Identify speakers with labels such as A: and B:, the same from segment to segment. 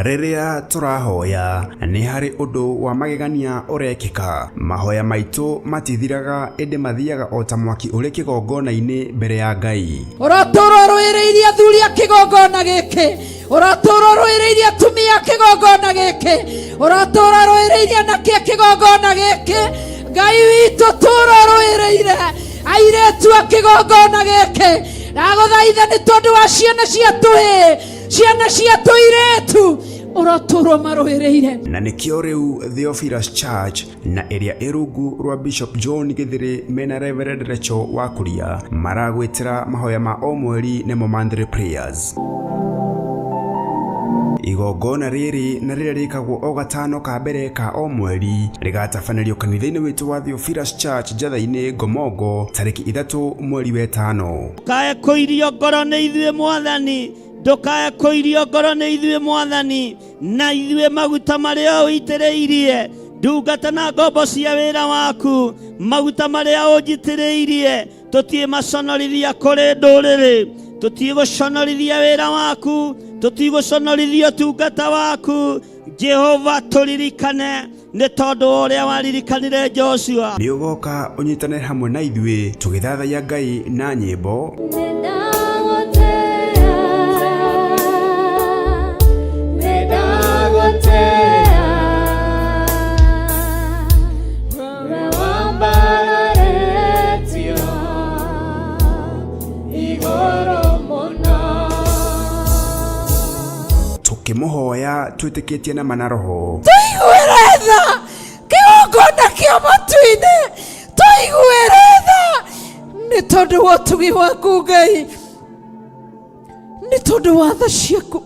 A: Rĩrĩa tũrahoya nĩ harĩ ũndũ wa magegania ũrekĩka. Mahoya maitũ matithiraga ĩndĩ mathiaga o ta mwaki ũrĩ kĩgongona-inĩ mbere ya Ngai.
B: Ũratũũra ũrũĩrĩirie athuri a kĩgongona gĩkĩ, ũratũũra ũrũĩrĩirie atumia a kĩgongona gĩkĩ, ũratũũra ũrũĩrĩirie anake a kĩgongona gĩkĩ. Ngai witũ tũũra ũrũĩrĩire airĩtu a kĩgongona gĩkĩ. Ndagũthaitha nĩ tondũ wa ciana cia tũhĩĩ, ciana cia tũirĩtu, ũrotũũra ũmarũĩrĩire.
A: Na nĩkĩo rĩu Theophilus Church na ĩrĩa ĩ rungu rwa Bishop John Gĩthĩrĩ mena Reverend Rachel wa Kuria maragwĩtĩra mahoya ma o mweri nĩmo monthly prayers. Igongona rĩrĩ na rĩrĩa rĩkagwo o gatano ka mbere ka o mweri rĩgatabanĩrio kanitha-inĩ witũ wa Theophilus Church Njatha-inĩ Ngomongo tarĩki 3 mweri wetano.
C: Ndũkae kũirio ngoro nĩ ithuĩ Mwathani, ndũkae kũirio ngoro nĩ ithuĩ Mwathani, na ithuĩ maguta marĩa ũitĩrĩirie ndungata na ngombo cia wĩra waku, maguta marĩa ũnjitĩrĩirie tũtiĩ maconorithia kũrĩ ndũrĩrĩ, tũtiĩ gũconorithia wĩra waku, tũtiĩ gũconorithia ũtungata waku. Jehova tũririkane nĩ tondũ wa ũrĩa waririkanire Joshua.
A: Nĩ ũgoka ũnyitane hamwe na ithuĩ tũgĩthathaiya Ngai na nyĩmbo, tũkĩmũhoya twĩtĩkĩtie na mana roho.
B: Tũiguĩre tha kĩgongona kĩa matu-inĩ, tũiguĩre tha nĩ tondũ wa ũtugi waku Ngai, nĩ tondũ wa tha ciaku.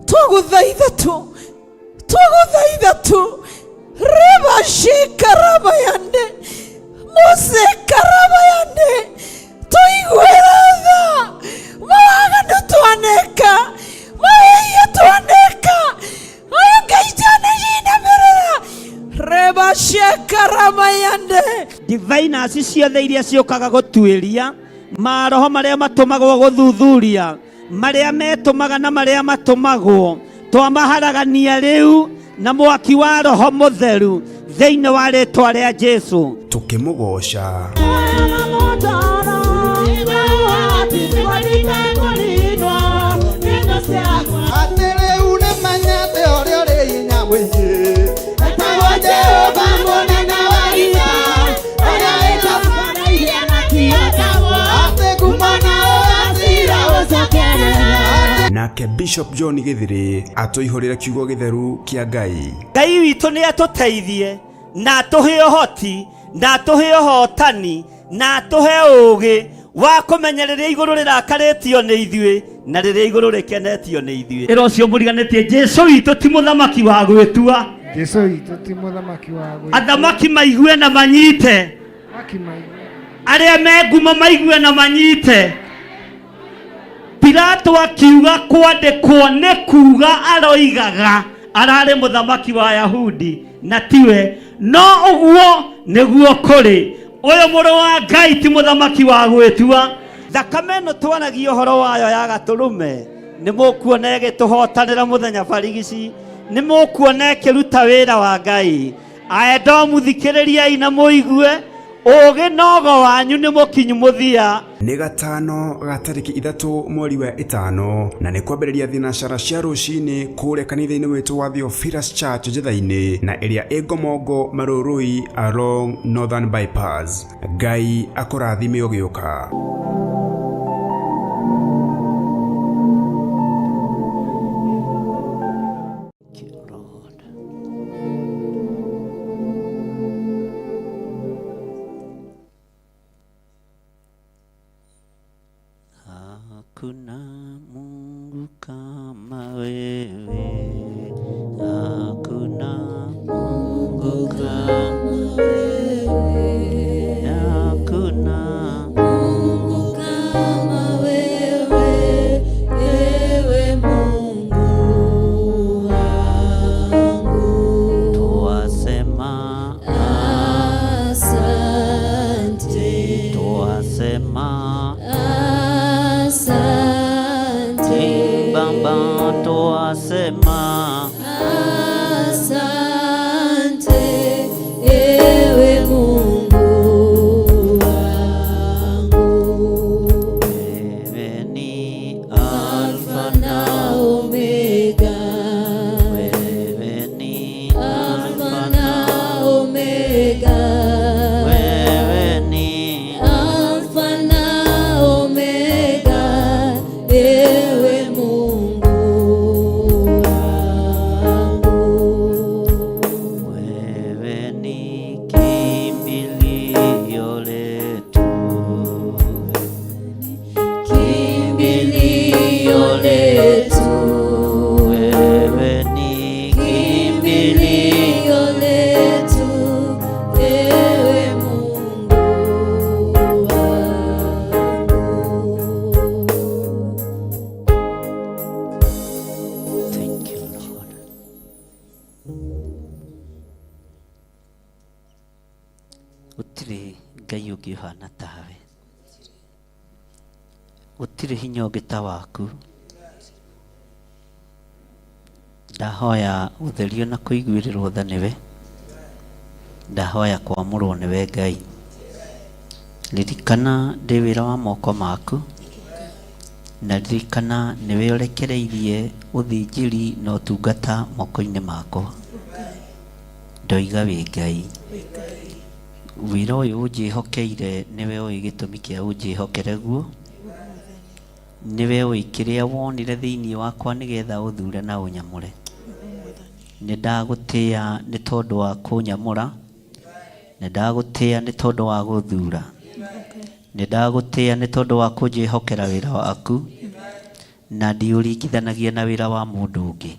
B: Twagũthaitha tu, twagũthaitha tu, rĩbacikarabayande mũcikarabayande, tũiguĩre tha mawaganu twaneka, mawĩhia twaneka, aya Ngai twanajinamĩrĩra rebacekarabayande.
C: Diviners ciothe iria ciũkaga gũtuĩria maroho marĩa matũmagwo gũthuthuria marĩa metũmaga na marĩa matũmagwo, twamaharagania rĩu na mwaki wa roho mũtheru thĩinĩ wa rĩtwa rĩa Jesu.
A: Tũkĩmũgoca.
D: Atĩ rĩu nĩmenyete ũrĩa ũrĩ hinya mũingĩ, etagwo Jehova mũnene wa ita, ũrĩa wĩtambaragia na kĩotagwo, atĩ ngumo na ũgacira ũcokerera.
A: Nake Bishop John Gĩthĩrĩ atũihũrĩre kiugo gĩtheru kĩa Ngai.
C: Ngai witũ nĩ atũteithie na atũhe ũhoti na atũhe ũhotani na atũhe ũũgĩ wa kũmenya rĩrĩa igũrũ rĩrakarĩtio nĩ ithuĩ na rĩrĩa igũrũ rĩkenetio nĩ ithuĩ. Ĩra ũcio mũriganĩtie, Jesu witũ ti mũthamaki wa gwĩtua.
E: Jesu witũ ti mũthamaki wa gwĩtua.
C: Athamaki maigue na manyite.
E: Athamaki maigue.
C: Arĩa me ngumo maigue na manyite. Pilato akiuga kwandĩkwo nĩ kuga aroigaga ararĩ mũthamaki wa Yahudi na tiwe, no ũguo nĩguo kũrĩ. Ũyũ mũrũ wa Ngai ti mũthamaki wa gwĩtua. Thakame ĩno twaragia ũhoro wayo ya gatũrũme nĩ mũkuona ĩgĩtũhotanĩra mũthenya barigici, nĩ mũkuona ĩkĩruta wĩra wa Ngai. Aedomu thikĩrĩriai na mũigue, ũũgĩ na ũgo wanyu nĩ mũkinyu mũthia.
A: Nĩ gatano ga tarĩki 3 mweri wa 5 na nĩ kwambĩrĩria thinacara cia rũcinĩ kũrĩa kanitha-inĩ witũ wa Theophilus Church Njatha-inĩ na ĩrĩa ĩ Ngomongo Marũrũi along Northern Bypass. Ngai akũrathime ũgĩũka.
C: Hakuna Mungu kama wewe, hakuna Mungu kama wewe, hakuna
B: Mungu kama wewe, ewe Mungu wangu.
C: Twasema
B: asante,
C: twasema
B: asante,
C: Baba, twasema ũngĩ ũhana tawe. Gũtirĩ hinya ũngĩ ta waku. Ndahoya gũtherio na kũiguĩrĩrwo tha nĩwe. Ndahoya kwamũrwo nĩwe Ngai. Ririkana ndĩ wĩra wa moko maku, na ririkana nĩwe ũrekereirie ũthĩnjĩri na ũtungata moko-inĩ makwa. Ndoiga wĩ Ngai. Wĩra ũyũ ũnjĩhokeire nĩwe ũĩ gĩtũmi kĩa ũnjĩhokere guo. Nĩwe ũĩ kĩrĩa wonire thĩinĩ wakwa nĩgetha ũthure na ũnyamũre. Nĩ ndagũtĩa nĩ tondũ wa kũnyamũra. Nĩ ndagũtĩa nĩ tondũ wa gũthura. Nĩ ndagũtĩa nĩ tondũ wa kũnjĩhokera wĩra waku. Na ndiũringithanagia na wĩra wa mũndũ ũngĩ.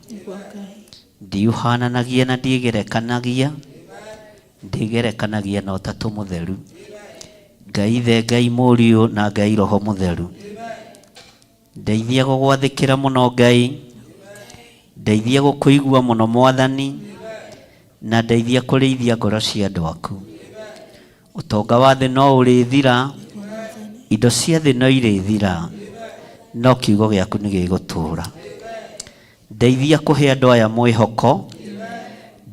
C: Ndiũhananagia na ndiĩgerekanagia. Ndĩgerekanagia na Ũtatũ Mũtheru. Ngai Ithe, Ngai Mũriũ na Ngai Roho Mũtheru. Ndeithia gũgwathĩkĩra mũno Ngai. Ndeithia gũkũigua mũno Mwathani. Na ndeithia kũrĩithia ngoro cia andũ aku. Ũtonga wa thĩ no ũrĩthira, indo cia thĩ no irĩthira, no kiugo gĩaku nĩ gĩgũtũũra. Ndeithia kũhe andũ aya mwĩhoko.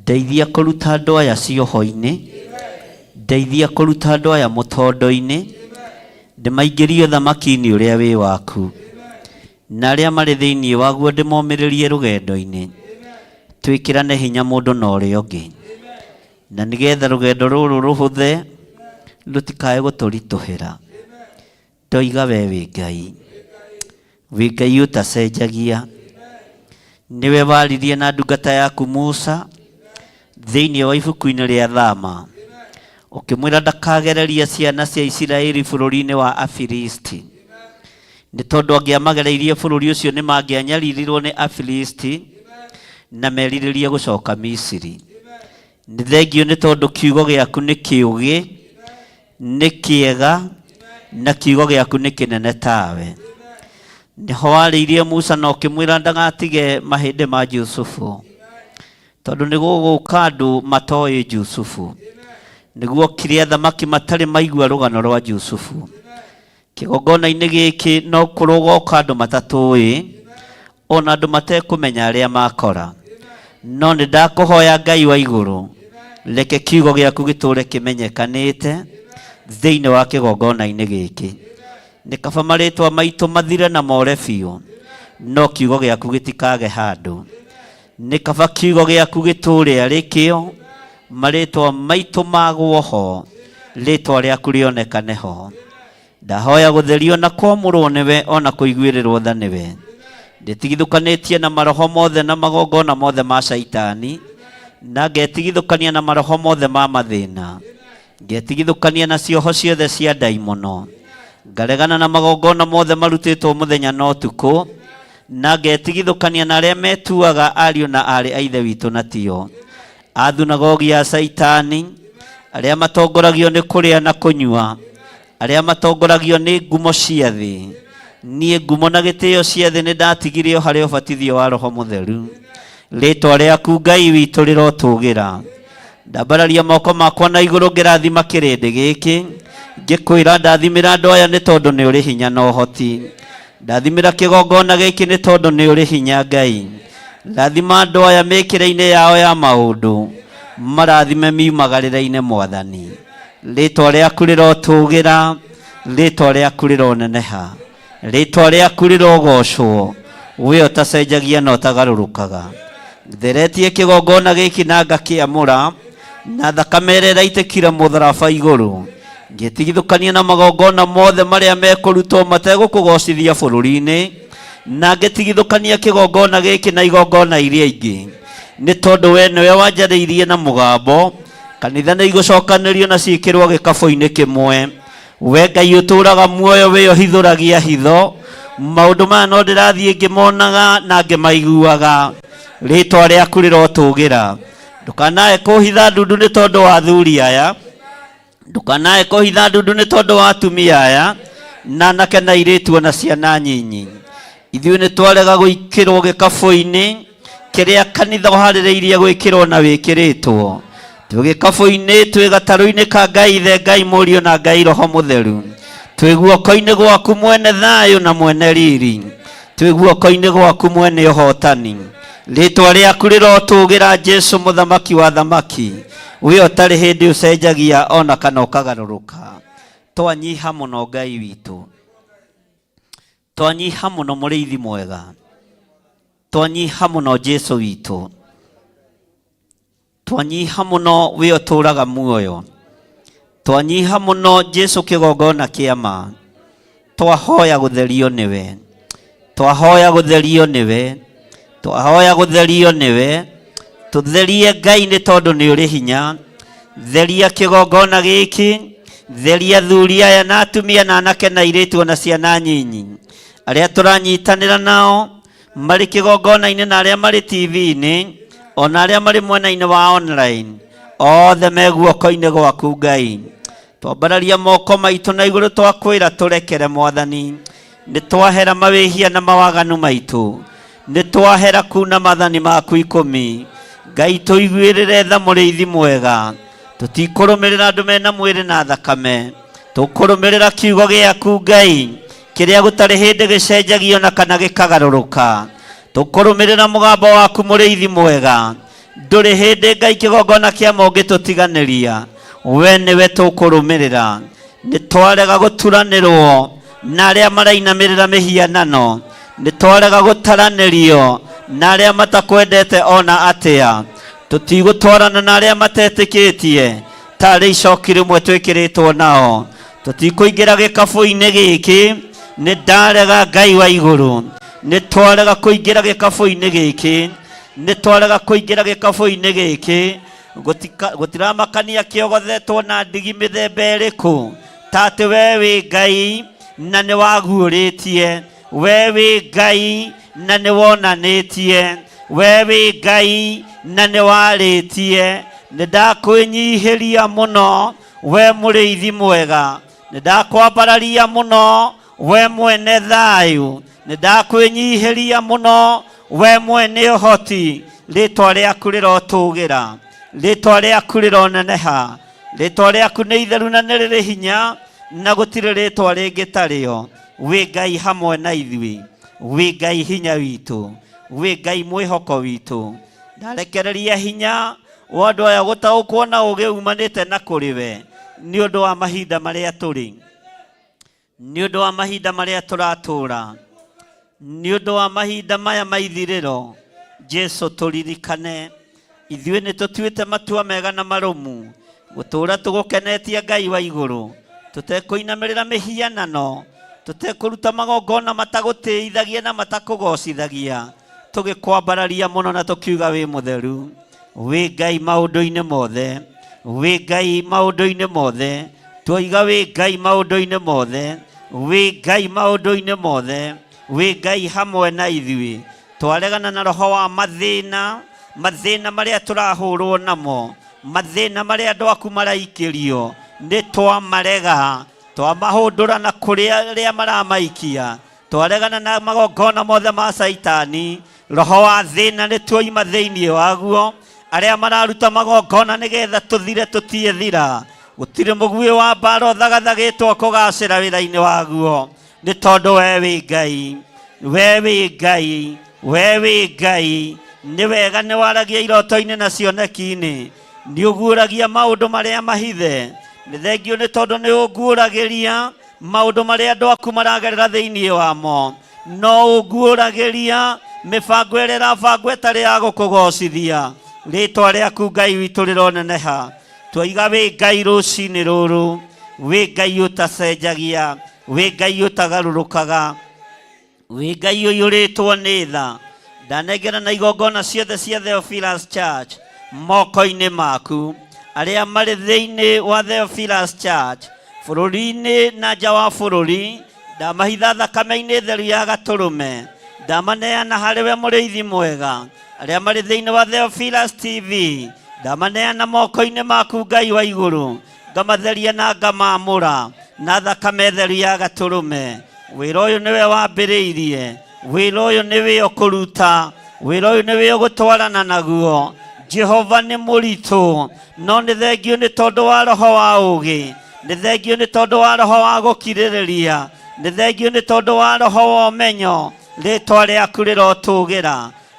C: Ndeithia kũruta andũ aya cioho-inĩ. Ndeithia kũruta andũ aya mũtondo-inĩ. Ndĩmaingĩrie ũthamaki-inĩ ũrĩa wĩ waku. Na arĩa marĩ thĩinĩ waguo ndĩmomĩrĩrie rũgendo-inĩ. Twĩkĩrane hinya mũndũ na ũrĩa ũngĩ. Na nĩgetha rũgendo rũrũ rũhũthe, rũtikae gũtũritũhĩra. Ndoiga we wĩ Ngai. Wĩ Ngai ũtacenjagia. Nĩwe waririe na ndungata yaku Musa thĩinĩ wa ibuku-inĩ rĩa Thama. Ũkĩmwĩra ndakagereria ciana cia Isiraeli bũrũri-inĩ wa Afilisti. Nĩ tondũ angĩamagereirie bũrũri ũcio nĩ mangĩanyaririrwo nĩ Afilisti na merirĩrie gũcoka Misiri. Nĩ thengiũ nĩ tondũ kiugo gĩaku nĩ kĩũgĩ, nĩ kĩega, na kiugo gĩaku nĩ kĩnene tawe. Nĩho warĩirie Musa na ũkĩmwĩra ndagatige mahĩndĩ ma Jusufu, tondũ nĩ gũgũka andũ matoĩ Jusufu. Nĩguo okire athamaki matarĩ maigua rũgano rwa Jusufu. Kĩgongona-inĩ gĩkĩ no kũrũgoka andũ matatũĩ, ona andũ matekũmenya arĩa makora. No nĩ ndakũhoya Ngai wa igũrũ, reke kiugo gĩaku gĩtũũre kĩmenyekanĩte thĩinĩ wa kĩgongona-inĩ gĩkĩ. Nĩ kaba marĩtwa maitũ mathire na more biũ, no kiugo gĩaku gĩtikage handũ. Nĩ kaba kiugo gĩaku gĩtũũre arĩ kĩo, marĩtwa maitũ magwo ho, rĩtwa rĩaku rĩonekane ho. Ndahoya gũtherio na kwamũrwo nĩwe ona kũiguĩrĩrwo tha nĩwe. Ndĩtigithũkanĩtie na maroho mothe na magongona mothe ma caitani, na ngetigithũkania na maroho mothe ma mathĩna. Ngetigithũkania na cioho ciothe cia ndaimono. Ngaregana na magongona mothe marutĩtwo mũthenya na ũtukũ, na ngetigithũkania na arĩa metuaga ariũ na aarĩ a Ithe witũ na tio. A thunagogi ya Caitani, arĩa matongoragio nĩ kũrĩa na kũnyua, arĩa matongoragio nĩ ngumo cia thĩ. Niĩ ngumo na gĩtĩo cia thĩ nĩ ndatigire o harĩ ũbatithio wa Roho Mũtheru. Rĩĩtwa rĩaku Ngai witũ rĩrotũgĩra. Ndambararia moko makwa na igũrũ ngĩrathima kĩrĩndĩ gĩkĩ, ngĩkwĩra ndathimĩra andũ aya nĩ tondũ nĩ ũrĩ hinya na ũhoti. Ndathimĩra kĩgongona gĩkĩ nĩ tondũ nĩ ũrĩ hinya Ngai. Rathima andũ aya mĩkĩre-inĩ yao ya maũndũ, marathime miumagarĩre-inĩ Mwathani. Rĩtwa rĩaku rĩrotũgĩra, rĩtwa rĩaku rĩroneneha, rĩtwa rĩaku rĩrogocwo, we ũtacenjagia na ũtagarũrũkaga. Theretie kĩgongona gĩkĩ na ngakĩamũra na thakame ĩrĩa ĩraitĩkire mũtharaba igũrũ, ngĩtigithũkania na magongona mothe marĩa mekũrutwo mategũkũgocithia bũrũri-inĩ, na ngĩtigithũkania kĩgongona gĩkĩ na igongona iria ingĩ, nĩ tondũ we nĩwe wanjarĩirie na mũgambo. Kanitha nĩ igũcokanĩrio na ciĩkĩrwo gĩkabũ-inĩ kĩmwe. We Ngai ũtũũraga muoyo wĩ ũhithũragia hitho, maũndũ maya no ndĩrathiĩ ngĩmonaga na ngĩmaiguaga. Rĩtwa rĩaku rĩrotũgĩra. Ndũkanae kũhitha ndundu nĩ tondũ wa athuri aya, ndũkanae kũhitha ndundu nĩ tondũ wa atumia aya, na anake na airĩtu ona ciana nyinyi. Ithuĩ nĩ twarega gwĩkĩrwo gĩkabũ-inĩ kĩrĩa kanitha ũharĩrĩirie gwĩkĩrwo na wĩkĩrĩtwo.
F: Twĩ gĩkabũ-inĩ, twĩ gatarũ-inĩ ka Ngai Ithe, Ngai Mũriũ na Ngai Roho Mũtheru. Twĩ guoko-inĩ gwaku mwene thayũ na mwene riri. Twĩ guoko-inĩ gwaku mwene ũhotani. Rĩtwa rĩaku rĩrotũgĩra Jesu mũthamaki wa thamaki. We ũtarĩ hĩndĩ ũcenjagia ona kana ũkagarũrũka. Twanyiha mũno Ngai witũ. Twanyiha mũno mũrĩithi mwega. Twanyiha mũno Jesu witũ. Twanyiha mũno we ũtũraga muoyo. Twanyiha mũno Jesu kĩgongona kĩa ma. Twahoya gũtherio nĩwe. Twahoya gũtherio nĩwe. Twahoya gũtherio nĩwe. Tũtherie Ngai nĩ tondũ nĩ ũrĩ hinya. Theria kĩgongona gĩkĩ. Theria athuri aya na atumia na anake na airĩtu ona ciana nyinyi. Arĩa tũranyitanĩra nao marĩ kĩgongona-inĩ na arĩa marĩ TV-inĩ ona arĩa marĩ mwena-inĩ wa online othe me guoko-inĩ gwaku Ngai. Twambararia moko maitũ na igũrũ twakwĩra tũrekere Mwathani. Nĩ twahera mawĩhia na mawaganu maitũ. Nĩ twahera kuna mathani maku ikũmi. Ngai tũiguĩrĩre tha mũrĩithi mwega. Tũtikũrũmĩrĩra andũ mena mwĩrĩ na thakame. Tũkũrũmĩrĩra kiugo gĩaku Ngai kĩrĩa gũtarĩ hĩndĩ gĩcenjagio na kana gĩkagarũrũka. Tũkũrũmĩrĩra mũgambo waku mũrĩithi mwega. Ndũrĩ hĩndĩ Ngai kĩgongona kĩa ma ũngĩtũtiganĩria. We nĩwe tũkũrũmĩrĩra. Nĩ twarega gũturanĩrwo na arĩa marainamĩrĩra mĩhianano. Nĩ twarega gũtaranĩrio na arĩa matakwendete ona atĩa. Tũtigũtwarana na arĩa matetĩkĩtie tarĩ icoki rĩmwe twĩkĩrĩtwo nao. Tũtikũingĩra gĩkabũ-inĩ gĩkĩ. Nĩ ndarega Ngai wa igũrũ. Nĩ twarega kũingĩra gĩkabũ-inĩ gĩkĩ. Nĩ twarega kũingĩra gĩkabũ-inĩ gĩkĩ. Gũtiramakania kĩogothetwo na ndigi mĩthemba ĩrĩkũ. Ta atĩ we wĩ Ngai na nĩ waguũrĩtie. We wĩ Ngai na nĩ wonanĩtie. We wĩ Ngai na nĩ warĩtie. Nĩ ndakwĩnyihĩria mũno we mũrĩithi mwega. Nĩ ndakwambararia mũno we mwene thayũ. Nĩ ndakwĩnyihĩria mũno we mwene ũhoti. Rĩtwa rĩaku rĩrotũgĩra. Rĩtwa rĩaku rĩroneneha. Rĩtwa rĩaku nĩ itheru na nĩ rĩrĩ hinya na gũtirĩ rĩtwa rĩngĩ tarĩo. Wĩ Ngai hamwe na ithuĩ. Wĩ Ngai hinya witũ. Wĩ Ngai mwĩhoko witũ. Ndarekereria hinya wa andũ aya gũtaũkwo na ũũgĩ umanĩte na kũrĩ we nĩ ũndũ wa mahinda marĩa tũrĩ. Nĩ ũndũ wa mahinda marĩa tũratũũra. Nĩ ũndũ wa mahinda maya ma ithirĩro. Jesu tũririkane. Ithuĩ nĩ tũtuĩte matua mega na marũmu gũtũũra tũgũkenetie Ngai wa igũrũ. Tũtekũinamĩrĩra mĩhianano. Tũtekũruta magongona matagũtĩithagia na matakũgocithagia. Tũgĩkwambararia mũno na tũkiuga wĩ mũtheru. Wĩ Ngai maũndũ-inĩ mothe. Wĩ Ngai maũndũ-inĩ mothe. Twoiga wĩ Ngai maũndũ-inĩ mothe. Wĩ Ngai maũndũ-inĩ mothe. Wĩ Ngai hamwe na ithuĩ. Twaregana na roho wa mathĩna, mathĩna marĩa tũrahũrwo namo, mathĩna marĩa andũ aku maraikĩrio, nĩ twamarega, twamahũndũra na kũrĩ arĩa maramaikia. Twaregana na magongona mothe ma Caitani, roho wa thĩna nĩ tuoima thĩinĩ waguo. Arĩa mararuta magongona nĩgetha tũthire tũtiethira. Gũtirĩ mũguĩ wa mbara ũthagathagĩtwo kũgacĩra wĩra-inĩ waguo. Nĩ tondũ we wĩ Ngai. We wĩ Ngai. We wĩ Ngai. Nĩ wega nĩ waragia iroto-inĩ na cioneki-inĩ. Nĩ ũguũragia maũndũ marĩa mahithe. Nĩ thengio nĩ tondũ nĩ ũnguũragĩria maũndũ marĩa andũ aku maragerera thĩinĩ wamo. No ũnguũragĩria mĩbango ĩrĩa ĩrabangwo ĩtarĩ ya gũkũgocithia. Rĩtwa rĩaku Ngai witũ rĩroneneha. Twaiga wĩ Ngai rũcinĩ rũrũ. Wĩ Ngai ũtacenjagia. Wĩ Ngai ũtagarũrũkaga. Wĩ Ngai ũiyũrĩtwo nĩ tha. Ndanengera na igongona ciothe cia Theophilus Church moko-inĩ maku. Arĩa marĩ thĩinĩ wa Theophilus Church bũrũri-inĩ na nja wa bũrũri, ndamahitha thakame-inĩ theru ya gatũrũme. Ndamaneana harĩ we mũrĩithi mwega. Arĩa marĩ thĩinĩ wa Theophilus TV, ndamaneana moko-inĩ maku Ngai wa igũrũ. Ngamatheria na ngamamũra na thakame theru ya gatũrũme. Wĩra ũyũ nĩwe wambĩrĩirie. Wĩra ũyũ nĩwe ũkũruta. Wĩra ũyũ nĩwe ũgũtwarana naguo. Jehova nĩ mũritũ no nĩ thengio nĩ tondũ wa roho wa ũũgĩ nĩ thengio nĩ tondũ wa roho wa gũkirĩrĩria nĩ thengio nĩ tondũ wa roho wa ũmenyo rĩtwa rĩaku rĩrotũgĩra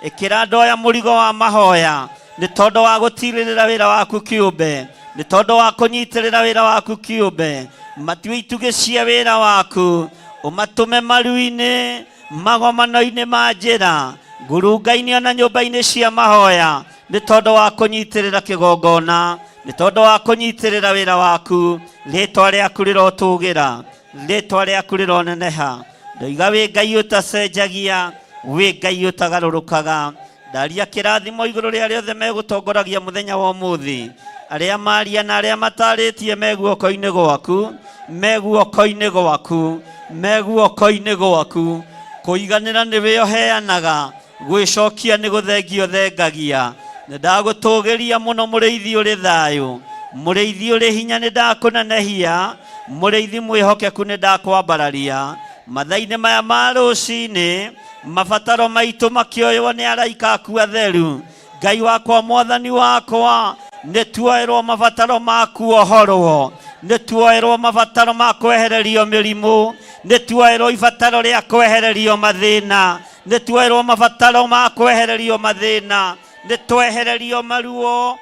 F: ĩkĩra andũ aya mũrigo wa mahoya nĩ tondũ wa gũtirĩrĩra wĩra waku kĩũmbe nĩ tondũ wa kũnyitĩrĩra wĩra waku kĩũmbe matue itugĩ cia wĩra waku ũmatũme maru-inĩ magomano-inĩ ma njĩra ngurunga-inĩ ona nyũmba-inĩ cia mahoya nĩ tondũ wa kũnyitĩrĩra kĩgongona nĩ tondũ wa kũnyitĩrĩra wĩra waku rĩtwa rĩaku rĩrotũgĩra rĩtwa rĩaku rĩroneneha ndoiga wĩ ngai ũtacenjagia wĩ ngai ũtagarũrũkaga ndaria kĩrathimo igũrũ rĩa arĩa othe megũtongoragia mũthenya wa ũmũthĩ arĩa maria na arĩa matarĩtie me guoko-inĩ gwaku me guoko-inĩ gwaku me guoko-inĩ gwaku kũiganĩra nĩwe ũheanaga gwĩcokia nĩ gũthengio thengagia nĩ ndagũtũgĩria mũno mũrĩithi ũrĩ thayũ mũrĩithi ũrĩ hinya nĩ ndakũnenehia mũrĩithi mwĩhokeku nĩ ndakwambararia mathaa-inĩ maya ma rũcinĩ mabataro maitũ makĩoywo nĩ araika aku atheru ngai wakwa mwathani wakwa nĩ tuoerwo mabataro ma kuohorwo nĩ tuoerwo mabataro ma kwehererio mĩrimũ nĩ tuoerwo ibataro rĩa kwehererio mathĩna nĩ tuoerwo mabataro ma kwehererio mathĩna nĩ twehererio maruo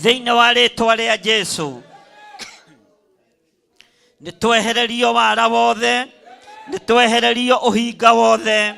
F: thĩinĩ wa rĩtwa rĩa Jesu nĩ twehererio wara wothe nĩ twehererio ũhinga wothe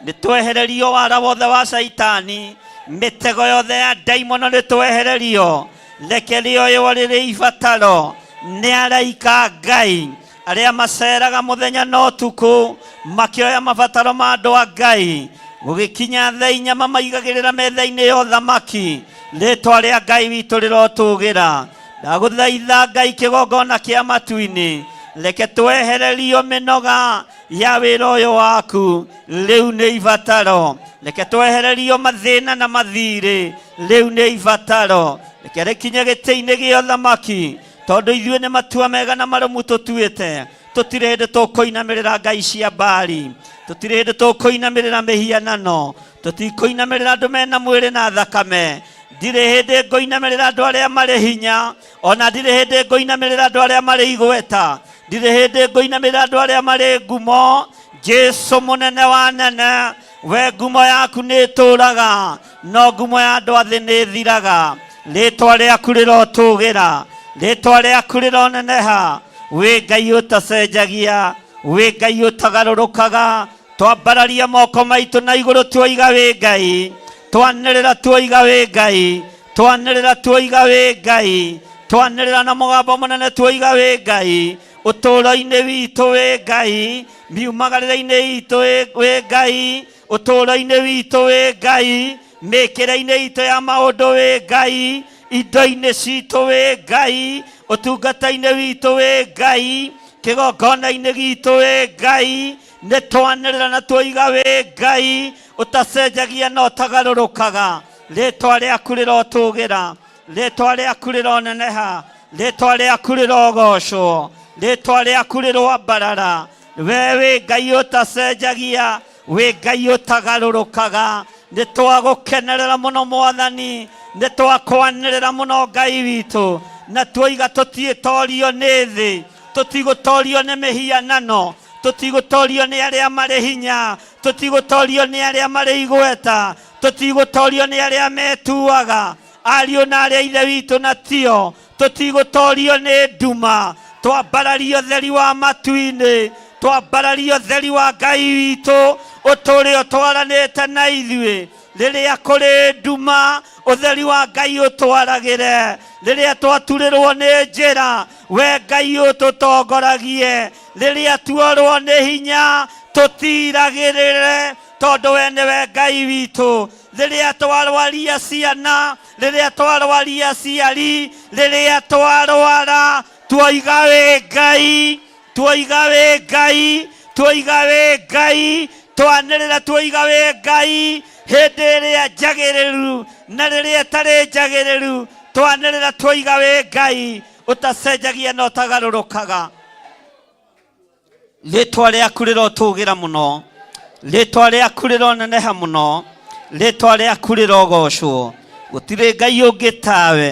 F: nĩ twehererio wara wothe wa caitani mĩtego yothe ya ndaimono nĩ twehererio reke rĩoywo rĩrĩ ibataro nĩ araika a ngai arĩa maceraga mũthenya na ũtukũ makĩoya mabataro ma andũ a ngai gũgĩkinya thaa inya mamaigagĩrĩra metha-inĩ ya ũthamaki rĩtwa rĩa ngai witũ rĩrotũgĩra ndagũthaitha ngai kĩgongona kĩa matu-inĩ reke twehererio mĩnoga ya wĩra ũyũ waku rĩu nĩ ibataro reke twehererio mathĩna na mathirĩ rĩu nĩ ibataro reke rĩkinye gĩtĩ-inĩ gĩa ũthamaki tondũ ithuĩ nĩ matua mega na marũmu tũtuĩte tũtirĩ hĩndĩ tũkũinamĩrĩra ngai cia mbari tũtirĩ hĩndĩ tũkũinamĩrĩra mĩhianano tũtikũinamĩrĩra andũ mena mwĩrĩ na thakame ndirĩ hĩndĩ ngũinamĩrĩra andũ arĩa marĩ hinya ona ndirĩ hĩndĩ ngũinamĩrĩra andũ arĩa marĩ igweta ndirĩ hĩndĩ ngũinamĩrĩra andũ arĩa marĩ ngumo Jesu mũnene wa nene we ngumo yaku nĩ ĩtũraga no ngumo ya andũ a thĩ nĩ ĩthiraga rĩtwa rĩaku rĩrotũgĩra rĩtwa rĩaku rĩroneneha wĩ ngai ũtacenjagia wĩ ngai ũtagarũrũkaga twambararia moko maitũ na igũrũ tuoiga wĩ ngai twanĩrĩra tuoiga wĩ ngai twanĩrĩra tuoiga wĩ ngai twanĩrĩra na mũgambo mũnene tuoiga wĩ ngai ũtũũro-inĩ witũ wĩ ngai miumagarĩre-inĩ itũ wĩ ngai ũtũũro-inĩ witũ wĩ ngai mĩkĩre-inĩ itũ ya maũndũ wĩ ngai indo-inĩ citũ wĩ ngai ũtungata-inĩ witũ wĩ ngai kĩgongona-inĩ gitũ wĩ ngai nĩ twanĩrĩra na tuoiga wĩ ngai ũtacenjagia na ũtagarũrũkaga rĩtwa rĩaku rĩrotũgĩra rĩtwa rĩaku rĩroneneha rĩtwa rĩaku rĩrogocwo rĩtwa rĩaku rĩroambarara we wĩ ngai ũtacenjagia wĩ ngai ũtagarũrũkaga nĩ twagũkenerera mũno mwathani nĩ twakwanĩrĩra mũno ngai witũ na tuoiga tũtiĩtorio nĩ thĩ tũtigũtorio nĩ mĩhianano tũtigũtorio nĩ arĩa marĩ hinya tũtigũtorio nĩ arĩa marĩ igweta tũtigũtorio nĩ arĩa metuaga ariũ na arĩa ithe witũ na tio tũtigũtorio nĩ nduma twambarario theri wa matu-inĩ twambarario theri wa ngai witũ ũtũũre ũtwaranĩte na ithuĩ rĩrĩa kũrĩ nduma ũtheri wa ngai ũtwaragĩre rĩrĩa twaturĩrwo nĩ njĩra we ngai ũtũtongoragie rĩrĩa tuorwo nĩ hinya tũtiragĩrĩre tondũ we nĩwe ngai witũ rĩrĩa twarwaria ciana rĩrĩa twarwaria aciari rĩrĩa twarwara tuoiga wĩ ngai tuoiga wĩ ngai tuoiga wĩ ngai twanĩrĩra tuoiga wĩ ngai hĩndĩ ĩrĩa njagĩrĩru na rĩrĩa ĩtarĩ njagĩrĩru twanĩrĩra tuoiga wĩ ngai ũtacenjagia na ũtagarũrũkaga rĩtwa rĩaku rĩrotũgĩra mũno rĩtwa rĩaku rĩroneneha mũno rĩtwa rĩaku rĩrogocwo Gũtirĩ Ngai ũngĩ tawe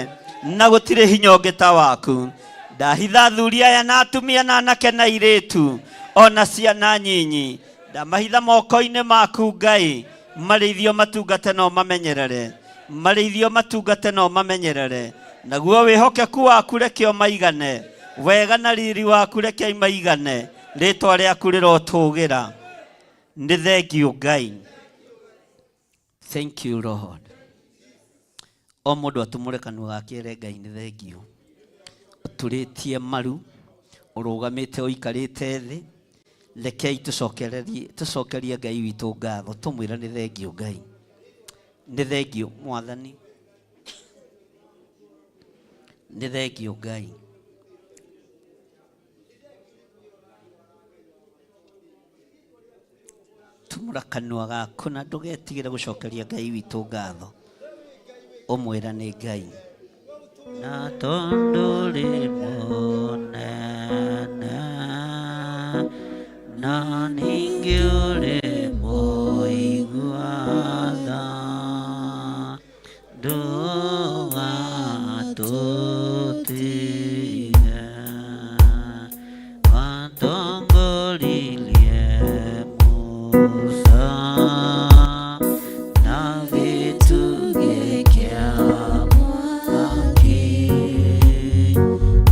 F: na gũtirĩ hinya ũngĩ ta waku. Ndahitha athuri aya na atumia na anake na airĩtu ona ciana nyinyi, ndamahitha moko-inĩ maku Ngai, marĩithio matungate no mamenyerere, marĩithio matungate no mamenyerere, naguo wĩhokeku waku reke ũmaigane, wega na riri waku reke imaigane, rĩtwa rĩaku rĩrotũgĩra. Nĩ thengiũ Ngai. Thank you Lord. O mũndũ atumũre kanua gake ere Ngai nĩ thengiũ. Ũturĩtie maru, ũrũgamĩte ũikarĩte thĩ, rekei tũcokererie tũcokerie Ngai witũ ngatho, tũmwĩre nĩ thengiũ Ngai. Nĩ thengiũ Mwathani. Nĩ thengiũ Ngai. Tumũra kanua gaku na ndũgetigĩre gũcokeria Ngai witũ ngatho, ũmwĩra nĩ Ngai. Na tondũ ũrĩ mũnene, na ningĩ ũrĩ mũigua tha, ndũgatũtige. Watongoririe Musa na gĩtugĩ kĩa mwaki,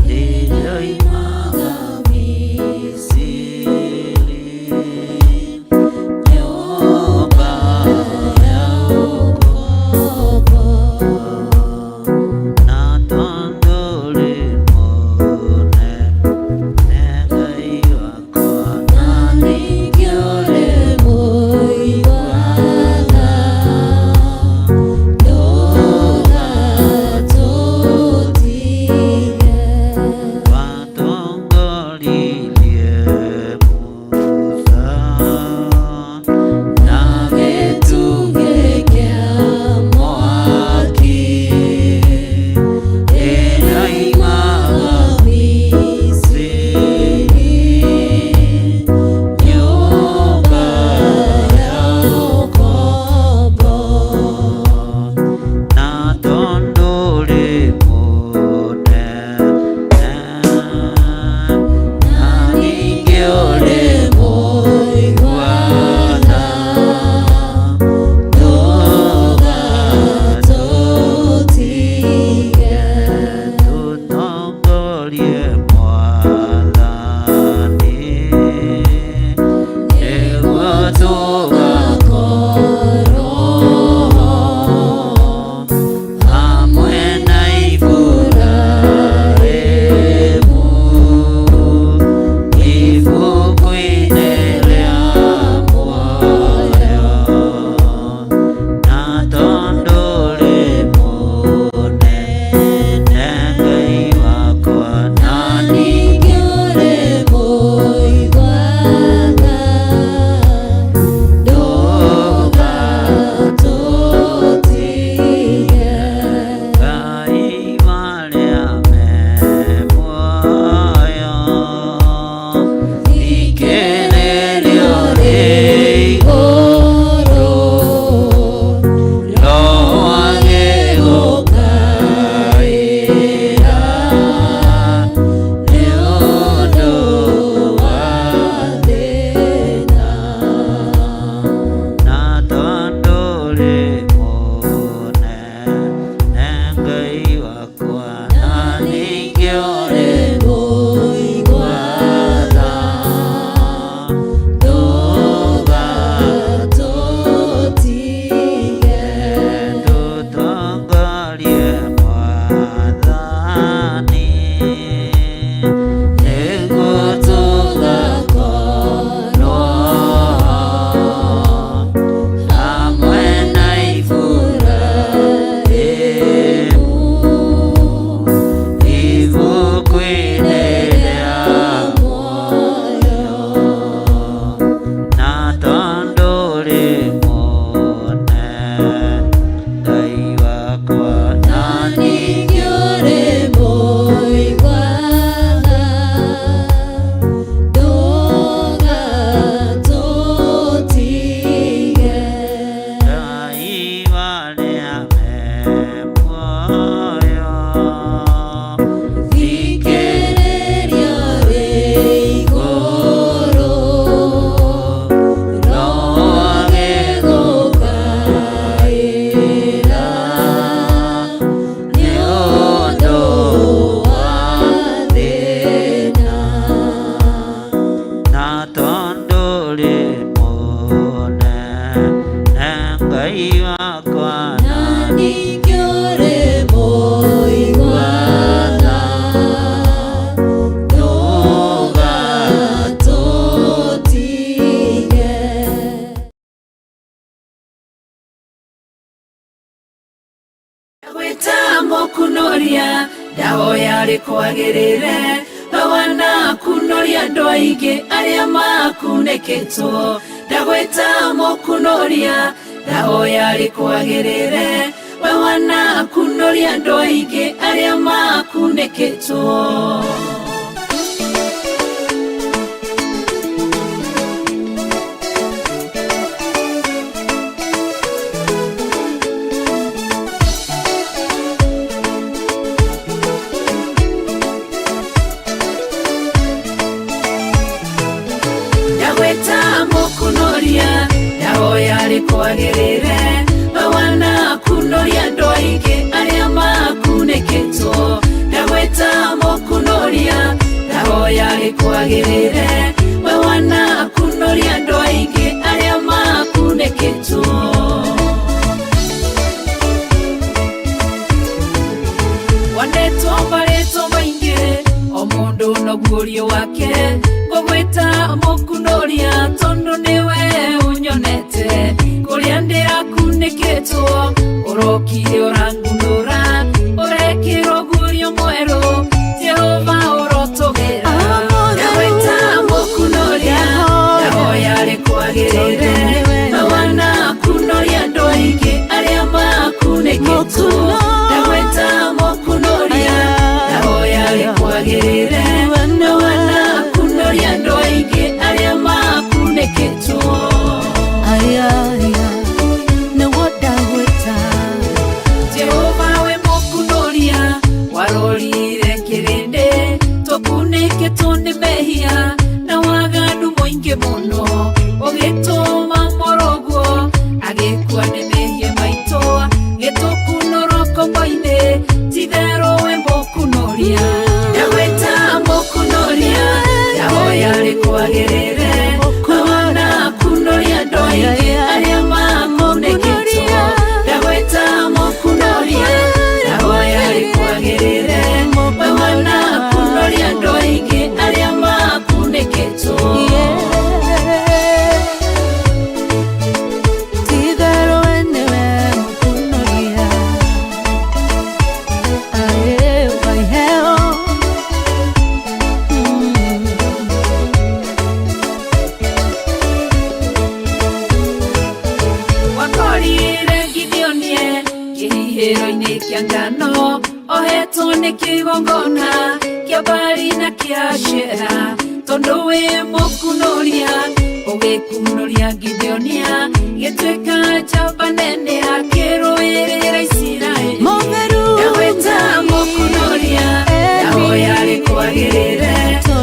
F: rĩrĩa oimaga Misiri, nyũmba ya ũkombo. Na tondũ ũrĩ mũnene Ngai wakwa, na ningĩ ũrĩ mũigua tha, ndũgatũtige. Watongoririe
B: Rĩkwagĩrĩre we wanakunoria andũ aingĩ arĩa makunĩkĩtwo ndagwĩta mũkunoria ndahoya rĩkwagĩrĩre we wanakunoria andũ aingĩ arĩa makunĩkĩtwo. Ndagwĩta mũkunoria ndahoya rĩkwagĩrĩre we wanakunoria andũ aingĩ arĩa makunĩkĩtwo ndagwĩta mũkunoria ndahoya rĩkwagĩrĩre we wanakunoria andũ aingĩ arĩa makunĩkĩtwo. Wanetwo marĩtwo maingĩ o mũndũ noguo wake ngũgwĩta mũkunoria tondũ nĩwe ũnyonete kũrĩa ndĩrakunĩkĩtwo ũrokire ũrangunũra ũrekĩrwo guorio mwerũ Jehova ũrotũgĩra. Ndagwĩta mũkunoria ndahoya rĩkwagĩrĩre we wanakunoria andũ aingĩ arĩa makunĩkĩtwo ndagwĩta mũkunoria ndahoya rĩkwagĩrĩre we wanakunoria andũ aingĩ arĩa makunĩkĩtwo. Jehova we mũkunoria warorire kĩrĩndĩ tũkunĩkĩtwo nĩ mehia na waganu mũingĩ mũno ũgĩtũma mũrũguo agĩkua nĩ mehia maitũ gĩtũkunũrwo ngombo-inĩ titherũ we mũkunoria. Ndagwĩta mũkunoria ndahoya rĩkwagĩrĩre we wanakunoria andũ aingĩ arĩa makunĩkĩtwo ndagwĩta mũkunoria ndahoya rĩkwagĩrĩre we wanakunoria andũ aingĩ arĩa makunĩkĩtwo. Wakorire Gideonie kĩhihĩro-inĩ kĩa ngano ohetwo nĩ kĩgongona kĩa Bali na kĩa Ashera tondũ wĩ mũkunoria ũgĩkunoria Gideonia gĩtuĩka njamba nene akĩrũĩrĩra Isiraeli. Ndagwĩta mũkunoria ndahoya rĩkwagĩrĩre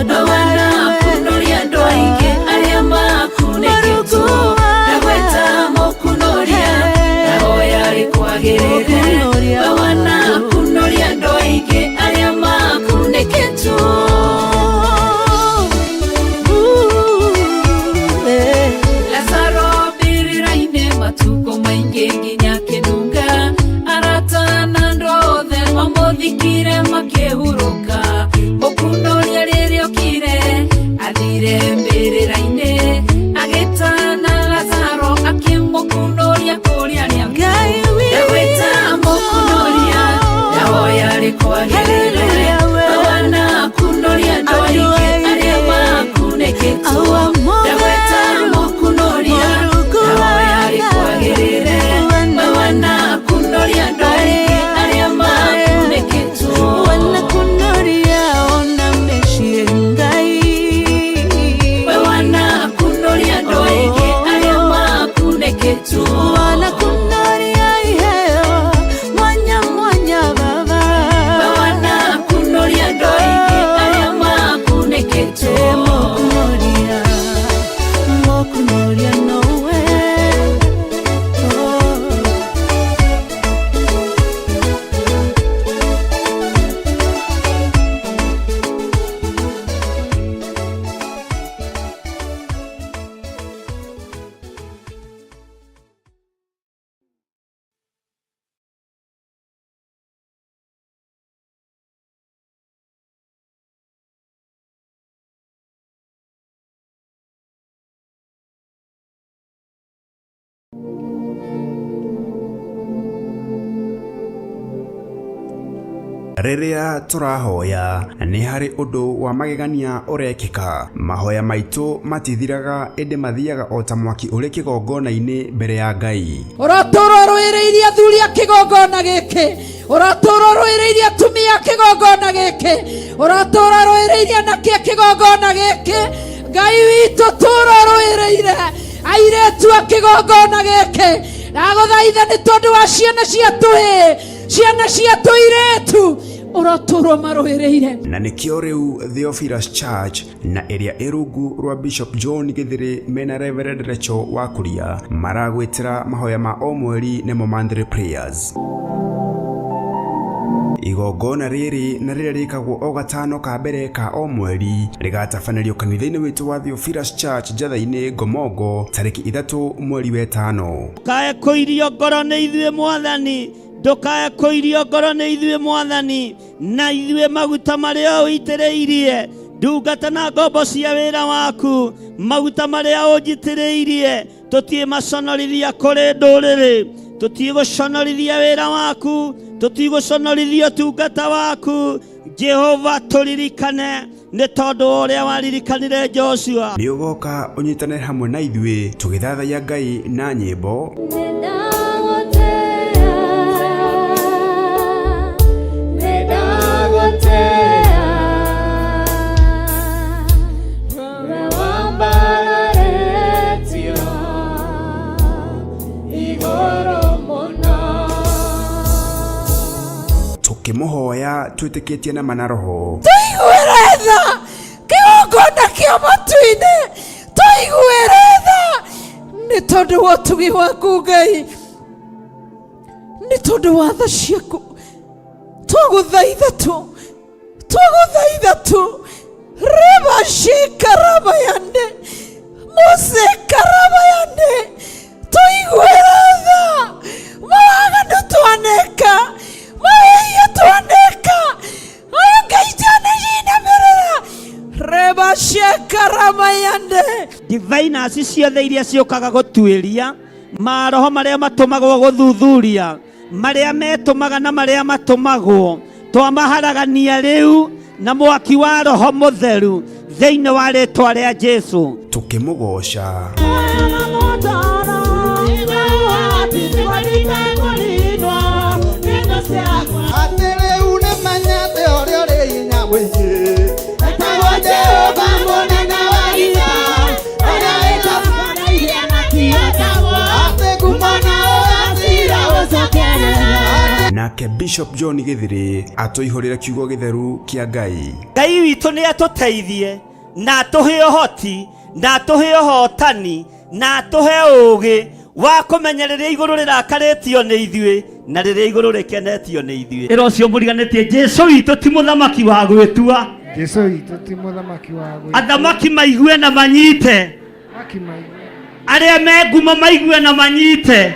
B: we wanakunoria andũ aingĩ arĩa makunĩkĩtwo ndagwĩta mũkunoria ndahoya rĩkwagĩrĩre we wanakunoria andũ aingĩ arĩa makunĩkĩtwo. Lazaro mbĩrĩra-inĩ matukũ maingĩ nginya kĩnunga arata na andũ othe mamũthikire makĩhurũka mũkunoria.
A: Rĩrĩa tũrahoya nĩ harĩ ũndũ wa magegania ũrekĩka. Mahoya maitũ matithiraga ĩndĩ mathiaga o ta mwaki ũrĩ kĩgongona-inĩ mbere ya Ngai.
B: Ũratũũra ũrũĩrĩirie athuri a kĩgongona gĩkĩ, ũratũũra ũrũĩrĩirie atumia a kĩgongona gĩkĩ, ũratũũra ũrũĩrĩirie anake a kĩgongona gĩkĩ. Ngai witũ tũũra ũrũĩrĩire airĩtu a kĩgongona gĩkĩ. Ndagũthaitha nĩ tondũ wa ciana cia tũhĩĩ, ciana cia tũirĩtu, ũrotũũra ũmarũĩrĩire.
A: Na nĩkĩo rĩu Theophilus Church na ĩrĩa ĩ rungu rwa Bishop John Gĩthĩrĩ mena Reverend Rachel Wakuria maragwĩtĩra mahoya ma o mweri nĩmo monthly prayers. Igongona rĩrĩ na rĩrĩa rĩkagwo o gatano ka mbere ka o mweri rĩgatabanĩrio kanitha-inĩ witũ wa Theophilus Church Njatha-inĩ Ngomongo tarĩki 3 mweri wa 5.
F: Ndũkae kũirio ngoro nĩ ithuĩ Mwathani, ndũkae kũirio ngoro nĩ ithuĩ Mwathani, na ithuĩ maguta marĩa ũitĩrĩirie ndungata na ngombo cia wĩra waku, maguta marĩa ũnjitĩrĩirie tũtiĩ maconorithia kũrĩ ndũrĩrĩ, tũtiĩ gũconorithia wĩra waku, tũtiĩ gũconorithia ũtungata waku. Jehova tũririkane nĩ tondũ wa ũrĩa waririkanire Joshua.
A: Nĩ ũgoka ũnyitane hamwe na ithuĩ tũgĩthathaiya Ngai na nyĩmbo, tũkĩmũhoya twĩtĩkĩtie na ma na roho.
B: Tũiguĩre tha kĩgongona kĩa matu-inĩ, tũiguĩre tha nĩ tondũ wa ũtugi waku Ngai, nĩ tondũ wa tha ciaku. Twagũthaitha tu, twagũthaitha tu, rebashikarabayande musekarabayande, tũiguĩre tha mawaganu twaneka, mawĩhia twaneka, ayo Ngai twanajinamĩrĩra rebashekaramayande.
F: Diviners ciothe iria ciũkaga gũtuĩria maroho marĩa matũmagwo gũthuthuria, marĩa metũmaga na marĩa matũmagwo, twamaharagania rĩu na mwaki wa roho mũtheru thĩinĩ wa rĩtwa rĩa Jesu.
A: Tũkĩmũgoca.
D: Atĩ rĩu nĩmenyete ũrĩa ũrĩ hinya mũingĩ, etagwo Jehova mũnene wa ita, ũrĩa wĩtagwo atĩ ngumo na ũgacĩra ũcokerera.
A: Nake Bishop John Gĩthĩrĩ atũihũrĩre kiugo gĩtheru kĩa Ngai.
F: Ngai witũ nĩ atũteithie na atũhe ũhoti na atũhe ũhotani na atũhe ũũgĩ wa kũmenya rĩrĩa igũrũ rĩrakarĩtio nĩ ithuĩ na rĩrĩa igũrũ rĩkenetio nĩ ithuĩ. Ĩra ũcio mũriganĩtie, Jesu witũ ti mũthamaki wa gwĩtua.
E: Jesu witũ ti mũthamaki wa gwĩtua.
C: Athamaki maigue na manyite,
E: Athamaki maigue.
C: arĩa me ngumo maigue na manyite.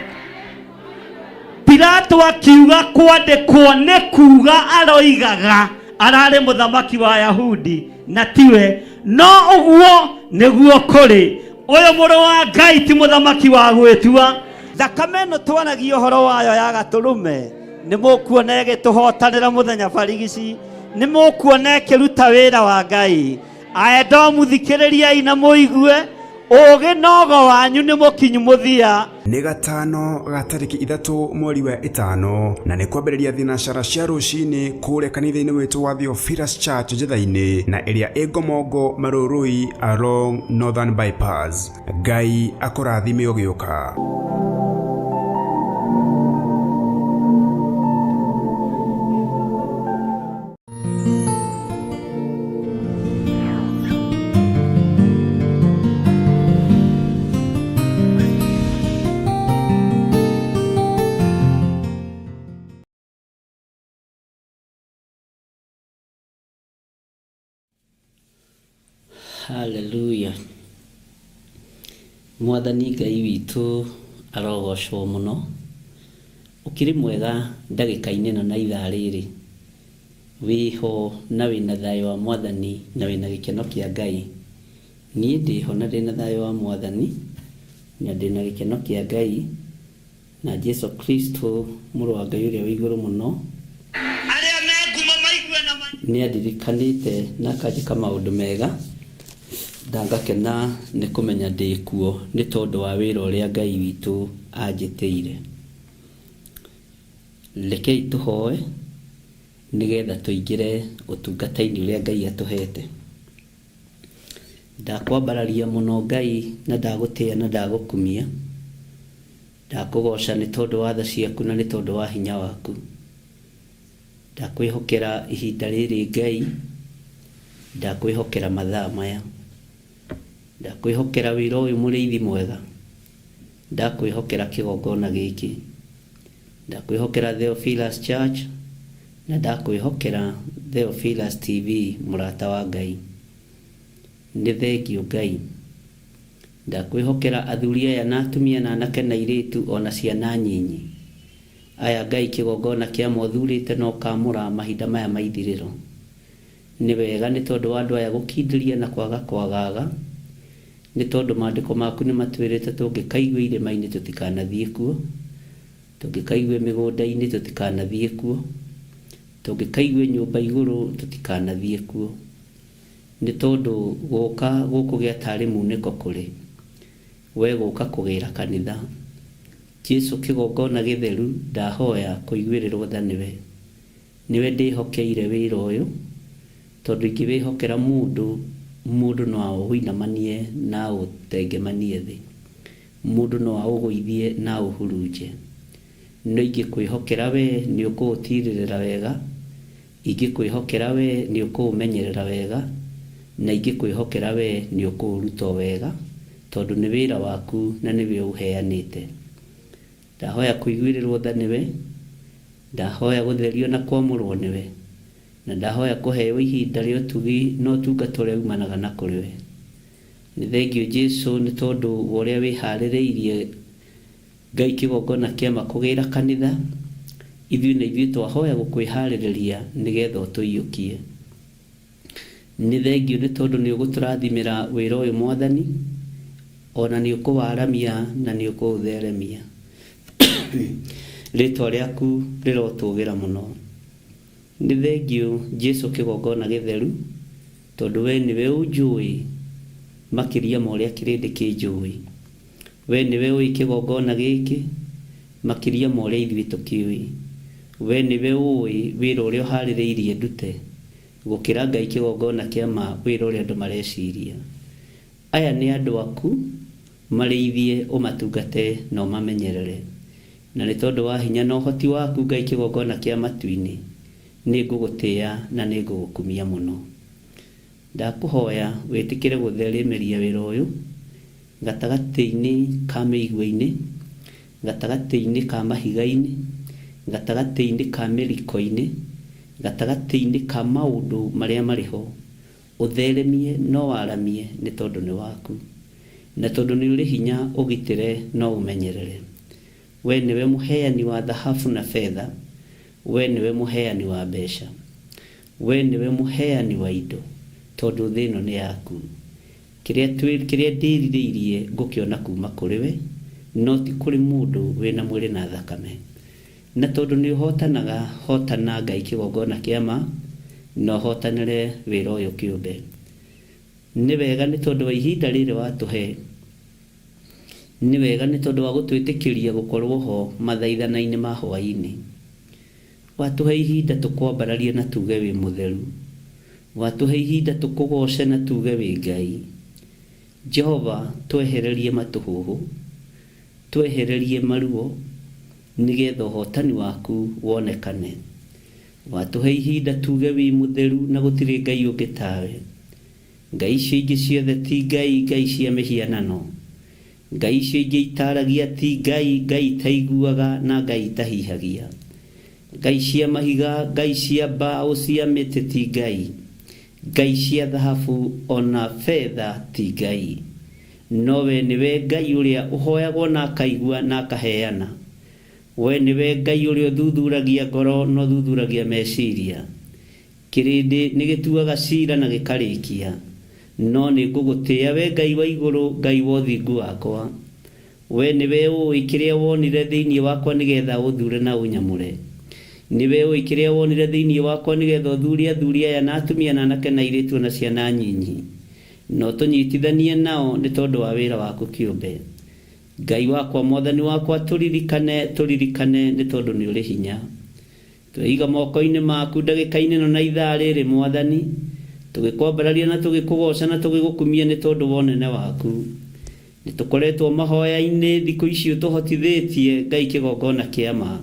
C: Pilato akiuga kwandĩkwo nĩ kuga aroigaga ararĩ mũthamaki wa Yahudi na tiwe, no ũguo nĩguo kũrĩ. Ũyũ mũrũ wa Ngai ti mũthamaki wa gwĩtua.
F: Thakame ĩno twaragia ũhoro wayo ya gatũrũme, nĩ mũkuona ĩgĩtũhotanĩra mũthenya barigici, nĩ mũkuona ĩkĩruta wĩra wa Ngai. Aedomu thikĩrĩriai na mũigue, ũũgĩ na ũgo wanyu nĩ mũkinyu mũthia.
A: Nĩ gatano ga tarĩki 3 mweri wa 5 na nĩ kwambĩrĩria thinacara cia rũcinĩ kũrĩa kanitha-inĩ witũ wa Theophilus Church Njatha-inĩ na ĩrĩa ĩ Ngomongo Marũrũi along Northern Bypass. Ngai akũrathime ũgĩũka.
G: Hallelujah. Mwathani Ngai witũ arogocwo mũno. Ũkĩrĩ mwega ndagĩka-inĩ ĩno na ithaa rĩrĩ. Wĩho na wĩna thayũ wa Mwathani na wĩna gĩkeno kĩa Ngai. Niĩ ndĩho na ndĩna thayũ wa Mwathani na ndĩna gĩkeno kĩa Ngai na Jesu Kristo mũrũ wa Ngai ũrĩa wĩ igũrũ mũno.
C: Arĩa me ngumo
G: Nĩ andirikanĩte na akanjĩka maũndũ mega, na ngakena nĩ kũmenya ndĩ kuo nĩ tondũ wa wĩra ũrĩa Ngai witũ anjĩtĩire. Rekei tũhoe nĩgetha tũingĩre ũtungata-inĩ ũrĩa Ngai atũhete. Ndakwambararia mũno Ngai na ndagũtĩa na ndagũkumia. Ndakũgoca nĩ tondũ wa tha ciaku na nĩ tondũ wa hinya waku. Ndakwĩhokera ihinda rĩrĩ Ngai, ndakwĩhokera mathaa maya. Ndakwĩhokera wĩra ũyũ mũrĩithi mwega. Ndakwĩhokera kĩgongona gĩkĩ. Ndakwĩhokera Theophilus Church na ndakwĩhokera Theophilus TV mũrata wa Ngai. Nĩ thengiũ Ngai. Ndakwĩhokera athuri aya na atumia na anake na airĩtu o na ciana nyinyi. Aya Ngai kĩgongona kĩa ma ũthurĩte na ũkaamũra mahinda maya ma ithirĩro. Nĩ wega nĩ tondũ wa andũ aya gũkindĩria na kwaga kwagaga, nĩ tondũ maandĩko maku nĩ matwĩrĩte tũngĩkaigue irĩma-inĩ tũtikanathiĩ kuo, tũngĩkaigue mĩgũnda-inĩ tũtikanathiĩ kuo, tũngĩkaigue nyũmba igũrũ tũtikanathiĩ kuo. Nĩ tondũ gũka gũkũgĩa tarĩ munĩko kũrĩ we gũka kũgĩra kanitha. Jesu kĩgongona gĩtheru ndahoya kũiguĩrĩrwo tha nĩwe. Nĩwe ndĩhokeire wĩra ũyũ tondũ ingĩwĩhokera mũndũ, mũndũ no aũinamanie na aũtengemanie thĩ. Mũndũ no aũgũithie na aũhurunje. No ingĩkwĩhokera we nĩũkũũtirĩrĩra wega, Ingĩkwĩhokera wee nĩũkũũmenyerera wega, na ingĩkwĩhokera wee nĩũkũũruta o wega, tondũ nĩ wĩra waku na nĩwe ũũheanĩte. Ndahoya kũiguĩrĩrwo tha nĩwe, ndahoya gũtherio na kwamũrwo nĩwe, na ndahoya kũheo ihinda rĩa ũtugi na ũtungata ũrĩa umanaga na kũrĩ we. Nĩ thengiũ Jesu nĩ tondũ wa ũrĩa wĩharĩrĩirie Ngai kĩgongona kĩa ma kũgĩra kanitha, ithuĩ na ithuĩ twahoya gũkwĩharĩrĩria nĩgetha ũtũiyũkie. Nĩ thengiũ nĩ tondũ nĩ ũgũtũrathimĩra wĩra ũyũ Mwathani, o na nĩ ũkũwaramia na nĩ ũkũũtheremia. Rĩtwa rĩaku rĩrotũgĩra mũno. Nĩ thengiũ Jesu kĩgongona gĩtheru, tondũ we nĩwe ũnjũĩ makĩria ma ũrĩa kĩrĩndĩ kĩnjũĩ. Wee nĩwe ũĩ kĩgongona gĩkĩ makĩria ma ũrĩa ithuĩ tũkĩũĩ. Wee nĩwe ũĩ wĩra ũrĩa ũharĩrĩirie ndute, gũkĩra Ngai kĩgongona kĩa ma wĩra ũrĩa andũ mareciria. Aya nĩ andũ aku, marĩithie, ũmatungate na ũmamenyerere. Na nĩ tondũ wa hinya na ũhoti waku Ngai kĩgongona kĩa matu-inĩ, nĩngũgũtĩa na nĩngũgũkumia mũno. Ndakũhoya wĩtĩkĩre gũtheremĩria wĩra ũyũ gatagatĩ-inĩ ka mĩigua-inĩ, gatagatĩ-inĩ ka mahiga-inĩ, gatagatĩ-inĩ ka mĩriko-inĩ, gatagatĩ-inĩ ka maũndũ marĩa marĩ ho. Ũtheremie na ũwaramie nĩ tondũ nĩ waku. Na tondũ nĩ ũrĩ hinya ũgitĩre na ũũmenyerere. Wee nĩwe mũheani wa thahabu na betha, wee nĩwe mũheani wa mbeca. Wee nĩwe mũheani wa indo, tondũ thĩ ĩno nĩ yaku. Kĩrĩa twĩ, kĩrĩa ndĩrirĩirie ngũkĩona kuuma kũrĩ we, no ti kũrĩ mũndũ wĩ na mwĩrĩ na thakame. Na tondũ nĩũhootanaga, hootana Ngai kĩgongona kĩa ma, na ũhootanĩre wĩra ũyũ kĩũmbe. Nĩ wega nĩ tondũ wa ihinda rĩrĩ watũhe. Nĩ wega nĩ tondũ wa gũtwĩtĩkĩria gũkorwo ho mathaithana-inĩ ma hwaĩ-inĩ. Watũhe ihinda tũkwambararie na tuuge wĩ mũtheru. Watũhe ihinda tũkũgooce na tuuge wĩ Ngai. Jehova twehererie matũhũhũ, twehererie maruo, nĩgetha ũhotani waku wonekane. Watũhe ihinda tuuge wĩ mũtheru na gũtirĩ Ngai ũngĩ tawe. Ngai icio ingĩ ciothe ti ngai, ngai cia mĩhianano. Ngai icio ingĩ itaaragia ti ngai, ngai itaiguaga na ngai itahihagia. Ngai cia mahiga, ngai cia mbaũ cia mĩtĩ ti ngai. Ngai cia thahabu o na betha ti ngai. No wee nĩwe Ngai ũrĩa ũhoyagwo na akaigua na akaheana. Wee nĩwe Ngai ũrĩa ũthuthuragia ngoro na ũthuthuragia meciria. Kĩrĩndĩ nĩgĩtuaga ciira na gĩkarĩkia, no nĩngũgũtĩĩa, Wee Ngai wa igũrũ, Ngai wa ũthingu wakwa. Wee nĩwe ũũĩ kĩrĩa wonire thĩinĩ wakwa nĩgeetha ũũthuure na ũnyamũre. Nĩwe ũĩ kĩrĩa wonire thĩinĩ wakwa nĩgetha ũthure athuri aya na atumia na anake na airĩtu na ciana nyinyi, na ũtũnyitithanie nao nĩ tondũ wa wĩra waku kĩũmbe. Ngai wakwa, Mwathani wakwa, tũririkane, tũririkane nĩ tondũ nĩ ũrĩ hinya. Tweiga moko-inĩ maku ndagĩka-inĩ ĩno na ithaa rĩrĩ, Mwathani, tũgĩkwambararia na tũgĩkũgooca na tũgĩgũkumia nĩ tondũ wa ũnene waku. Nĩ tũkoretwo mahoya-inĩ thikũ ici ũtũhotithĩtie, Ngai kĩgongona kĩa ma.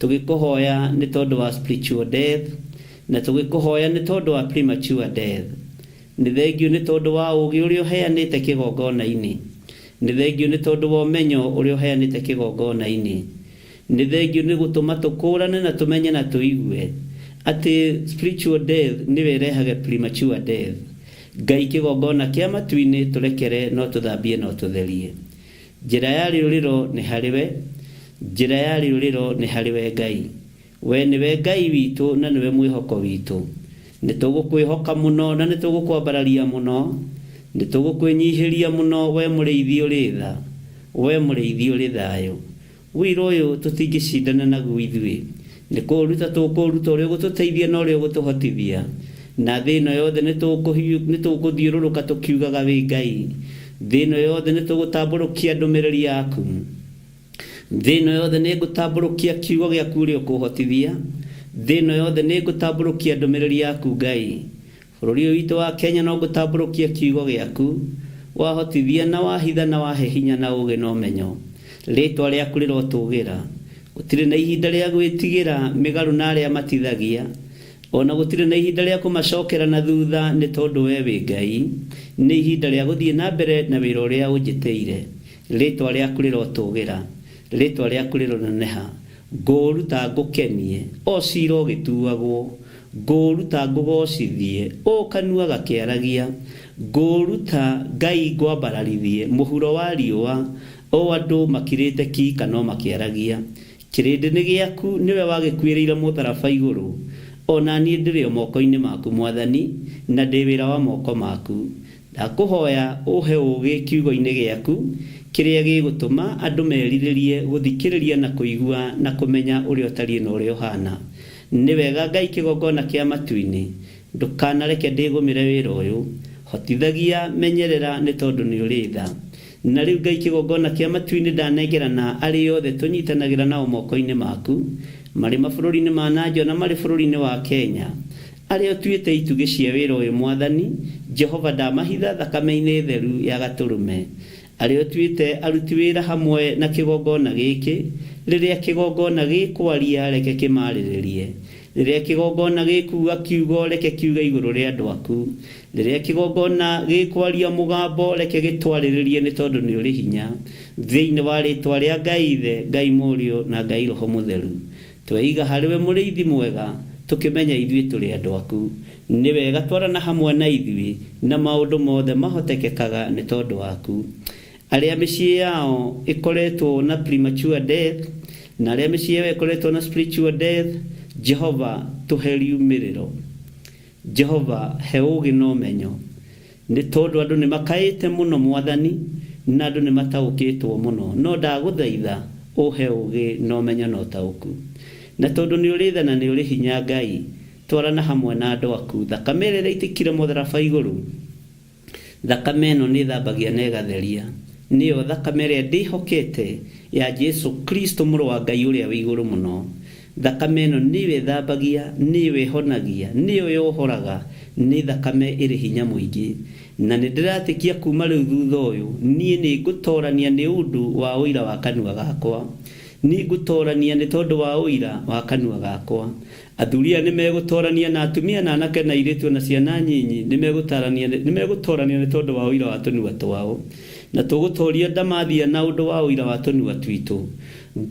G: Tũgĩkũhoya nĩ tondũ wa spiritual death, na tũgĩkũhoya nĩ tondũ wa premature death. Nĩ thengiũ nĩ tondũ wa ũũgĩ ũrĩa ũheanĩte kĩgongona-inĩ. Nĩ thengiũ nĩ tondũ wa ũmenyo ũrĩa ũheanĩte kĩgongona-inĩ. Nĩ thengiũ nĩ gũtũma tũkũũrane na tũmenye na tũigue atĩ spiritual death nĩyo ĩrehage premature death. Ngai kĩgongona kĩa matu-inĩ tũrekere na ũtũthambie na ũtũtherie. Njĩra ya rĩũrĩro nĩ harĩ we, njĩra ya rĩũrĩro nĩ harĩ we Ngai. Wee nĩwe Ngai witũ na nĩwe mwĩhoko witũ. Nĩ tũgũkwĩhoka mũno na nĩ tũgũkwambararia mũno. Nĩ tũgũkwĩnyihĩria mũno wee mũrĩithi ũrĩ tha, wee mũrĩithi ũrĩ thayũ. Ũira ũyũ tũtingĩcindana naguo ithuĩ. Nĩ kũũruta tũkũũruta ũrĩa ũgũtũteithia na ũrĩa ũgũtũhotithia. Na thĩ ĩno yothe nĩ tũgũthiũrũrũka tũkiugaga wĩ Ngai. Thĩ ĩno yothe nĩ tũgũtambũrũkia ndũmĩrĩri yaku. Thĩ ĩno yothe nĩ ngũtambũrũkia kiugo gĩaku ũrĩa ũkũhotithia. Thĩ ĩno yothe nĩ ngũtambũrũkia ndũmĩrĩri yaku Ngai. Bũrũri ũyũ witũ wa Kenya no ngũtambũrũkia kiugo gĩaku. Wahotithia na wahitha na wahe hinya na ũũgĩ na ũmenyo. Rĩĩtwa rĩaku rĩrotũũgĩra. Gũtirĩ na ihinda rĩa gwĩtigĩra mĩgarũ na arĩa matithagia. O na gũtirĩ na ihinda rĩa kũmacokera na thutha nĩ tondũ wee wĩ Ngai. Nĩ ihinda rĩa gũthiĩ na mbere na wĩra ũrĩa ũnjĩtĩire. Rĩĩtwa rĩaku rĩrotũũgĩra. Rĩĩtwa rĩaku rĩroneneha. Ngũũruta ngũkenie, o ciira ũgĩtuagwo. Ngũũruta ngũgoocithie, o kanua gakĩaragia. Ngũũruta, Ngai, ngwambararithie mũhuro wa riũa, o andũ makirĩte ki kana o makĩaragia. Kĩrĩndĩ nĩ gĩaku, nĩwe wagĩkuĩrĩire mũtharaba igũrũ. O na niĩ ndĩrĩ o moko-inĩ maku, Mwathani, na ndĩ wĩra wa moko maku. Ndakũhoya ũhe ũũgĩ kiugo-inĩ gĩaku kĩrĩa gĩgũtũma andũ merirĩrie gũthikĩrĩria na kũigua na kũmenya ũrĩa ũtariĩ na ũrĩa ũhaana. Nĩ wega Ngai kĩgongona kĩa matu-inĩ, ndũkanareke ndĩgũmĩre wĩra ũyũ. Hotithagia, menyerera nĩ tondũ nĩ ũrĩ tha. Na rĩu Ngai kĩgongona kĩa matu-inĩ ndanengerana arĩa othe tũnyitanagĩra nao moko-inĩ maku, marĩ mabũrũri-inĩ ma na nja ona marĩ bũrũri-inĩ wa Kenya. Arĩa ũtuĩte itugĩ cia wĩra ũyũ, Mwathani, Jehova, ndamahitha thakame-inĩ theru ya Gatũrũme. Arĩa ũtuĩte aruti wĩra hamwe na kĩgongona gĩkĩ, rĩrĩa kĩgongona gĩkwaria, reke kĩmaarĩrĩrie. Rĩrĩa kĩgongona gĩkuuga kiugo, reke kiuge igũrũ rĩa andũ aku. Rĩrĩa kĩgongona gĩkwaria mũgambo, reke gĩtwarĩrĩrie, nĩ tondũ nĩ ũrĩ hinya. Thĩinĩ wa rĩĩtwa rĩa Ngai Ithe, Ngai Mũriũ, na Ngai Roho Mũtheru. Tweiga harĩ we mũrĩithi mwega, tũkĩmenya ithuĩ tũrĩ andũ aku. Nĩ wega twarana hamwe na ithuĩ, na maũndũ mothe mahotekekaga nĩ tondũ waku. Arĩa mĩciĩ yao ĩkoretwo na premature death, na arĩa mĩciĩ yao ĩkoretwo na spiritual death, Jehova tũhe riumĩrĩro. Jehova he ũũgĩ na ũmenyo. Nĩ tondũ andũ nĩ makaĩte mũno, Mwathani, na andũ nĩ mataũkĩtwo mũno, no ndagũthaitha ũhe ũũgĩ na ũmenyo na ũtaũku. Na tondũ nĩ ũrĩ tha na nĩ ũrĩ hinya, Ngai, twarana hamwe na andũ aku. Thakame ĩrĩa ĩraitĩkire mũtharaba igũrũ, thakame ĩno nĩ ĩthambagia na ĩgatheria. Nĩyo thakame ĩrĩa ndĩhokete ya Jesu Kristo Mũrũ wa Ngai ũrĩa wĩ igũrũ mũno. Thakame ĩno nĩyo ĩthambagia, nĩyo ĩhonagia, nĩyo yohoraga, nĩ thakame ĩrĩ hinya mũingĩ. Na nĩndĩratĩkia kuuma rĩu thutha ũyũ, niĩ nĩngũtorania nĩ ũndũ wa ũira wa kanua gakwa. Nĩngũtorania nĩ tondũ wa ũira wa kanua gakwa. Athuri aya nĩmegũtorania na atumia na anake na airĩtu o na ciana nyinyi, nĩmegũtarania, nĩmegũtorania nĩ tondũ wa ũira wa tũnua twao. Na tũgũtoria ndamathia na ũndũ wa ũira wa tũnua twitũ.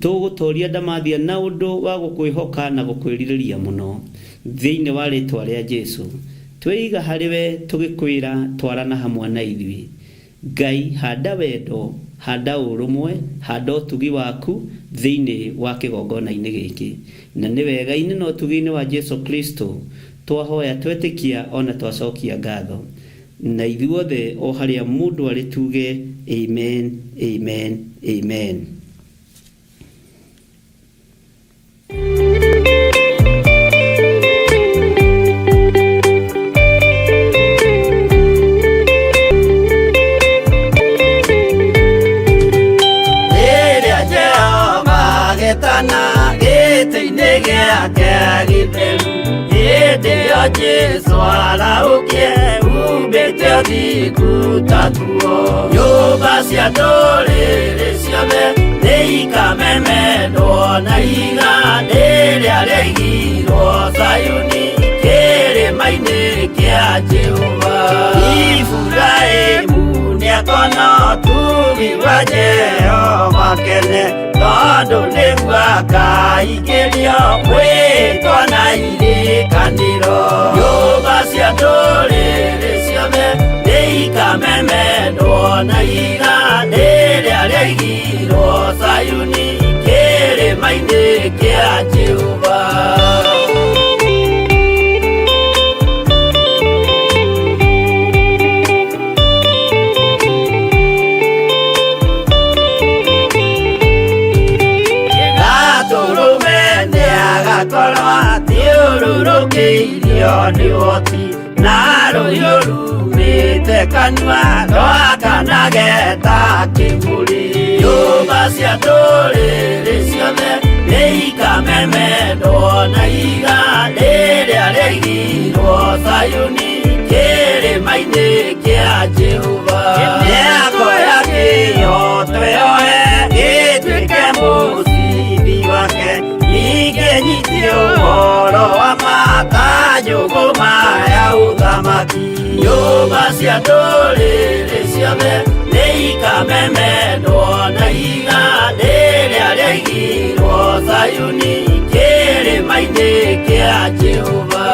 G: Tũgũtoria ndamathia na ũndũ wa gũkwĩhoka na gũkwĩrirĩria mũno. Thĩinĩ wa rĩĩtwa rĩa Jesu, tweiga harĩ we tũgĩkwĩra twarana hamwe na ithuĩ. Ngai, handa wendo, handa ũrũmwe, handa ũtugi waku thĩinĩ wa kĩgongona-inĩ gĩkĩ. Na nĩ wega-inĩ na ũtugi-inĩ wa Jesu Kristo twahoya twetĩkia o na twacokia ngatho. Na ithuothe o harĩa mũndũ arĩ tuge, Amen, amen, amen.
H: Hĩndĩ ĩyo Jesũ arahũkie umbĩte ũthingu ta nguo. Nyũmba cia ndũrĩrĩ ciothe nĩikamemendwo na ihiga rĩrĩa rĩaigirwo Zayuni kĩrĩma-inĩ kĩa Jehova. Iburahĩmu nĩakona ũtugi wa Jehova kene, tondũ nĩguo akaingĩrio mwĩtwa na irĩkanĩro. Nyũmba cia ndũrĩrĩ ciothe nĩikamemendwo na ihiga rĩrĩa rĩaigirwo Zayuni kĩrĩma-inĩ kĩa Jehova. Gatũrũme nĩagakorwo athiũrũrũkĩirio nĩ ũhoti na rũhiũ rumĩte kanua rwakanage ta kĩburi. Nyũmba cia ndũrĩrĩ ciothe nĩikamemendwo na ihiga rĩrĩa rĩaigirwo Zayuni kĩrĩma-inĩ kĩa Jehova. Nĩakoya kĩhooto yoe gĩtuĩke mũcibi wake, ningĩ nyite ũhoro wa ma ta njũgũma ya ũthamaki. Nyũmba cia ndũrĩrĩ ciothe nĩikamemendwo na ihiga rĩrĩa rĩaigirwo Zayuni kĩrĩma-inĩ kĩa Jehova.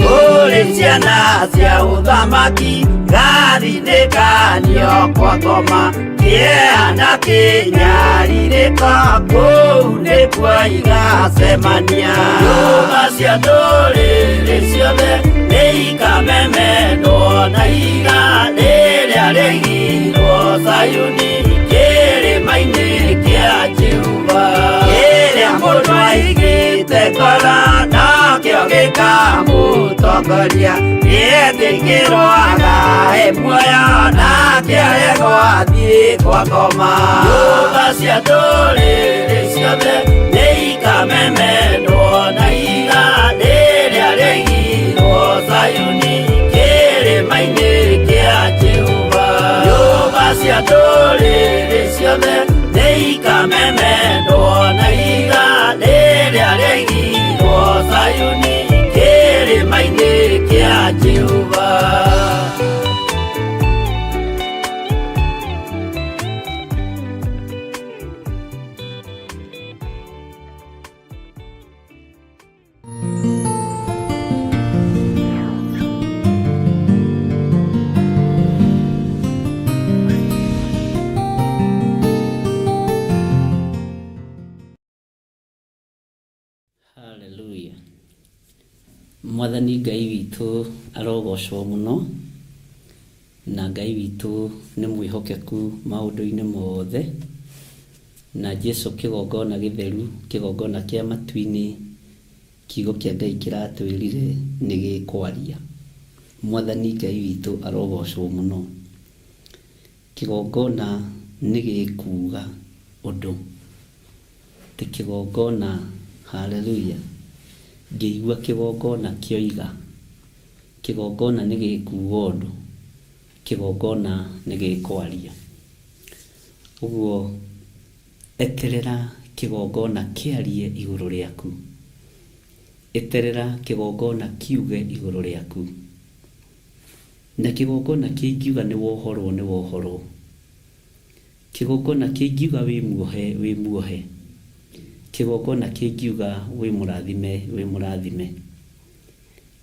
H: Kũrĩ ciana cia ũthamaki gathinĩkanio kwa ngoma, kĩeha na kĩnyarirĩko kũu nĩkuo igacemania. Nyũmba cia ndũrĩrĩ ciothe nĩikamemendwo na ihiga rĩrĩa rĩaigirwo Zayuni kĩrĩma-inĩ kĩa Jehova. Kĩrĩa mũndũ aigĩte ngoro nokĩo gĩkamũtongoria, nĩetĩkĩrwo agae muoyo nake aregwo athiĩ kwa ngoma. Nyũmba cia ndũrĩrĩ ciothe nĩikamemendwo na ihiga rĩrĩa rĩaigirwo Zayuni kĩrĩma-inĩ kĩa Jehova. Nyũmba cia ndũrĩrĩ ciothe nĩikamemendwo na ihiga rĩrĩa rĩaigirwo Zayuni kĩrĩma-inĩ kĩa Jehova.
G: Hallelujah. Mwathani Ngai witũ arogocwo mũno, na Ngai witũ nĩ mwĩhokeku maũndũ-inĩ mothe, na Jesu kĩgongona gĩtheru, kĩgongona kĩa matu-inĩ, kiugo kĩa Ngai kĩratwĩrire nĩ gĩkwaria. Mwathani Ngai witũ arogocwo mũno. Kĩgongona nĩ gĩkuga ũndũ, ti kĩgongona, haleluya, ngĩigua kĩgongona kĩoiga, kĩgongona nĩ gĩkuga ũndũ, kĩgongona nĩ gĩkwaria. Ũguo eterera kĩgongona kĩarie igũrũ rĩaku, eterera kĩgongona kiuge igũrũ rĩaku, na kĩgongona kĩngiuga nĩ wohorwo nĩ wohorwo, kĩgongona kĩngiuga wĩ muohe wĩ muohe, kĩgongona kĩngiuga wĩ mũrathime wĩ mũrathime.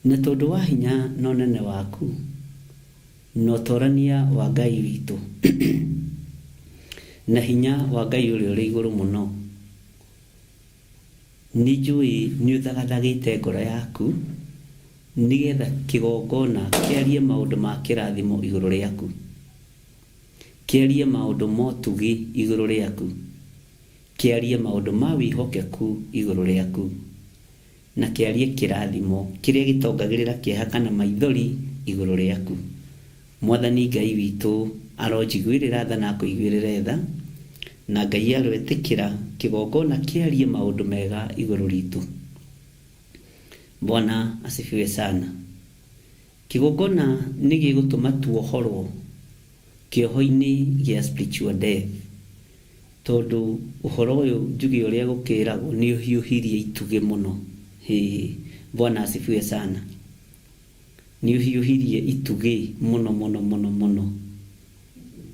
G: Na tondũ wa hinya na ũnene waku na ũtorania wa Ngai witũ na hinya wa Ngai ũrĩa ũrĩ igũrũ mũno, nĩ njũĩ nĩ ũthagathagĩte ngoro yaku nĩgetha kĩgongona kĩarie maũndũ ma kĩrathimo igũrũ rĩaku, kĩarie maũndũ ma ũtugi igũrũ rĩaku, kĩarie maũndũ ma wĩhokeku igũrũ rĩaku, na kĩarie kĩrathimo kĩrĩa gĩtongagĩrĩra kĩeha kana maithori igũrũ rĩaku. Mwathani Ngai witũ aronjiguĩrĩra tha na akũiguĩrĩre tha, na Ngai aroĩtĩkĩra kĩgongona kĩarie maũndũ mega igũrũ ritũ. Bwana asifiwe sana. Kĩgongona nĩ gĩgũtũma tuohorwo kĩoho-inĩ gĩa spiritual death, tondũ ũhoro ũyũ njuge ũrĩa gũkĩragwo nĩ ũhiũhirie itugĩ mũno. Hĩ, Bwana asifiwe sana. Nĩ ũhiũhirie itugĩ mũno mũno mũno mũno,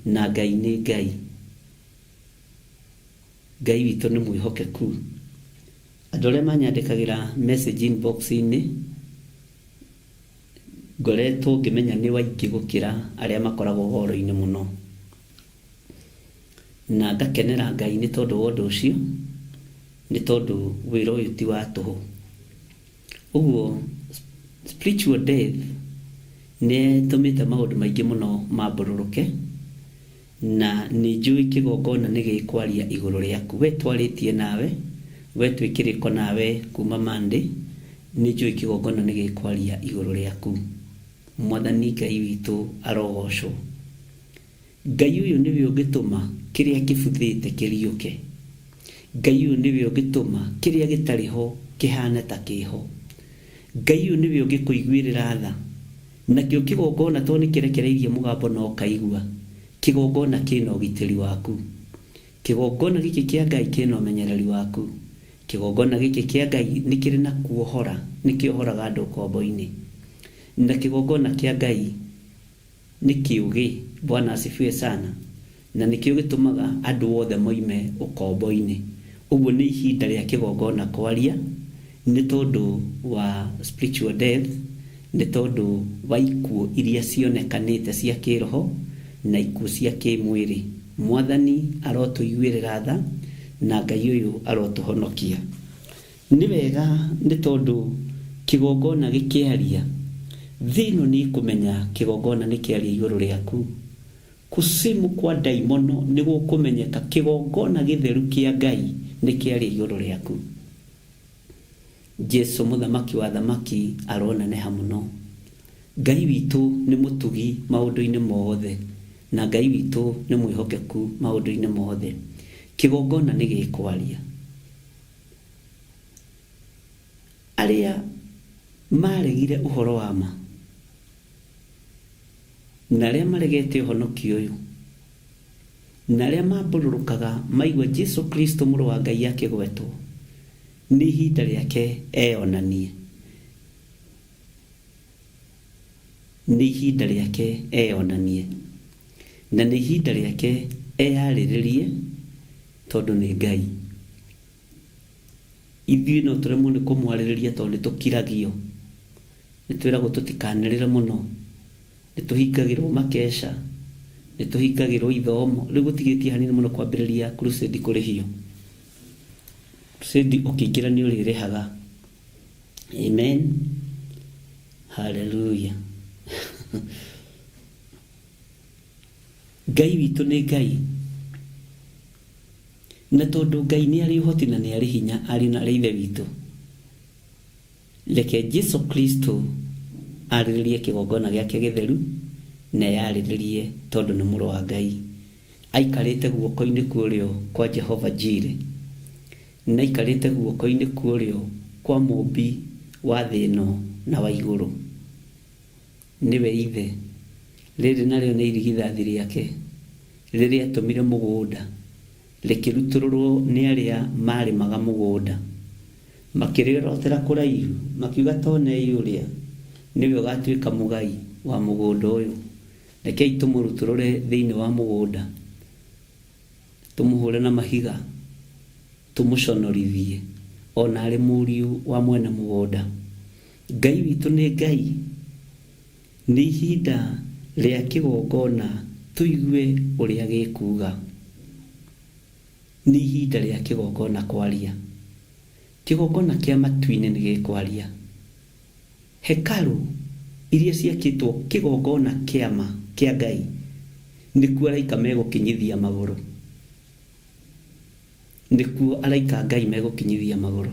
G: na Ngai nĩ Ngai. Ngai witũ nĩ mwĩhokeku. Andũ arĩa manyandĩkagĩra message inbox-inĩ, ngoretwo ngĩmenya nĩ waingĩ gũkĩra arĩa makoragwo horo-inĩ mũno. Na ngakenera Ngai nĩ tondũ wa ũndũ ũcio, nĩ tondũ wĩra ũyũ ti wa tũhũ. Ũguo spiritual death nĩ ĩtũmĩte maũndũ maingĩ mũno mambũrũrũke, na nĩ njũĩ kĩgongona nĩ gĩkwaria igũrũ rĩaku. We twarĩtie nawe, we twĩ kĩrĩko nawe kuma Monday, nĩ njũĩ kĩgongona nĩ gĩkwaria igũrũ rĩaku. Mwathani Ngai witũ arogocwo. Ngai ũyũ nĩwe ũngĩtũma kĩrĩa kĩbuthĩte kĩriũke. Ngai ũyũ nĩwe ũngĩtũma kĩrĩa gĩtarĩ ho kĩhane ta kĩho. Ngai ũyũ nĩwe ũngĩkũiguĩrĩra tha. Nakĩo kĩgongona tondũ nĩ kĩrekereirie mũgambo na ũkaigua, kĩgongona kĩna ũgitĩri waku. Kĩgongona gĩkĩ kĩa Ngai kĩna ũmenyereri waku. Kĩgongona gĩkĩ kĩa Ngai nĩ kĩrĩ na kuohora, nĩ kĩohoraga andũ ũkombo-inĩ. Na kĩgongona kĩa Ngai nĩ kĩũgĩ, Bwana asifiwe sana, na nĩkĩo gĩtũmaga andũ othe moime ũkombo-inĩ. Ũguo nĩ ihinda rĩa kĩgongona kwaria, nĩ tondũ wa spiritual death, nĩ tondũ wa ikuũ iria cionekanĩte cia kĩroho na ikuũ cia kĩmwĩrĩ. Mwathani arotũiguĩrĩra tha na Ngai ũyũ arotũhonokia. Nĩ wega nĩ tondũ kĩgongona gĩkĩaria, thĩ ĩno nĩ ĩkũmenya kĩgongona nĩ kĩaria igũrũ rĩaku. Kusimu kwa ndaimono nĩ gũkũmenyeka kĩgongona gĩtheru kĩa Ngai nĩ kĩaria igũrũ rĩaku. Jesu mũthamaki wa athamaki aroneneha mũno. Ngai witũ nĩ mũtugi maũndũ-inĩ mothe, na Ngai witũ nĩ mwĩhokeku maũndũ-inĩ mothe. Kĩgongona nĩ gĩkwaria. Arĩa maaregire ũhoro wa ma, na arĩa maregete ũhonokio ũyũ, na arĩa mambũrũrũkaga maigua Jesu Kristo Mũrũ wa Ngai akĩgwetwo, nĩ ihinda rĩake eyonanie. Nĩ ihinda rĩake eyonanie. Na nĩ ihinda rĩake eyarĩrĩrie tondũ nĩ Ngai. Ithuĩ no tũremwo nĩ kũmwarĩrĩria tondũ nĩ tũkiragio. Nĩ twĩragwo tũtikanĩrĩre mũno. Nĩ tũhingagĩrwo makeca. Nĩ tũhingagĩrwo ithomo. Rĩu gũtigĩtie hanini mũno kwambĩrĩria crusade kũrĩhio. Crusade ũkĩingĩra nĩ ũrĩrĩhaga. Amen. Hallelujah. Ngai witũ nĩ Ngai. Na tondũ Ngai nĩ arĩ ũhoti na nĩ arĩ hinya ariũ na arĩ Ithe witũ, reke Jesu Kristo arĩrĩrie kĩgongona gĩake gĩtheru na eyarĩrĩrie tondũ nĩ Mũrũ wa Ngai. Aikarĩte guoko-inĩ kwa ũrĩo kwa Jehova Jire, na aikarĩte guoko-inĩ kwa ũrĩo kwa Mũũmbi wa thĩ ĩno na wa igũrũ. Nĩwe Ithe. Rĩrĩ narĩo nĩ irigithathi rĩake, rĩrĩa aatũmire mũgũnda, rĩkĩrutũrũrwo nĩ arĩa maarĩmaga mũgũnda. Makĩrĩorotera kũraihu, makiuga, Ta onei ũrĩa! Nĩwe ũgaatuĩka mũgai wa mũgũnda ũyũ. Rekei tũmũrutũrũre thĩinĩ wa mũgũnda, tũmũhũre na mahiga, tũmũconorithie, o na arĩ mũriũ wa mwene mũgũnda. Ngai witũ nĩ Ngai. Nĩ ihinda rĩa kĩgongona tũigue ũrĩa gĩkuuga. Nĩ ihinda rĩa kĩgongona kwaria. Kĩgongona kĩa matu-inĩ nĩ gĩkwaria. Hekarũ iria ciakĩtwo kĩgongona kĩa ma kĩa Ngai nĩkuo araika megũkinyithia magũrũ. Nĩkuo araika a Ngai megũkinyithia magũrũ.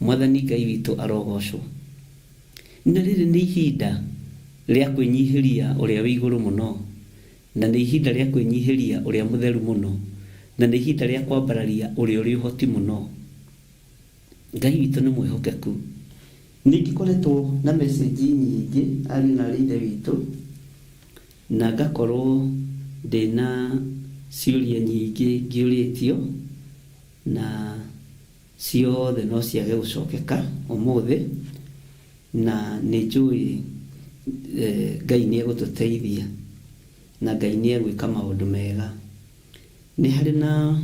G: Mwathani Ngai witũ arogocwo. Na rĩrĩ nĩ ihinda. rĩa kwĩnyihĩria ũrĩa wĩ igũrũ mũno, na nĩ ihinda rĩa kwĩnyihĩria ũrĩa mũtheru mũno, na nĩ ihinda rĩa kwambararia ũrĩa ũrĩ ũhoti mũno. Ngai witũ nĩ mwĩhokeku. Nĩ ngĩkoretwo na message nyingĩ ariũ na aarĩ a Ithe witũ, na ngakorwo ndĩna ciũria nyingĩ ngĩũrĩtio, na ciothe no ciage gũcokeka ũmũthĩ, na nĩ njũĩ Ngai nĩ egũtũteithia, na Ngai nĩ egwĩka maũndũ mega. Nĩ harĩ na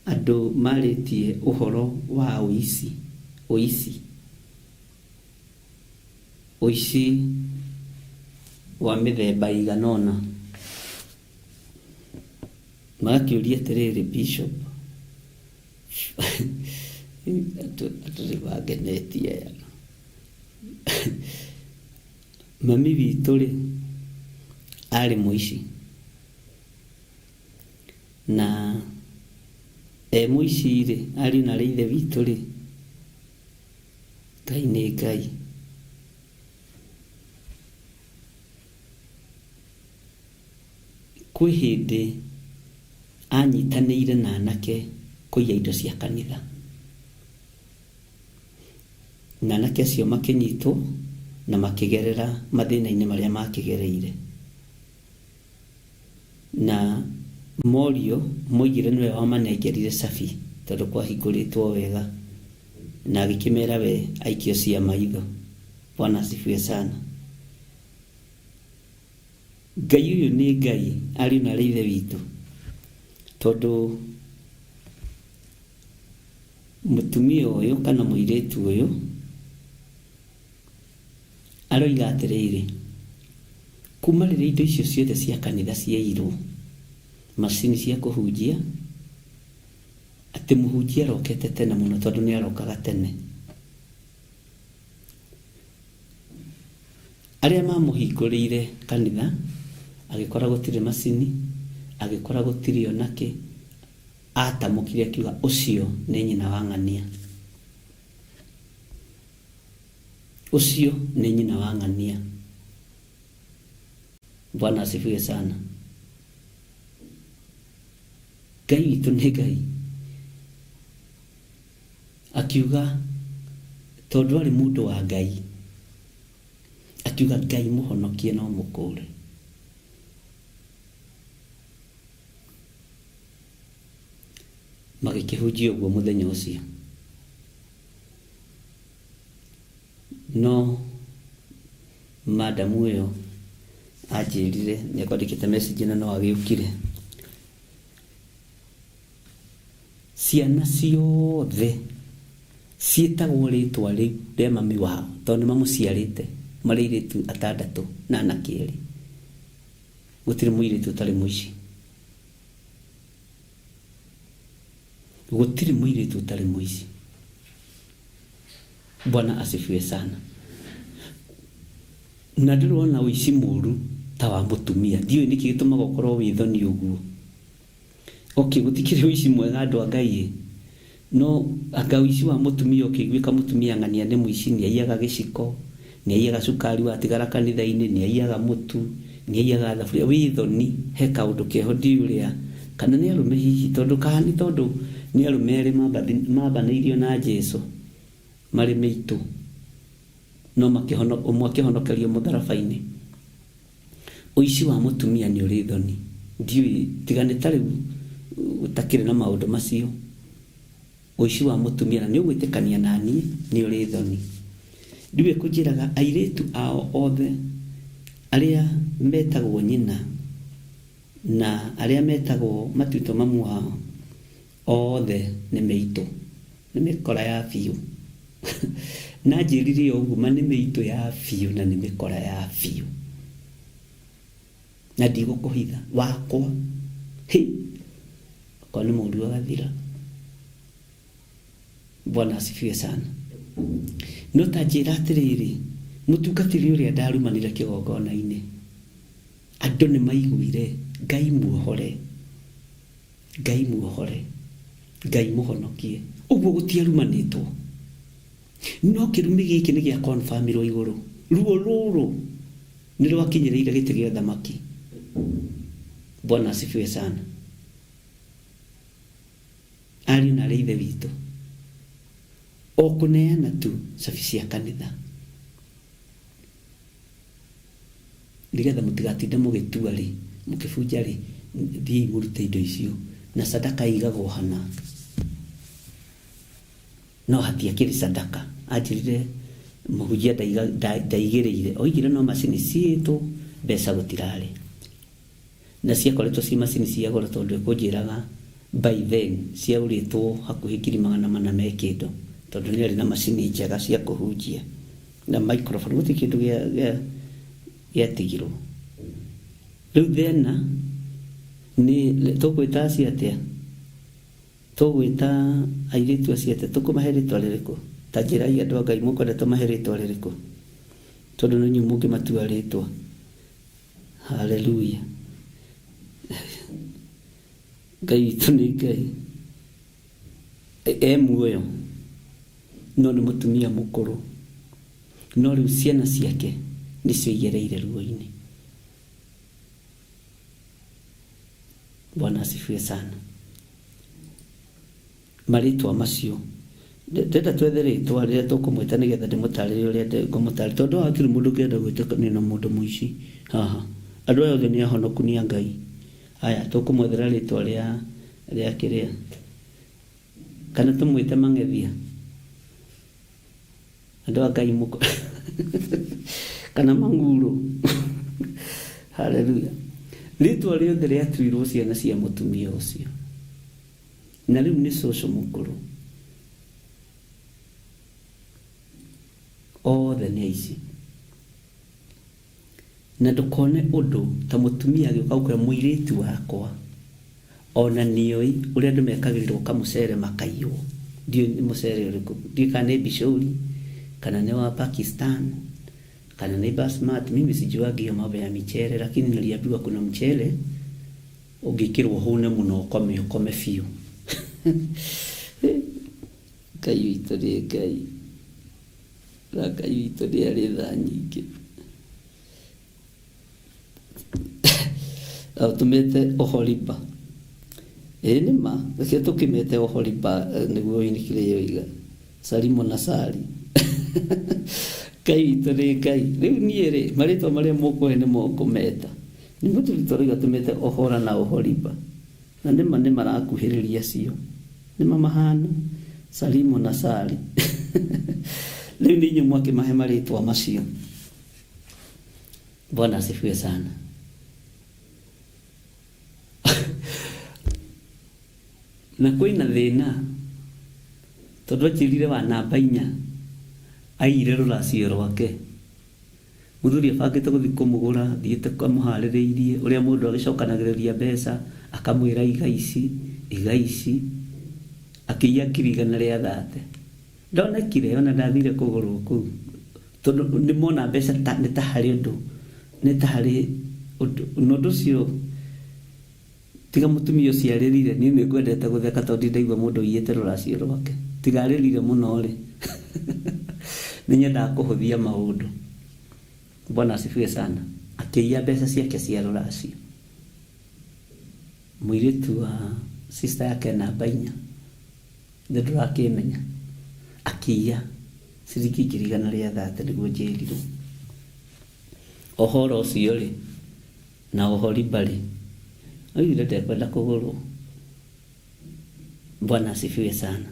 G: andũ marĩtie ũhoro wa ũici, ũici, ũici wa mĩthemba ĩigana ũna. Magakĩũria atĩrĩrĩ, Bishop, andũ nĩ mangenetie aya. Mami witũ rĩ, arĩ mũici. Na e mũici rĩ, ariũ na aarĩ a Ithe witũ rĩ, Ngai nĩ Ngai. Kwĩ hĩndĩ anyitanĩire na anake kũiya indo cia kanitha. Na anake acio makĩnyitwo na makĩgerera mathĩna-inĩ marĩa makĩgereire. Na morio moigire nĩwe wamanengerire cabi tondũ kwahingũrĩtwo wega na agĩkĩmera we aikio cia maitho. Bwana asifiwe sana. Ngai ũyũ nĩ Ngai ariũ na aarĩ a Ithe witũ tondũ mũtumia ũyũ kana mũirĩtu ũyũ Aroiga atĩrĩrĩ, Kuuma rĩrĩa indo icio ciothe cia kanitha ciaiyirũo, macini cia kũhunjia, atĩ mũhunjia arokete tene mũno tondũ nĩ arokaga tene. Arĩa mamũhingũrĩire kanitha, agĩkora gũtirĩ macini, agĩkora gũtirĩ o nakĩ, atamũkire akiuga ũcio nĩ nyina wa ng'ania. Ũcio nĩ nyina wa ng'ania. Bwana asifiwe sana. Ngai witũ nĩ Ngai. Akiuga tondũ arĩ mũndũ wa Ngai, akiuga Ngai mũhonokie no mũkũre. Magĩkĩhunjia ũguo mũthenya ũcio. No madam ũyũ anjĩrire nĩ ekwandĩkĩte message na no agĩũkire. Ciana ciothe ciĩtagwo rĩtwa rĩu rĩa mami wao tondũ nĩ mamũciarĩte marĩ airĩtu atandatũ na anake erĩ. Gũtirĩ mũirĩtu ũtarĩ mũici. Gũtirĩ mũirĩtu ũtarĩ mũici. Bwana asifiwe sana. Na ndũrĩ wona ũici mũru ta wa mũtumia. Ndiũĩ nĩkĩ gĩtũmaga ũkorwo wĩ thoni ũguo. Okay, gũtikĩrĩ ũici mwega andũ a Ngai ĩ. No anga ũici wa mũtumia ũkĩiguĩka mũtumia ng'ania nĩ mũici, nĩ aiyaga gĩciko, nĩ aiyaga cukari watigara kanitha-inĩ, nĩ aiyaga mũtu, nĩ aiyaga thaburia, wĩ thoni, he kaũndũ keho ndiũĩ ũrĩa, kana nĩ arũme hihi, tondũ kana nĩ tondũ nĩ arũme erĩ mambanĩirio na Jesu marĩ mĩitũ, no ũmwe akĩhonokerio mũtharaba-inĩ. Ũici wa mũtumia nĩ ũrĩ thoni, ndiũĩ tiga nĩ ta rĩu gũtakĩrĩ na maũndũ macio. Ũici wa mũtumia na nĩ ũgwĩtĩkania na niĩ nĩ ũrĩ thoni. Rĩu ĩkũnjĩraga airĩtu ao othe arĩa metagwo nyina na arĩa metagwo matuĩtwo mamu wao othe nĩ mĩitũ, nĩ mĩkora ya biũ. Na anjĩrire o ũguo ma nĩ mĩitũ ya biũ na nĩ mĩkora ya biũ. Na ndigũkũhitha wakwa hĩ wakwa nĩ mũru agathira. Bwana asifiwe sana. No ta njĩra atĩrĩrĩ, mũtungatĩri ũrĩa ndarumanire kĩgongona-inĩ, andũ nĩ maiguire Ngai muohore, Ngai muohore, Ngai mũhonokie. Ũguo gũtiarumanĩtwo. No kĩrumi gĩkĩ nĩ gĩa confirm-irwo igũrũ. Ruo rũrũ nĩ rwakinyĩrĩire gĩtĩ gĩa ũthamaki. Bwana asifiwe sana. Ariũ na arĩ ithe witũ, o kũneana tu cabi cia kanitha nĩgetha mũtigatinde mũgĩtua rĩ mũkĩbunja rĩ, thiĩi mũrute indo icio na sadaka igagwo hana no hatiakĩrĩ sadaka. Anjĩrire mũhunjia ndaigĩrĩire, oigire no macini ciĩtwo mbeca gũtirarĩ na ciakoretwo ci macini cia goro tondũ ĩkũnjĩraga by then ciagũrĩtwo hakuhĩ 400,000 me kĩndũ tondũ nĩ arĩ na macini njega cia kũhunjia na microphone gũtirĩ kĩndũ gĩatigirwo. Rĩu thĩna nĩ tũgwĩta acio atĩa? Tũgwĩta airĩtu acio atĩa? Tũkũmahe rĩtwa rĩrĩkũ? Ta njĩrai andũ a Ngai mũkwenda tũmahe rĩtwa rĩrĩkũ? Tondũ nĩ inyuĩ mũngĩmatua rĩtwa. Haleluya. Ngai witũ nĩ Ngai. E muoyo no nĩ mũtumia mũkũrũ. No rĩu ciana ciake nĩcio igereire ruo-inĩ. Bwana asifiwe sana. Marĩtwa macio ndĩrenda twethe rĩtwa rĩrĩa tũkũmwĩta nĩgetha ndĩmũtarĩrie ũrĩa ngũmũtarĩria tondũ haha hatirĩ mũndũ ũngĩenda gwĩtĩkanio na mũndũ mũici haha. Andũ aya othe nĩ ahonoku nĩ a Ngai. Aya tũkũmwethera rĩtwa rĩa rĩa kĩrĩa kana tũmwĩte mang'ethia. Andũ a Ngai mũko kana mang'uro. Haleluya. Rĩtwa rĩothe rĩatuirwo ciana cia mũtumia ũcio. Na rĩu nĩ cũcũ mũkũrũ. Othe nĩ aici. Na ndũkone ũndũ ta mũtumia agĩũka gũkwĩra mũirĩtu wakwa ona nĩoĩ ũrĩa andũ mekagĩrĩrwo kamũcere makaiywo. Ndiũĩ nĩ mũcere ũrĩkũ, ndiũĩ kana nĩ bishori kana nĩ wa Pakistan kana nĩ basmati, mimi sijuagi hiyo mambo ya michere lakini niliambiwa kuna mchele ũngĩkĩrwo ũhũne mũno ũkome ũkome biũ. Ngai witũ nĩ Ngai. Na Ngai witũ nĩ arĩ tha nyingĩ. Tũmete Oholiba. Ĩĩ nĩ ma, reke tũkĩmete Oholiba nĩguo wĩinĩkĩre yoiga. Salimo na Sari. Ngai witũ nĩ Ngai. Rĩu niĩ rĩ, marĩtwa marĩa mũkũhe nĩmo ngũmeta. Nĩ mũthuri tũrauga tũmete Ohola na Oholiba. Na nĩ ma nĩ marakuhĩrĩria acio. Nĩ ma mahana Salimu na Sali. Rĩu nĩ inyuĩ mwakĩmahe marĩtwa macio. Bwana asifiwe sana. Na kwĩna thĩna tondũ anjĩrire wa namba inya aiyire rũracio rwake. Mũthuri abangĩte gũthiĩ kũmũgũra, athiĩte amũharĩrĩirie, ũrĩa mũndũ agĩcokanagĩrĩria mbeca, akamwĩra iga ici, iga ici, akĩiya 130,000. Ndonekire ona ndathire kũgũrwo kũu, tondũ nĩmona mbeca ta, nĩ ta harĩ ũndũ, nĩ ta harĩ ũndũ, na ũndũ ũcio Tiga mũtumia ũcio arĩrire, niĩ nĩ ngwendete gũtheka tondũ ndirĩ ndaigua mũndũ ũiyĩte rũracio rwake. Tiga arĩrire mũno-rĩ, nĩ nyendaga kũhũthia maũndũ. Bwana asifiwe sana. Akĩiya mbeca ciake cia rũracio. Mũirĩtu wa sister yake namba inya, nĩ ndũrakĩmenya, akĩiya ciringi 130,000 nĩguo njĩrirwo. Ũhoro ũcio-rĩ, Na Oholiba-rĩ, oigire ndekwenda kũgũrũo. Bwana asifiwe sana.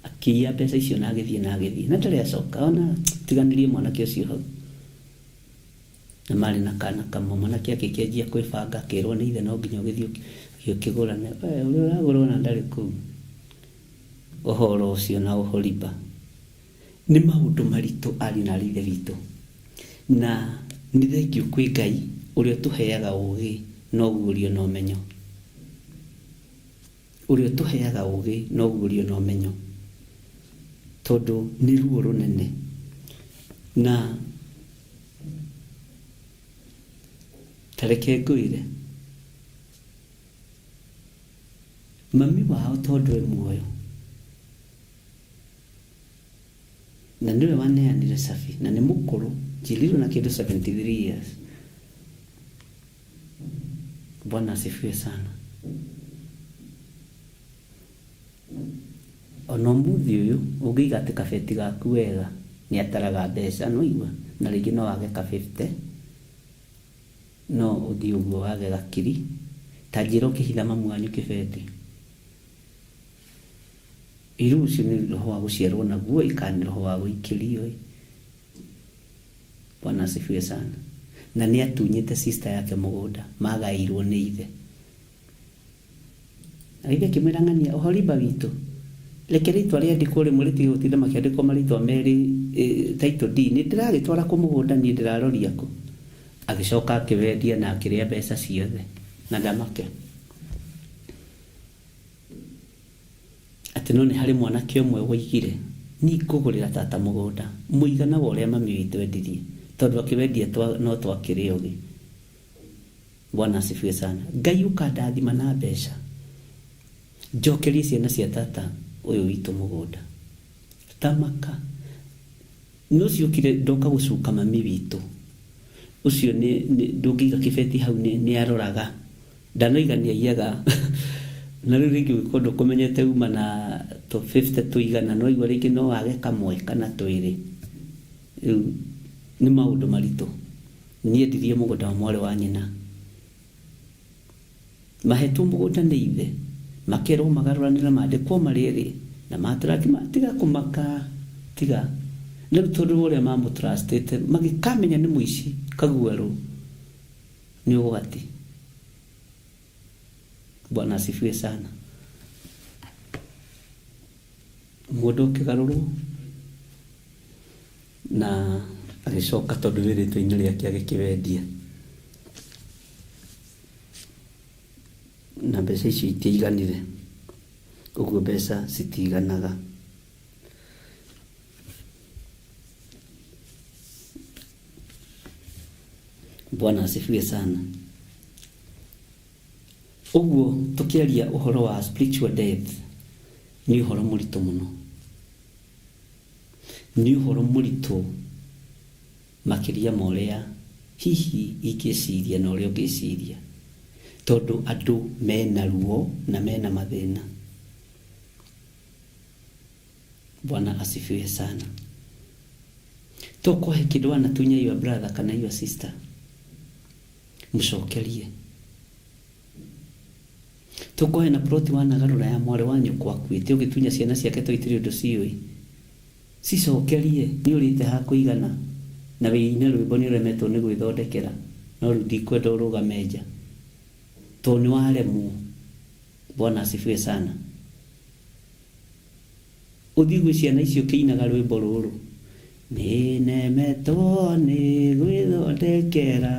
G: Akĩiya mbeca icio na agĩthiĩ na agĩthiĩ. Na ndarĩ acoka ona tiganĩrie mwanake ũcio hau. Na marĩ na kana kamwe. Mwanake agĩkĩanjia kwĩbanga akĩrwo nĩ ithe no nginya ũgĩthiĩ ũkĩgũrane. We ũrĩa ũragũrwo ona ndarĩ kũu. Ũhoro ũcio na Oholiba. Nĩ maũndũ maritũ ariũ na aarĩ a Ithe witũ, na nĩ thengiũ kwĩ Ngai ũrĩa ũtũheaga ũũgĩ na ũguũrio na ũmenyo. Ũrĩa ũtũheaga ũũgĩ na ũguũrio na ũmenyo, tondũ nĩ ruo rũnene. Na ta reke ngwĩre, mami wao tondũ e muoyo, Na nĩwe waneanire cabi, na nĩ mũkũrũ. Njĩrirwo na kĩndũ 73 years. Bwana asifiwe sana. Ona ũmũthĩ ũyũ ũngĩiga atĩ kabeti gaku wega nĩ ataraga mbeca nĩwaigua na rĩngĩ no wage ka 50 no ũthiĩ ũguo wage gakiri ta njĩra ũkĩhitha mamu wanyu kĩbeti ĩ rĩu ũcio nĩ roho wa gũciarwo naguo ĩ kana nĩ roho wa gũikĩrio ĩ. Bwana asifiwe sana. Na nĩ atunyĩte sister yake mũgũnda magaĩirwo nĩ ithe. Agĩthiĩ akĩmwĩra ng'ania ũhorimba witũ reke rĩtwa rĩandĩkwo rĩmwe rĩtige gũtinda makĩandĩkwo marĩtwa merĩ e, title deed nĩ ndĩragĩtwara kũ mũgũnda niĩ ndĩraroria kũ. Agĩcoka akĩwendia na akĩrĩa mbeca ciothe na ndamake. Atĩ no nĩ harĩ mwanake ũmwe woigire niĩ ngũgũrĩra tata mũgũnda mũigana wa ũrĩa mami witũ endirie tondũ akĩwendia twa, no twakĩrĩ ogĩ. Bwana asifiwe sana. Ngai ũkandathima na mbeca njokerie ciana cia tata ũyũ witũ mũgũnda. Tamaka. Nĩ ũcio ũkire ndoka gũcuka mami witũ. Ũcio nĩ ndũngĩiga kĩbeti hau nĩ nĩ aroraga. Ndanoiga nĩ aiyaga na rĩu rĩngĩ ũngĩkorwo ndũkũmenyete uma na tũ 50 tũigana no igua rĩngĩ no wage kamwe kana twĩrĩ. Rĩu nĩ maũndũ maritũ. Nĩendirie mũgũnda wa mwarĩ wa nyina. Mahetwo mũgũnda nĩ ithe, makerwo magarũranĩre mandĩkwo marĩ erĩ, na matũrathima, tiga kũmaka, tiga. Na rĩu tondũ wa ũrĩa mamũtrustĩte, magĩkamenya nĩ mũici kaguarũ, nĩ ũgwati. Bwana asifiwe sana. Mũgũnda ũkĩgarũrwo, na agĩcoka tondũ wĩ rĩtwa-inĩ rĩake agĩkĩwendia. Na mbeca icio itiaiganire, ũguo mbeca citiganaga. Bwana asifiwe sana. Ũguo tũkĩaria ũhoro wa spiritual death nĩ ũhoro mũritũ mũno, nĩ ũhoro mũritũ makĩria ma ũrĩa hihi ingĩciria na ũrĩa ũngĩciria, tondũ andũ mena ruo na mena mathĩna. Bwana asifiwe sana. To kwahe kĩndũ wanatunya your brother kana your sister, mũcokerie. To kwahe na plot wanagarũra ya mwarĩ wa nyũkwa akuĩte ũgĩtunya ciana ciake to itirĩ ũndũ ciũĩ, cicokerie. Nĩ ũrĩte ha kũigana na wĩine rwĩmbo nĩ ũremetwo nĩ gwĩthondekera, no rĩu ndikwenda ũrũgame nja tondũ nĩ waremwo. Bwana asifiwe sana. Ũthiĩ gwĩ ciana icio ũkĩinaga rwĩmbo rũrũ, Nĩnemetwo nĩ gwĩthondekera,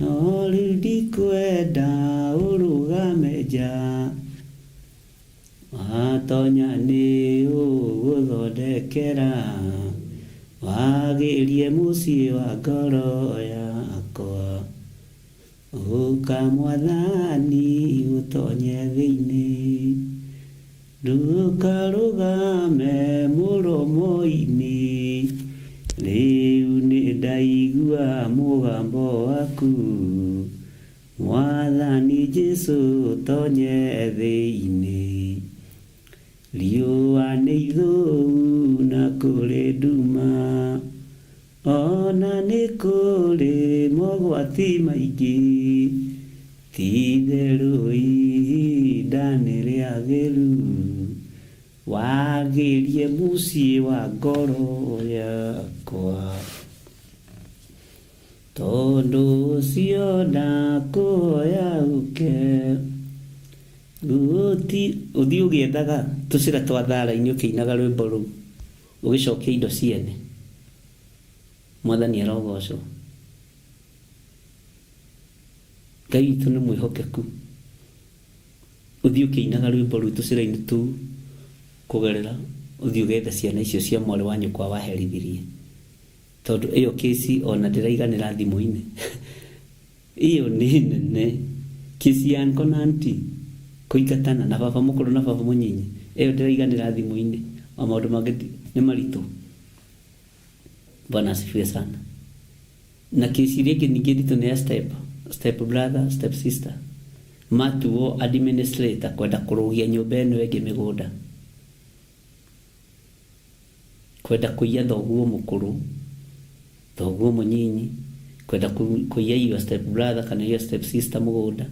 G: no rĩu ndikwenda ũrũgame nja. Watonya nĩ ũgũthondekera, wagĩrie mũciĩ wa ngoro yakwa. Ũka Mwathani ũtonye thĩinĩ, ndũkarũgame mũromo-inĩ. Rĩu nĩndaigua mũgambo waku, Mwathani Jesũ tonye thĩinĩ. Riũa nĩ ithũu na kũrĩ nduma, Ona nĩ kũrĩ mogwati maingĩ, ti-itherũ ihinda nĩ rĩagĩru, wagĩrie mũciĩ wa ngoro yakwa. Tondũ ũcio ndakũhoya ũke, ũthiĩ ũgĩethaga tũcĩra twa thara-inĩ ũkĩinaga rwĩmbo rũu, ũgĩcokia indo ciene. Mwathani arogocwo. Ngai witũ nĩ mwĩhokeku. Ũthiĩ ũkĩinaga rwĩmbo rũu tũcĩra-inĩ tũu kũgerera ũthiĩ ũgethe ciana icio cia mwarĩ wa nyũkwa waherithirie. Tondũ ĩyo kĩci ona ndĩraiganĩra thimũ-inĩ. Ĩyo nĩ nene. Kĩci ya uncle na auntie kũingatana na baba mũkũrũ na baba mũnyinyi ĩyo ndĩraiganĩra thimũ-inĩ. O maũndũ mangĩ nĩ maritũ. Bwana asifiwe sana. Na kesi iria ingĩ ningĩ nditũ nĩ ya step step brother, step sister matuo administrator kwenda kũrũgia nyũmba ĩno ĩngĩ mĩgũnda, kwenda kũiya thoguo mũkũrũ, thoguo mũnyinyi, kwenda kũiya your step brother kana your step sister mũgũnda,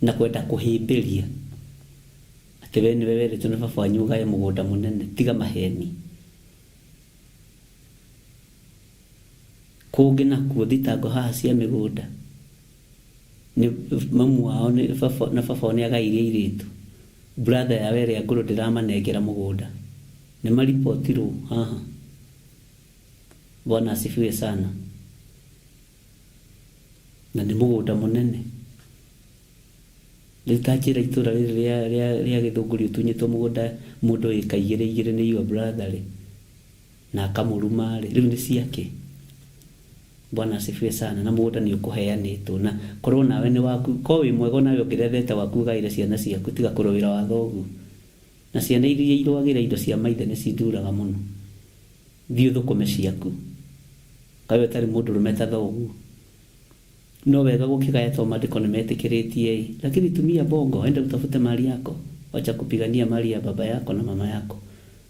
G: na kwenda kũhĩmbĩria atĩ we nĩwe werĩtwo nĩ baba wanyu ũgaye mũgũnda mũnene. Tiga maheni. Kũngĩ nakuo thitango haha cia mĩgũnda nĩ mamu wao nĩ baba na baba wao nĩ agaire airĩtu, brother yao ĩrĩa ngũrũ ndĩramanengera mũgũnda, nĩ maripotirwo haha. Bwana asifiwe sana. Na nĩ mũgũnda mũnene. Rĩu ta njĩra itũra rĩrĩ rĩa rĩa rĩa Gĩthũngũri ũtunyĩtwo mũgũnda mũndũ ĩka igĩrĩ igĩrĩ nĩ your brother rĩ, na akamũruma rĩ, rĩu nĩ ciake? Bwana asifiwe sana. Na mũgũnda nĩ ũkũheanĩtwo na korwo nawe nĩ waku, korwo wĩ mwega onawe ũngĩrethete waku ũgaĩre ciana ciaku tiga kũrũĩra wa thoguo. Na ciana iria irũagĩra indo cia maithe nĩ cinduraga mũno. Thiĩ ũthũkũme ciaku. Kaĩ we ũtarĩ mũndũrũme ta thoguo? No wega gũkĩgaya tondũ maandĩko nĩ metĩkĩrĩtie-ĩ, lakini tumia bongo, enda utafute mali yako, wacha kupigania mali ya baba yako na mama yako.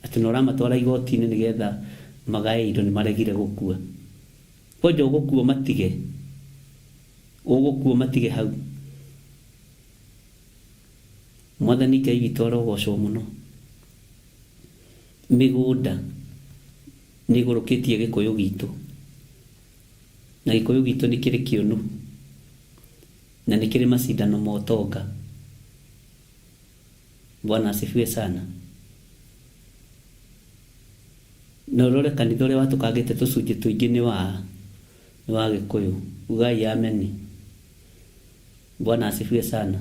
G: Atĩ na ũramatwara igoti-inĩ nĩgetha magae indo nĩ maregire gũkua. Kwanja ũgũkua ũmatige, ũgũkua ũmatige hau. Mwathani Ngai witũ arogocwo mũno. Mĩgũnda nĩ ĩgũrũkĩtie gĩkũyũ gitũ. Na gĩkũyũ gitũ nĩ kĩrĩ kĩũnũhu na nĩ kĩrĩ macindano ma ũtonga. Bwana asifiwe sana. Na ũrore kanitha ũrĩa watũkangĩte tũcunjĩ tũingĩ nĩ wa nĩ wa gĩkũyũ. Ugai ameni. Bwana asifiwe sana.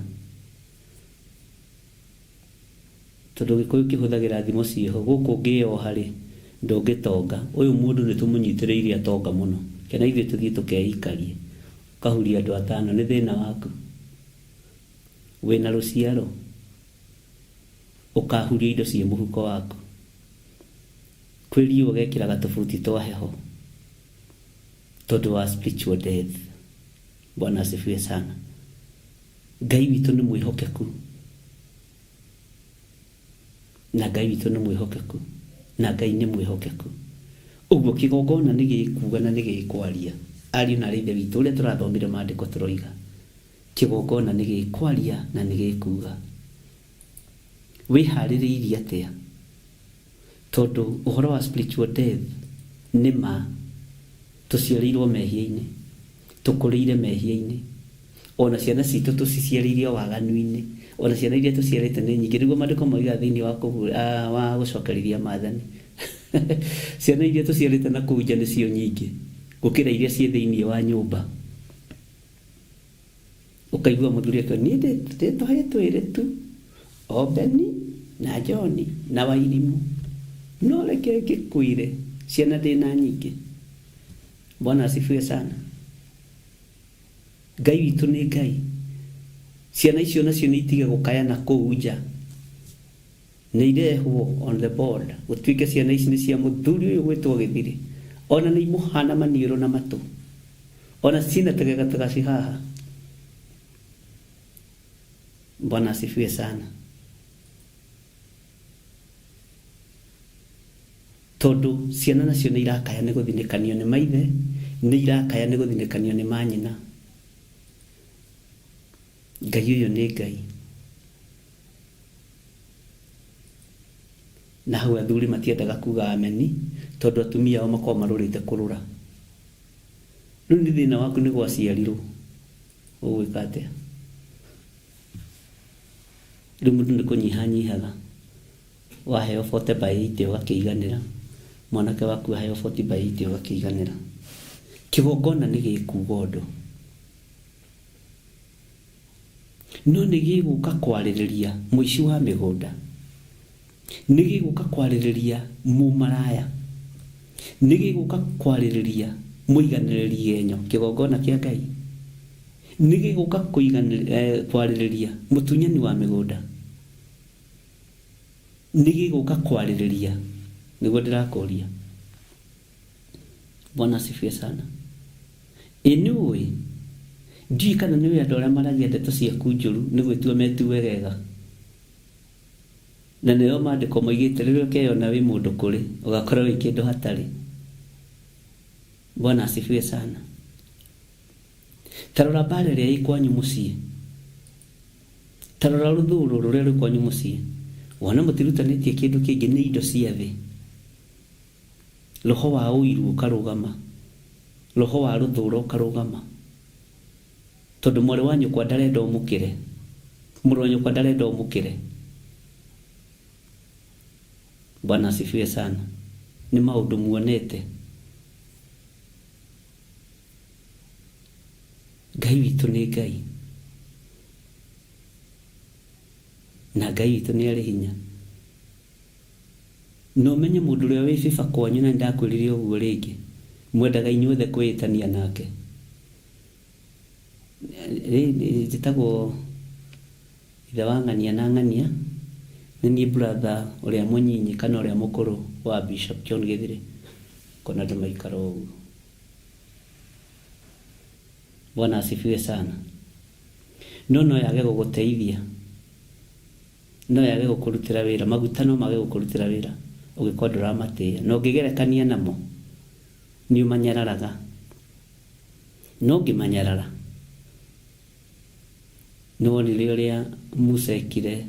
G: Tondũ gĩkũyũ kĩhũthagĩra thimo ciĩho, gũkũ ũngĩyoha rĩ, ndũngĩtonga. Ũyũ mũndũ nĩ tũmũnyitĩrĩire atonga mũno. Kena ithuĩ tũthiĩ tũkeikarie. Ũkahuria andũ atano, nĩ thĩna waku? Wĩna rũciaro? Ũkahuria indo ciĩ mũhuko waku. Kwĩ riũa ũgekĩraga tũbuti twa heho tondũ wa spiritual death. Bwana asifiwe sana. Ngai witũ nĩ mwĩhokeku. Na Ngai witũ nĩ mwĩhokeku. Na Ngai nĩ mwĩhokeku. Ũguo kĩgongona nĩ gĩkuuga na nĩ gĩkwaria. Ariũ na aarĩ a Ithe witũ, ũrĩa tũrathomire maandĩko tũroiga, kĩgongona nĩ gĩkwaria na nĩ gĩkuuga. Wĩharĩrĩirie atĩa? Tondũ ũhoro wa spiritual death nĩ ma, tũciarĩirwo mehia-inĩ, tũkũrĩire mehia-inĩ, ona ciana citũ tũciciarĩire o waganu-inĩ, ona ciana iria tũciarĩte nĩ nyingĩ, nĩguo maandĩko moigaga thĩinĩ wa wa gũcokerithia maathani. Ciana iria tũciarĩte na kũu nja nĩcio nyingĩ gũkĩra iria ciĩ thĩinĩ wa nyũmba. Ũkaigua mũthuri akiuga, niĩ ndĩ ndĩ tũhĩĩ twĩrĩ tu, o Beni na John na Wairimũ. No reke ngĩkwĩre, ciana ndĩna nyingĩ. Bwana asifiwe sana. Ngai witũ nĩ Ngai. Ciana icio nacio nĩ itige gũkaya na kũu nja. Nĩ irehwo on the board, gũtuĩke ciana ici nĩ cia mũthuri ũyũ ũgwĩtwo Gĩthirĩ. Ona nĩ imũhana maniũrũ na matũ. Ona ciĩna tũgego tũgaci haha. Bwana asifiwe sana. Tondũ ciana nacio nĩ irakaya nĩ gũthinĩkanio nĩ maithe, nĩ irakaya nĩ gũthinĩkanio nĩ manyina. Ngai ũyũ nĩ Ngai. Na hau athuri matiendaga kuga ameni tondũ atumia ao makoragwo marũrĩte kũrũra. Rĩu nĩ thĩna waku nĩ gwaciarirwo, ũgwĩka atĩa? Rĩu mũndũ nĩ kũnyihanyihaga. Waheo forty by eighty ũgakĩiganĩra, mwanake waku aheo forty by eighty ũgakĩiganĩra. Kĩgongona nĩ gĩkuga ũndũ. No nĩ gĩgũka kwarĩrĩria mũici wa mĩgũnda, nĩ gĩgũka kwarĩrĩria mũmaraya, nĩ gĩgũka kwarĩrĩria mũiganĩrĩri igenyo, kĩgongona kĩa Ngai, nĩ gĩgũka kwarĩrĩria mũtunyani wa mĩgũnda. Nĩ gĩgũka kwarĩrĩria, nĩguo ndĩrakũria. Bwana asifiwe sana. Ĩ nĩ ũĩ ndiũĩ kana nĩ ũĩ andũ arĩa maragia ndeto ciaku njũru nĩ gwĩtua metuegega na nĩo maandĩko moigĩte rĩrĩa ũkeyona wĩ mũndũ kũrĩ ũgakorwo wĩ kĩndũ hatarĩ. Bwana asifiwe sana. Ta rora mbara ĩrĩa ĩ kwanyu mũciĩ, ta rora rũthũũro rũrĩa rwĩ kwanyu mũciĩ, wone mũtirutanĩtie kĩndũ kĩngĩ nĩ indo cia thĩ. Roho wa ũiru ũkarũgama, roho wa rũthũũro ũkarũgama, tondũ mwarĩ wa nyũkwa ndarenda ũmũkĩre, mũrũ wa nyũkwa ndarenda ũmũkĩre. Bwana asifiwe sana. Nĩ maũndũ muonete. Ngai witũ nĩ Ngai, na Ngai witũ nĩ arĩ hinya. Na ũmenye mũndũ ũrĩa wĩ bĩba kwanyu, na nĩndakwĩrire ũguo rĩngĩ, mwendaga inyuothe kwĩĩtania nake. Njĩtagwo ithe wa ng'ania na ng'ania, nĩ niĩ brother ũrĩa mũnyinyi kana ũrĩa mũkũrũ wa Bishop John Gĩthire, kona andũ maikara ũguo. Bwana asifiwe sana. No no yage gũgũteithia, no yage gũkũrutĩra wĩra, maguta no mage gũkũrutĩra wĩra ũngĩkorwo ndũramatĩĩa, na ũngĩgerekania namo nĩ ũmanyararaga, no ũngĩmanyarara nĩ wonire ũrĩa Musa ekire,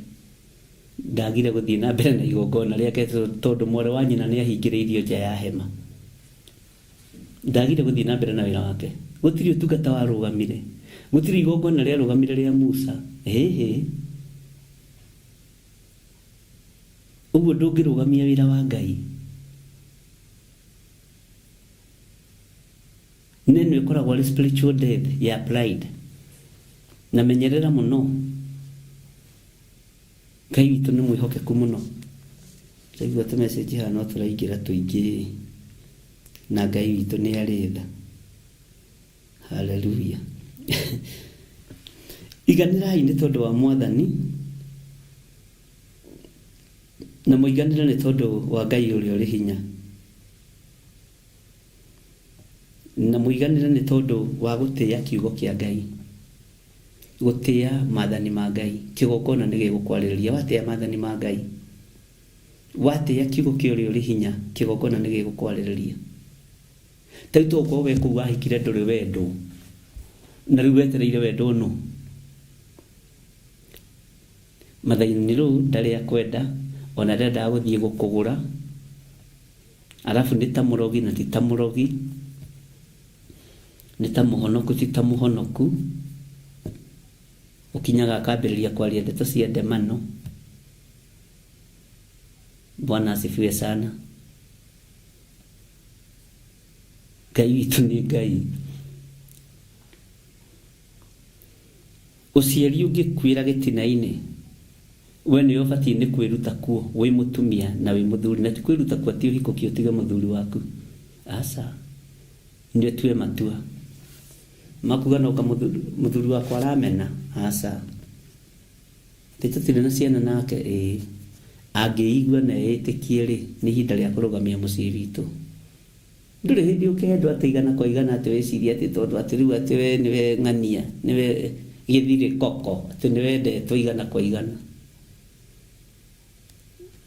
G: ndagire gũthiĩ na mbere na igongona rĩake tondũ mwarĩ wa nyina nĩ ahingĩrĩirio nja ya hema. Ndagire gũthiĩ na mbere na wĩra wake. Gũtirĩ ũtungata warũgamire, gũtirĩ igongona rĩarũgamire rĩa Musa. Hĩhĩ, ũguo ndũngĩrũgamia wĩra wa Ngai. Na ĩno ĩkoragwo arĩ spiritual death ya pride. Na menyerera mũno, Ngai witũ nĩ mwĩhokeku mũno. Ndaigua tũ message haha no tũraingĩra tũingĩ, na Ngai witũ nĩ arĩ tha. Haleluya. Iganĩrai nĩ tondũ wa Mwathani, na mũiganĩre nĩ tondũ wa Ngai ũrĩa ũrĩ hinya, na mũiganĩre nĩ tondũ wa gũtĩĩa kiugo kĩa Ngai, gũtĩĩa maathani ma Ngai. Kĩgongona nĩ gĩgũkwarĩrĩria watĩĩa maathani ma Ngai, watĩĩa kiugo kĩa ũrĩa ũrĩ hinya, kĩgongona nĩ gĩgũkwarĩrĩria. Ta rĩu tokorwo we kũu wahikire ndũrĩ wendwo, na rĩu wetereire wendwo nũ? Mathani rĩu ndarĩ akwenda, ona ndendaga gũthiĩ gũkũgũra, arabu nĩ ta mũrogi na ti ta mũrogi, nĩ ta mũhonoku ti ta mũhonoku, ũkinyaga akambĩrĩria kwaria ndeto cia ndemano. Bwana asifiwe sana. Ngai witũ nĩ Ngai. Ũciari ũngĩkuĩra gĩtina-inĩ, we nĩwe ũbatiĩ nĩ kwĩruta kuo wĩ mũtumia na wĩ mũthuri, na ti kwĩruta kuo atĩ ũhikũkie ũtige mũthuri waku, aca, nĩ ũtue matua ma kuga no anga mũthuri wakwa aramena, aca, ĩ tũtirĩ na ciana nake, ĩĩ, angĩigua na eĩtĩkie rĩ, nĩ ihinda rĩa kũrũgamia mũciĩ witũ. Ndũrĩ hĩndĩ ũkendwo atĩ igana kwa igana atĩ wĩcirie atĩ tondũ atĩ rĩu atĩ we nĩwe ng'ania, nĩwe gĩthirĩ koko, atĩ nĩwendetwo igana kwa igana.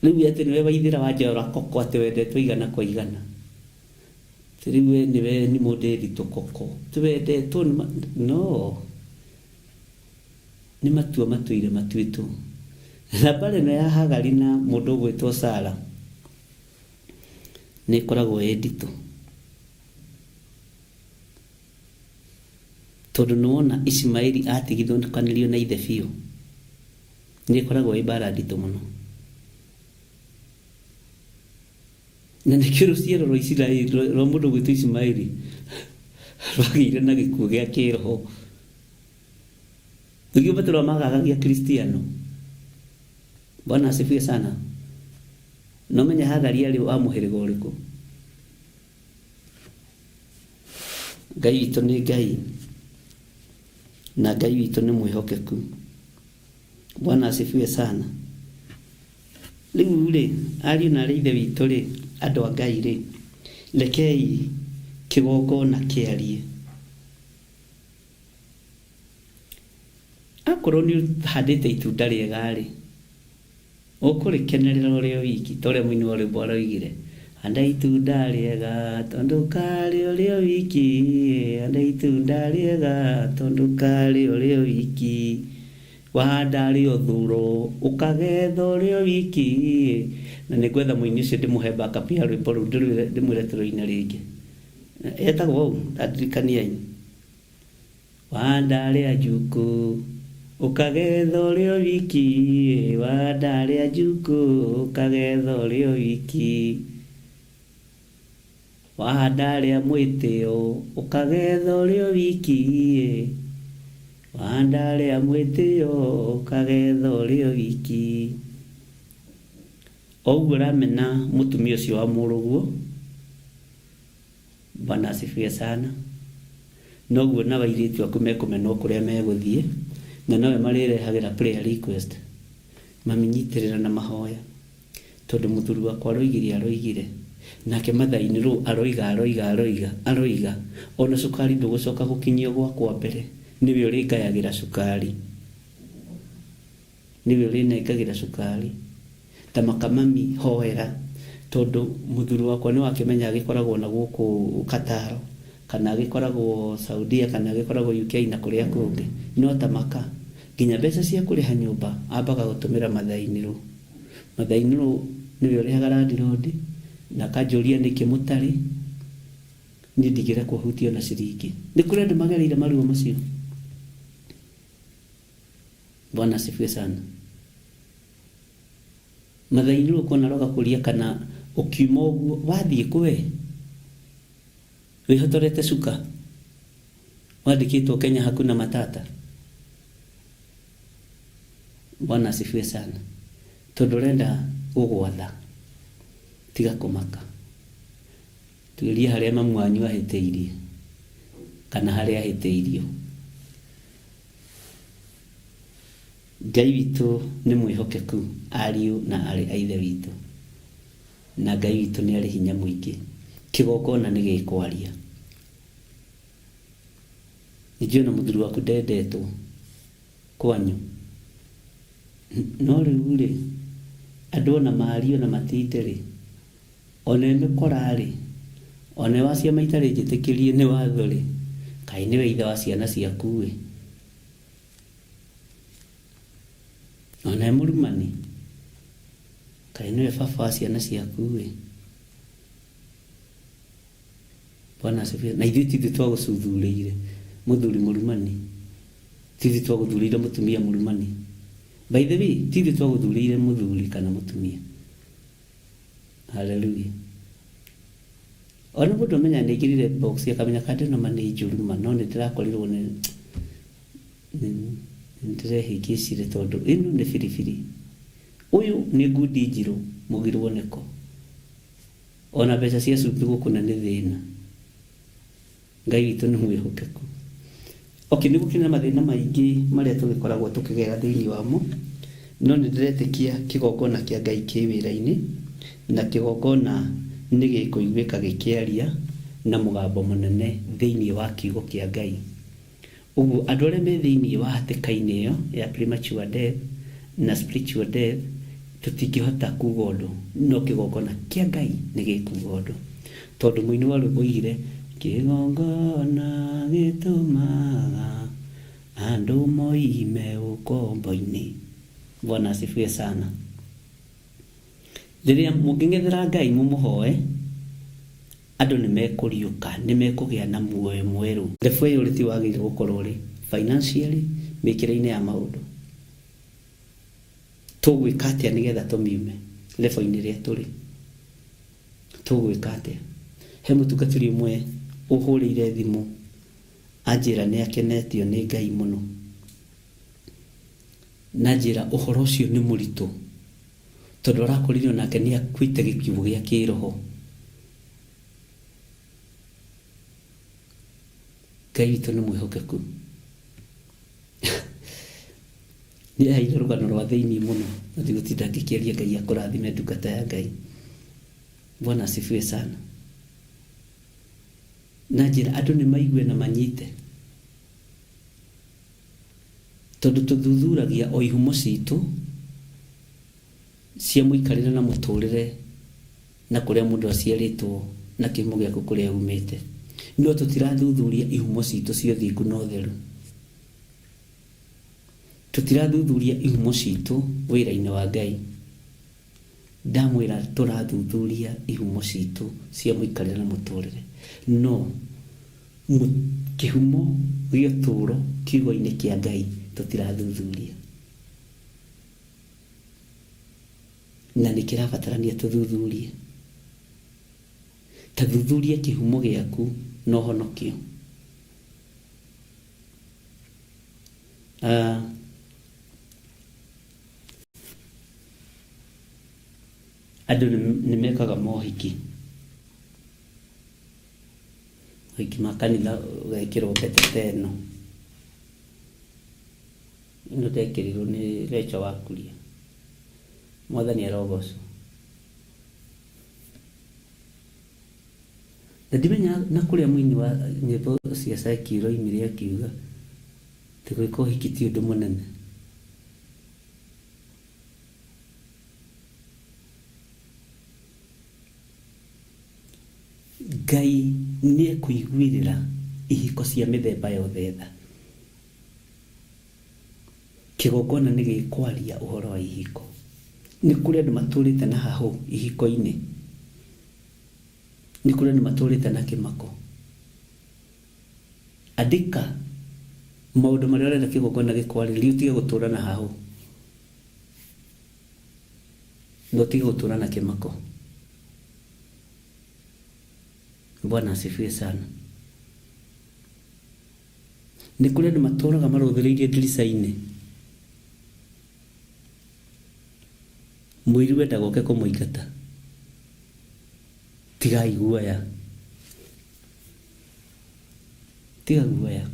G: Rĩu atĩ nĩwe waithĩra wanjora koko atĩ wendetwo igana kwa igana. Atĩ rĩu we nĩwe nĩ mũndĩritũ koko, atĩ wendetwo nĩ ma, no. Nĩ matua matũire matuĩtwo. Na mbara ĩno ya Hagari na mũndũ ũgwĩtwo Sara. Nĩ ĩkoragwo ĩ nditũ tondũ nĩ wona Ishimaeli atigithũkanirio na ithe biũ. Nĩ ĩkoragwo ĩ mbara nditũ mũno. Na nĩkĩo rũciaro rwa Isiraeli, rwa mũndũ ũgwĩtwo Ishimaeli rwagĩire na gĩkuũ gĩa kĩroho. Nĩkĩo Petero amagagagia Kristiano. Bwana asifiwe sana. No menye Hagari arĩ wa mũhĩrĩga ũrĩkũ. Ngai witũ nĩ Ngai na Ngai witũ nĩ mwĩhokeku. Bwana asifiwe sana. Rĩu rĩ, ariũ na arĩ ithe witũ rĩ, andũ a Ngai rĩ, rekei Kĩgongona kĩarie. Akorwo nĩ ũhandĩte itunda rĩega rĩ, ũkũrĩkenerera ũrĩ o wiki, ta ũrĩa mũini wa rwĩmbo aroigire, handa itunda rĩega tondũ karĩ ũrĩ o wiki, handa itunda rĩega tondũ karĩ ũrĩ o wiki, wahanda rĩ ũthuro ũkagetha ũrĩ o wiki. Na nĩ ngwetha mũini ũcio ndĩmũhe backup ya rwĩmbo rũu, ndĩmwĩre tũrũine rĩngĩ. Etagwo ũũ, ndirikaniai. Wahanda rĩa njukũ ũkagetha ũrĩ o wiki, wahanda rĩa njukũ ũkagetha ũrĩ o wiki, wahanda rĩa mwĩtĩo ũkagetha ũrĩ o wiki, wahanda rĩa mwĩtĩo ũkagetha ũrĩ o wiki. O ũguo ũramena mũtumia ũcio wa mũrũguo, Bwana asifiwe sana. Noguo nao airĩtu aku mekũmenwo kũrĩa megũthiĩ, na nowe marĩrehagĩra prayer request. Mami nyitĩrĩra na mahoya, tondũ mũthuri wakwa aroigire aroigire, nake mother-in-law aroiga aroiga aroiga aroiga, ona cukari ndũgũcoka gũkinyio gwakwa mbere, nĩwe ũrĩngayagĩra cukari. Nĩwe ũrĩnengagĩra cukari. Ta maka mami hoera tondũ mũthuri wakwa nĩwakĩmenya agĩkoragwo na gũkũ Qatar kana agĩkoragwo Saudia kana agĩkoragwo UK na kũrĩa kũngĩ. No ta maka nginya mbeca cia kũrĩha nyũmba ambaga gũtũmĩra mother-in-law. Mother-in-law nĩwe ũrĩhaga landlord na akanjũria nĩkĩ mũtarĩ, niĩ ndingĩrekwo hutie ona ciringi. Nĩ kũrĩ andũ magereire maruo macio? Bwana asifiwe sana. Mathai-inĩ ũkona aroka kũria kana ũkiuma ũguo wathiĩ kũ we? Wĩhotorete cuka? Wandĩkĩtwo Kenya hakuna matata? Bwana asifiwe sana. Tondũ ũrenda gũgwatha. Tiga kũmaka. Tuĩria harĩa mamu wanyu ahĩtĩirie kana harĩa ahĩtĩirio. Ngai witũ nĩ mwĩhokeku, ariũ na aarĩ a Ithe witũ, na Ngai witũ nĩ arĩ hinya mũingĩ. Kĩgongona nĩ gĩkwaria. Ningĩ ona mũthuri waku ndendetwo kwanyu. No rĩu-rĩ, andũ ona mario na matinde-rĩ, ona e mĩkora-rĩ, ona e wa ciama itarĩ njĩtĩkĩrie nĩ watho-rĩ, kaĩ nĩwe ithe wa ciana ciaku-ĩ. Ona e mũrumani, kaĩ nĩwe baba wa ciana ciaku-ĩ. Bwana asifiwe. Na ithuĩ ti ithuĩ twagũcuthurĩire mũthuri mũrumani, ti ithuĩ twagũthurĩire mũtumia mũrumani. By the way, ti ithuĩ twagũthurĩire mũthuri kana mũtumia. Hallelujah. Ona mũndũ amenya nĩ aingĩrire box akamenya kanda ĩno ma nĩ njũru ma no nĩ ndĩrakorirwo nĩ nĩndĩrehĩngĩcire tondũ ĩno nĩ biribiri. Ũyũ nĩ ngundi njirũ mũgirwo nĩko. Ona mbeca cia cumbĩ gũkũ na nĩ thĩna. Ngai witũ nĩ mwĩhokeku. Okay, nĩ gũkĩrĩ na mathĩna maingĩ marĩa tũgĩkoragwo tũkĩgera thĩinĩ wamo, no nĩ ndĩretĩkia kĩgongona kĩa Ngai kĩ wĩra-inĩ, na kĩgongona nĩ gĩkũiguĩka gĩkĩaria na mũgambo mũnene thĩinĩ wa kiugo kĩa Ngai. Ũguo andũ arĩa me thĩinĩ wa hatĩka-inĩ ĩyo ya premature death na spiritual death tũtingĩhota kuga ũndũ, no kĩgongona kĩa Ngai nĩ gĩkuga ũndũ. Tondũ mũini wa rwĩmbo oigire, kĩgongona gĩtũmaga andũ moime ũkombo-inĩ. Bwana asifiwe sana. Rĩrĩa mũngĩng'ethera Ngai mũmũhoe, Andũ nĩ mekũriũka, nĩ mekũgĩa na muoyo mwerũ. Level ĩyo ũrĩ ti wagĩrĩire gũkorwo ũrĩ financially, mĩkĩre-inĩ ya maũndũ. Tũgwĩka atĩa nĩgetha tũmiume level -inĩ ĩrĩa tũrĩ? Tũgwĩka atĩa? He mũtungatĩri ũmwe ũhũrĩire thimũ anjĩra nĩ akenetio nĩ Ngai mũno. Na anjĩra ũhoro ũcio nĩ mũritũ tondũ arakorire onake nĩ akuĩte gĩkuũ gĩa kĩroho. Ngai witũ nĩ mwĩhokeku. Nĩ aheire rũgano rwa thĩinĩ mũno na ndigũtinda ngĩkĩaria. Ngai akũrathime ndungata ya Ngai. Bwana asifiwe sana. Na njĩra andũ nĩ maigue na manyite. Tondũ tũthuthuragia o ihumo citũ cia mũikarĩre na mũtũrĩre na kũrĩa mũndũ aciarĩtwo na kĩhumo gĩaku kũrĩa umĩte. No tũtirathuthuria ihumo citũ cia ũthingu na ũtheru. Tũtirathuthuria ihumo citũ wĩra-inĩ wa Ngai. Ndamwĩra tũrathuthuria ihumo citũ cia mũikarĩre na mũtũrĩre. No kĩhumo gĩa ũtũũro kiugo-inĩ kĩa Ngai tũtirathuthuria. Na nĩ kĩrabatarania tũthuthurie. Ta thuthuria kĩhumo gĩaku na ũhonokio. Uh, andũ nĩ mekaga mohiki mohiki ma kanitha ũgekĩrwo mbete ta ĩno ĩno ndekĩrirwo nĩ Recho wa Kuria mwathani arogocwo na ndimenyaga na kũrĩa mũini wa nyĩmbo cia secular oimire akiuga atĩ gwĩka ũhiki ti ũndũ mũnene. Ngai nĩ ekũiguĩrĩra ihiko cia mĩthemba yothe tha. Kĩgongona nĩ gĩkwaria ũhoro wa ihiko. Nĩ kũrĩ andũ matũrĩte na hahũ ihiko-inĩ. Nĩ kũrĩ andũ matũrĩte na kĩmako. Andĩka maũndũ marĩa ũrenda kĩgongona gĩkwarĩrie ũtige gũtũra na hahũ. Na ũtige gũtũra na kĩmako. Bwana asifiwe sana. Nĩ kũrĩ andũ matũraga marũthĩrĩirie ndirica-inĩ. Mũiru endaga oke kũmũingata. Tigai guoya. Tiga guoya.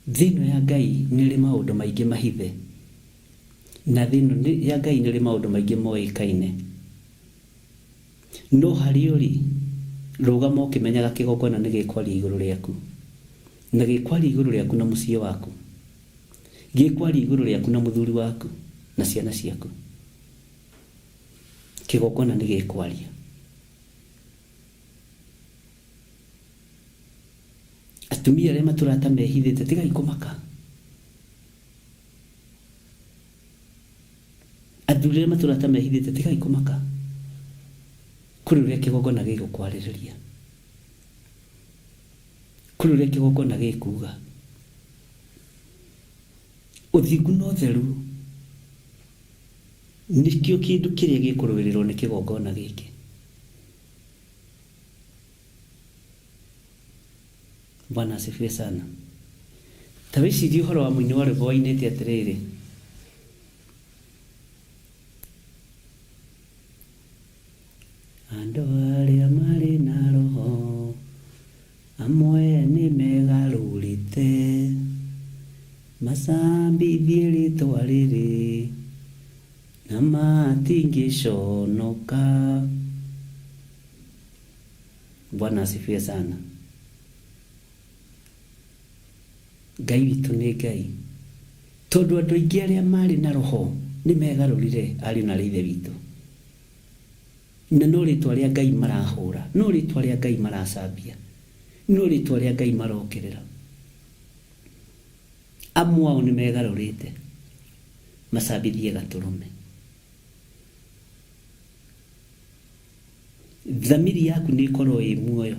G: Thĩ ĩno ya Ngai nĩ ĩrĩ maũndũ maingĩ mahithe. Na thĩ ĩno ya Ngai nĩ ĩrĩ maũndũ maingĩ moĩkaine. No harĩa ũrĩ, rũgama ũkĩmenyaga kĩgongona nĩ gĩkwaria igũrũ rĩaku. Na gĩkwaria igũrũ rĩaku na mũciĩ waku. Gĩkwaria igũrũ rĩaku na mũthuri waku na ciana ciaku. Kĩgongona nĩ gĩkwaria. Atumia arĩa matũraga ta mehithĩte, tigai kũmaka. Athuri arĩa matũraga ta mehithĩte, tigai kũmaka. Kũrĩ ũrĩa kĩgongona gĩgũkwarĩrĩria. Kũrĩ ũrĩa kĩgongona gĩkuga. Ũthingu na ũtheru nĩkĩo kĩndũ kĩrĩa gĩkũrũĩrĩrwo nĩ kĩgongona gĩkĩ. Bwana asifiwe sana. Ta wĩcirie ũhoro wa mũini wa rwĩmbo wainĩte atĩrĩrĩ, andũ arĩa marĩ na roho amwe nĩ megarũrĩte macambithie rĩtwa rĩrĩ na matingĩconoka. Bwana asifiwe sana. Ngai witũ nĩ Ngai. Tondũ andũ aingĩ arĩa marĩ na roho nĩ megarũrire ariũ na aarĩ a Ithe witũ. Na no rĩtwa rĩa Ngai marahũra, no rĩtwa rĩa Ngai maracambia, no rĩtwa rĩa Ngai marokĩrĩra. Amwe ao nĩ megarũrĩte macambithie Gatũrũme. Thamiri yaku nĩ ĩkorwo ĩ muoyo.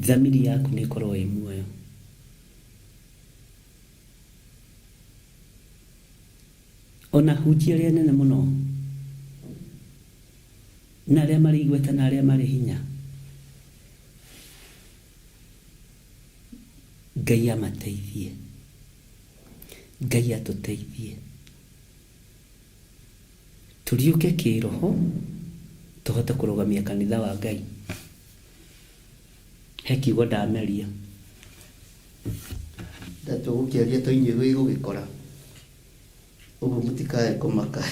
G: Thamiri yaku nĩ ĩkorwo ĩ muoyo. Ona ahunjia arĩa anene mũno na arĩa marĩ igweta na arĩa marĩ hinya, Ngai amateithie. Ngai atũteithie. Tũriũke kĩroho tũhote kũrũgamia kanitha wa Ngai. He kiugo ndameria.
I: Tũgũkĩaria to inyuĩ gĩgũgĩkora. Ũguo mũtikae kũmaka.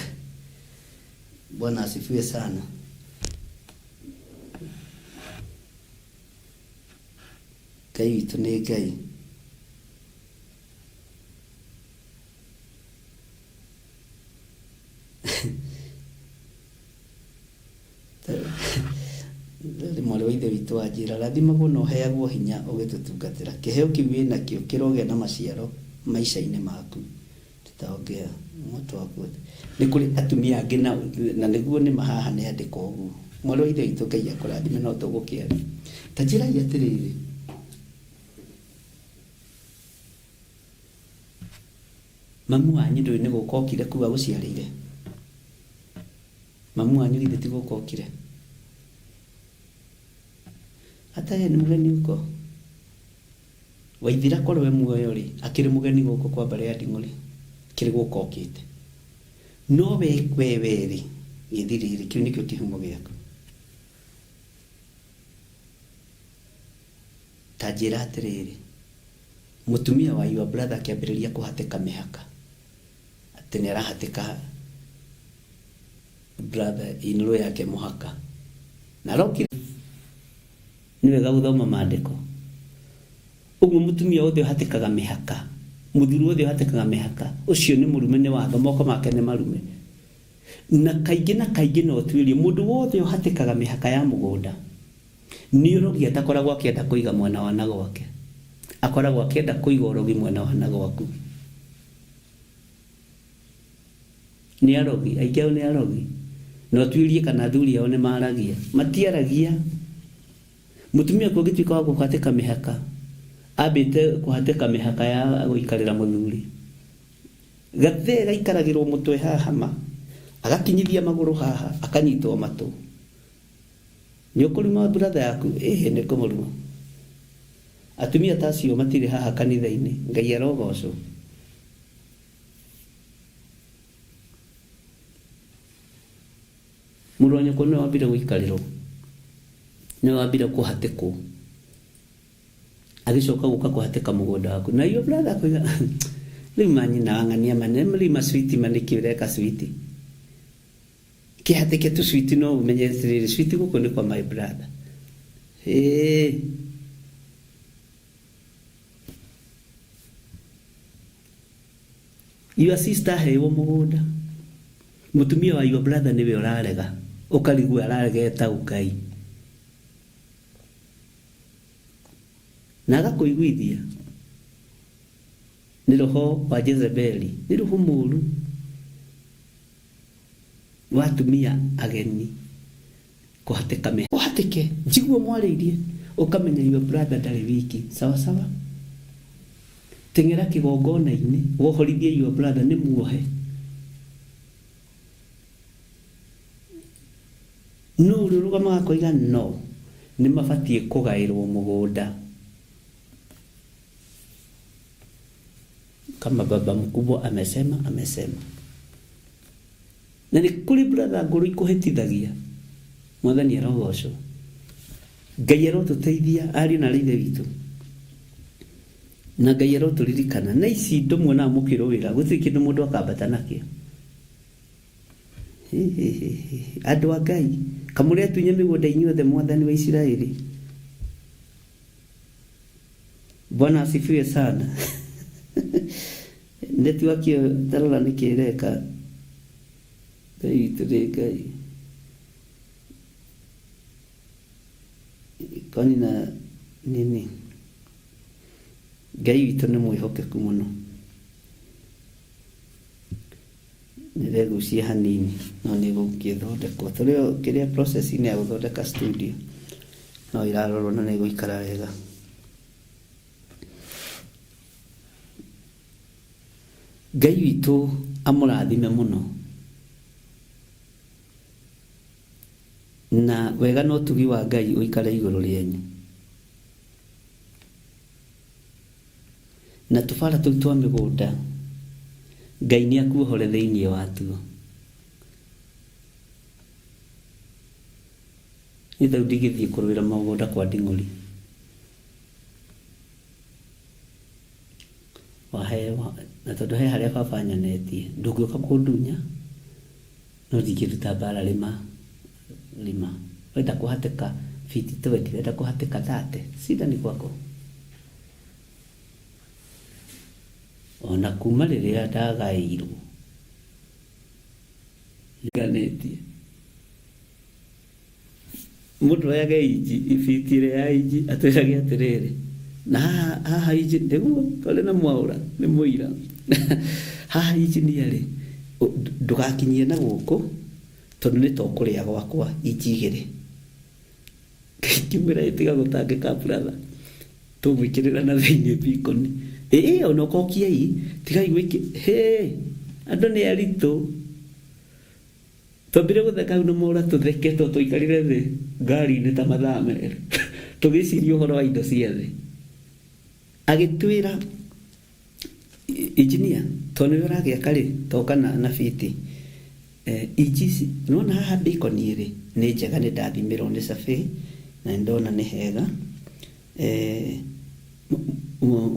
I: Bwana asifiwe sana. Ngai witũ nĩ Ngai. Rĩrĩ mwarĩ wa ithe witũ wanjĩra rathimagwo na ũheagwo hinya ũgĩtũtungatĩra. Kĩheo kĩu wĩnakĩo kĩrogĩa na maciaro maica-inĩ maku. Tutaongea moto waku. Nĩ kũrĩ atumia angĩ na, na nĩguo nĩ haha nĩ andĩka ũguo. Mwarĩ wa ithe witũ Ngai akũrathime no tũgũkĩaria. Ta njĩrai atĩrĩrĩ. Mamu wanyu ndũĩ nĩ gũka okire kuu agũciarĩire? Mamu wanyu githĩ ti gũka okire? Hata yeye ni mũgeni huko. Waithira korwo e muoyo rĩ, akĩrĩ mũgeni gũkũ kwa mbarĩ ya Nding'ũri? Akĩrĩ gũka okĩte. No we we we rĩ, gĩthirĩ rĩ, kĩu nĩkĩo kĩhumo gĩaku. Ta njĩra atĩrĩrĩ, mũtumia wa your brother akĩambĩrĩria kũhatĩka mĩhaka, atĩ nĩ arahatĩka brother in law yake mũhaka, na arokire. Nĩ wega gũthoma maandĩko. Ũguo mũtumia wothe ũhatĩkaga mĩhaka, mũthuri wothe ũhatĩkaga mĩhaka, ũcio nĩ mũrume nĩ watho, moko make nĩ marume. Na kaingĩ na kaingĩ no ũtuĩrie, mũndũ wothe ũhatĩkaga mĩhaka ya mũgũnda, Nĩ ũrogi atakoragwo akĩenda kũiga mwena wa na gwake. Akoragwo akĩenda kũiga ũrogi mwena wa na gwaku. Nĩ arogi, aingĩ ao nĩ arogi. Na ũtuĩrie kana athuri ao nĩ maragia. Matiaragia. Mũtumia waku angĩtuĩka wa gũhatĩka mĩhaka, ambĩte kũhatĩka mĩhaka ya gũikarĩra mũthuri. Gathee gaikaragĩrwo mũtwe haha ma, agakinyithia magũrũ haha, akanyitwo matũ. Nĩ ũkũruma brother yaku? Ĩhĩ nĩ ngũmũruma. Atumia ta acio matirĩ haha kanitha-inĩ. Ngai arogocwo. Mũrũ wa nyũkwa nĩwe wambire gũikarĩrwo. Nĩwe wambire kũhatĩkwo. Agĩcoka gũka kũhatĩka mũgũnda waku. Na your brother akoiga, rĩu manyina wa ng'ania ma, rĩu maswiti ma nĩkĩ ũreka switi? Kĩhatĩke tu sweet no ũmenye atĩrĩrĩ sweet gũkũ nĩ kwa my brother. Ĩĩ. Your sister aheirwo mũgũnda. Mũtumia wa your brother nĩwe ũrarega. Ũkarigwo ararega eta ũkai. Na agakũiguithia. Nĩ roho wa Jezebeli. Nĩ roho mũru. Wa atumia ageni kũhatĩka mĩhaka. Ũhatĩke njigue mwarĩirie ũkamenya your brother ndarĩ wiki sawa sawa. Teng'era kĩgongona-inĩ wohorithie your brother nĩ muohe. Nũ ũrĩ ũrũgamaga akoiga no nĩ mabatiĩ kũgaĩrwo mũgũnda. Kama baba mkubwa amesema amesema. Na nĩ kũrĩ brother ngũrũ ikũhĩtithagia. Mwathani arogocwo. Ngai arotũteithia ariũ na arĩ ithe witũ. Na Ngai arotũririkana. Na ici indo muonaga mũkĩrũĩra, gũtirĩ kĩndũ mũndũ akambata nakĩo. Andũ a Ngai, kamũrĩ atunye mĩgũnda inyuothe mwathani wa Isiraeli. Bwana asifiwe sana. Network ĩyo tarora nĩkĩ ĩreka. Ngai witũ nĩ Ngai. Kwani na nini? Ngai witũ nĩ mwĩhokeku mũno. Nĩregucia hanini no nĩgũgĩthondekwo. Tũrĩ o kĩrĩa process-inĩ ya gũthondeka studio no ĩrarorwo na nĩĩgũikara wega. Ngai witũ amũrathime mũno na wega na ũtugi wa Ngai ũikare igũrũ rĩanyu. Na tũbara tũu twa mĩgũnda, Ngai nĩakuohore thĩinĩ watuo. Niĩ ta rĩu ndingĩthiĩ kũrũĩra mũgũnda kwa Nding'ũri. Waheo, na tondũ he harĩa baba anyonetie, ndũngĩũka kũndunya, no ndingĩruta mbara rĩma, rĩma. Wenda kũhatĩka fiti twendi, wenda kũhatĩka thate, shida ni kwako. Ona kuma rĩrĩa ndagaĩirwo nganĩtie mũndũ oyage inji ibiti ĩrĩa ya inji atwĩrage atĩrĩrĩ na haha haha inji nĩguo twarĩ na mwaũra nĩ mũira haha injinia rĩ ndũgakinyie na gũkũ tondũ nĩ tokũrĩa gwakwa inji igĩrĩ. Ngĩmwĩra tiga gũtangĩka brother, tũgwĩkĩrĩra na thĩinĩ bikoni. Ĩĩ ona ũkokiei, tigai gwĩkĩ, hĩ, andũ nĩ aritũ. Twambire gũtheka hau na mora tũtheke tondũ twaikarire thĩ ngari-inĩ ta mathaa merĩ tũgĩciria ũhoro wa indo cia thĩ. Agĩtwĩra engineer tondũ nĩwe ũragĩaka rĩ, toka na, na fiti eh, inji ici nĩwona haha bacon ĩrĩ nĩ njega nĩ ndathimĩrwo nĩ survey na nĩ ndona nĩ hega eh,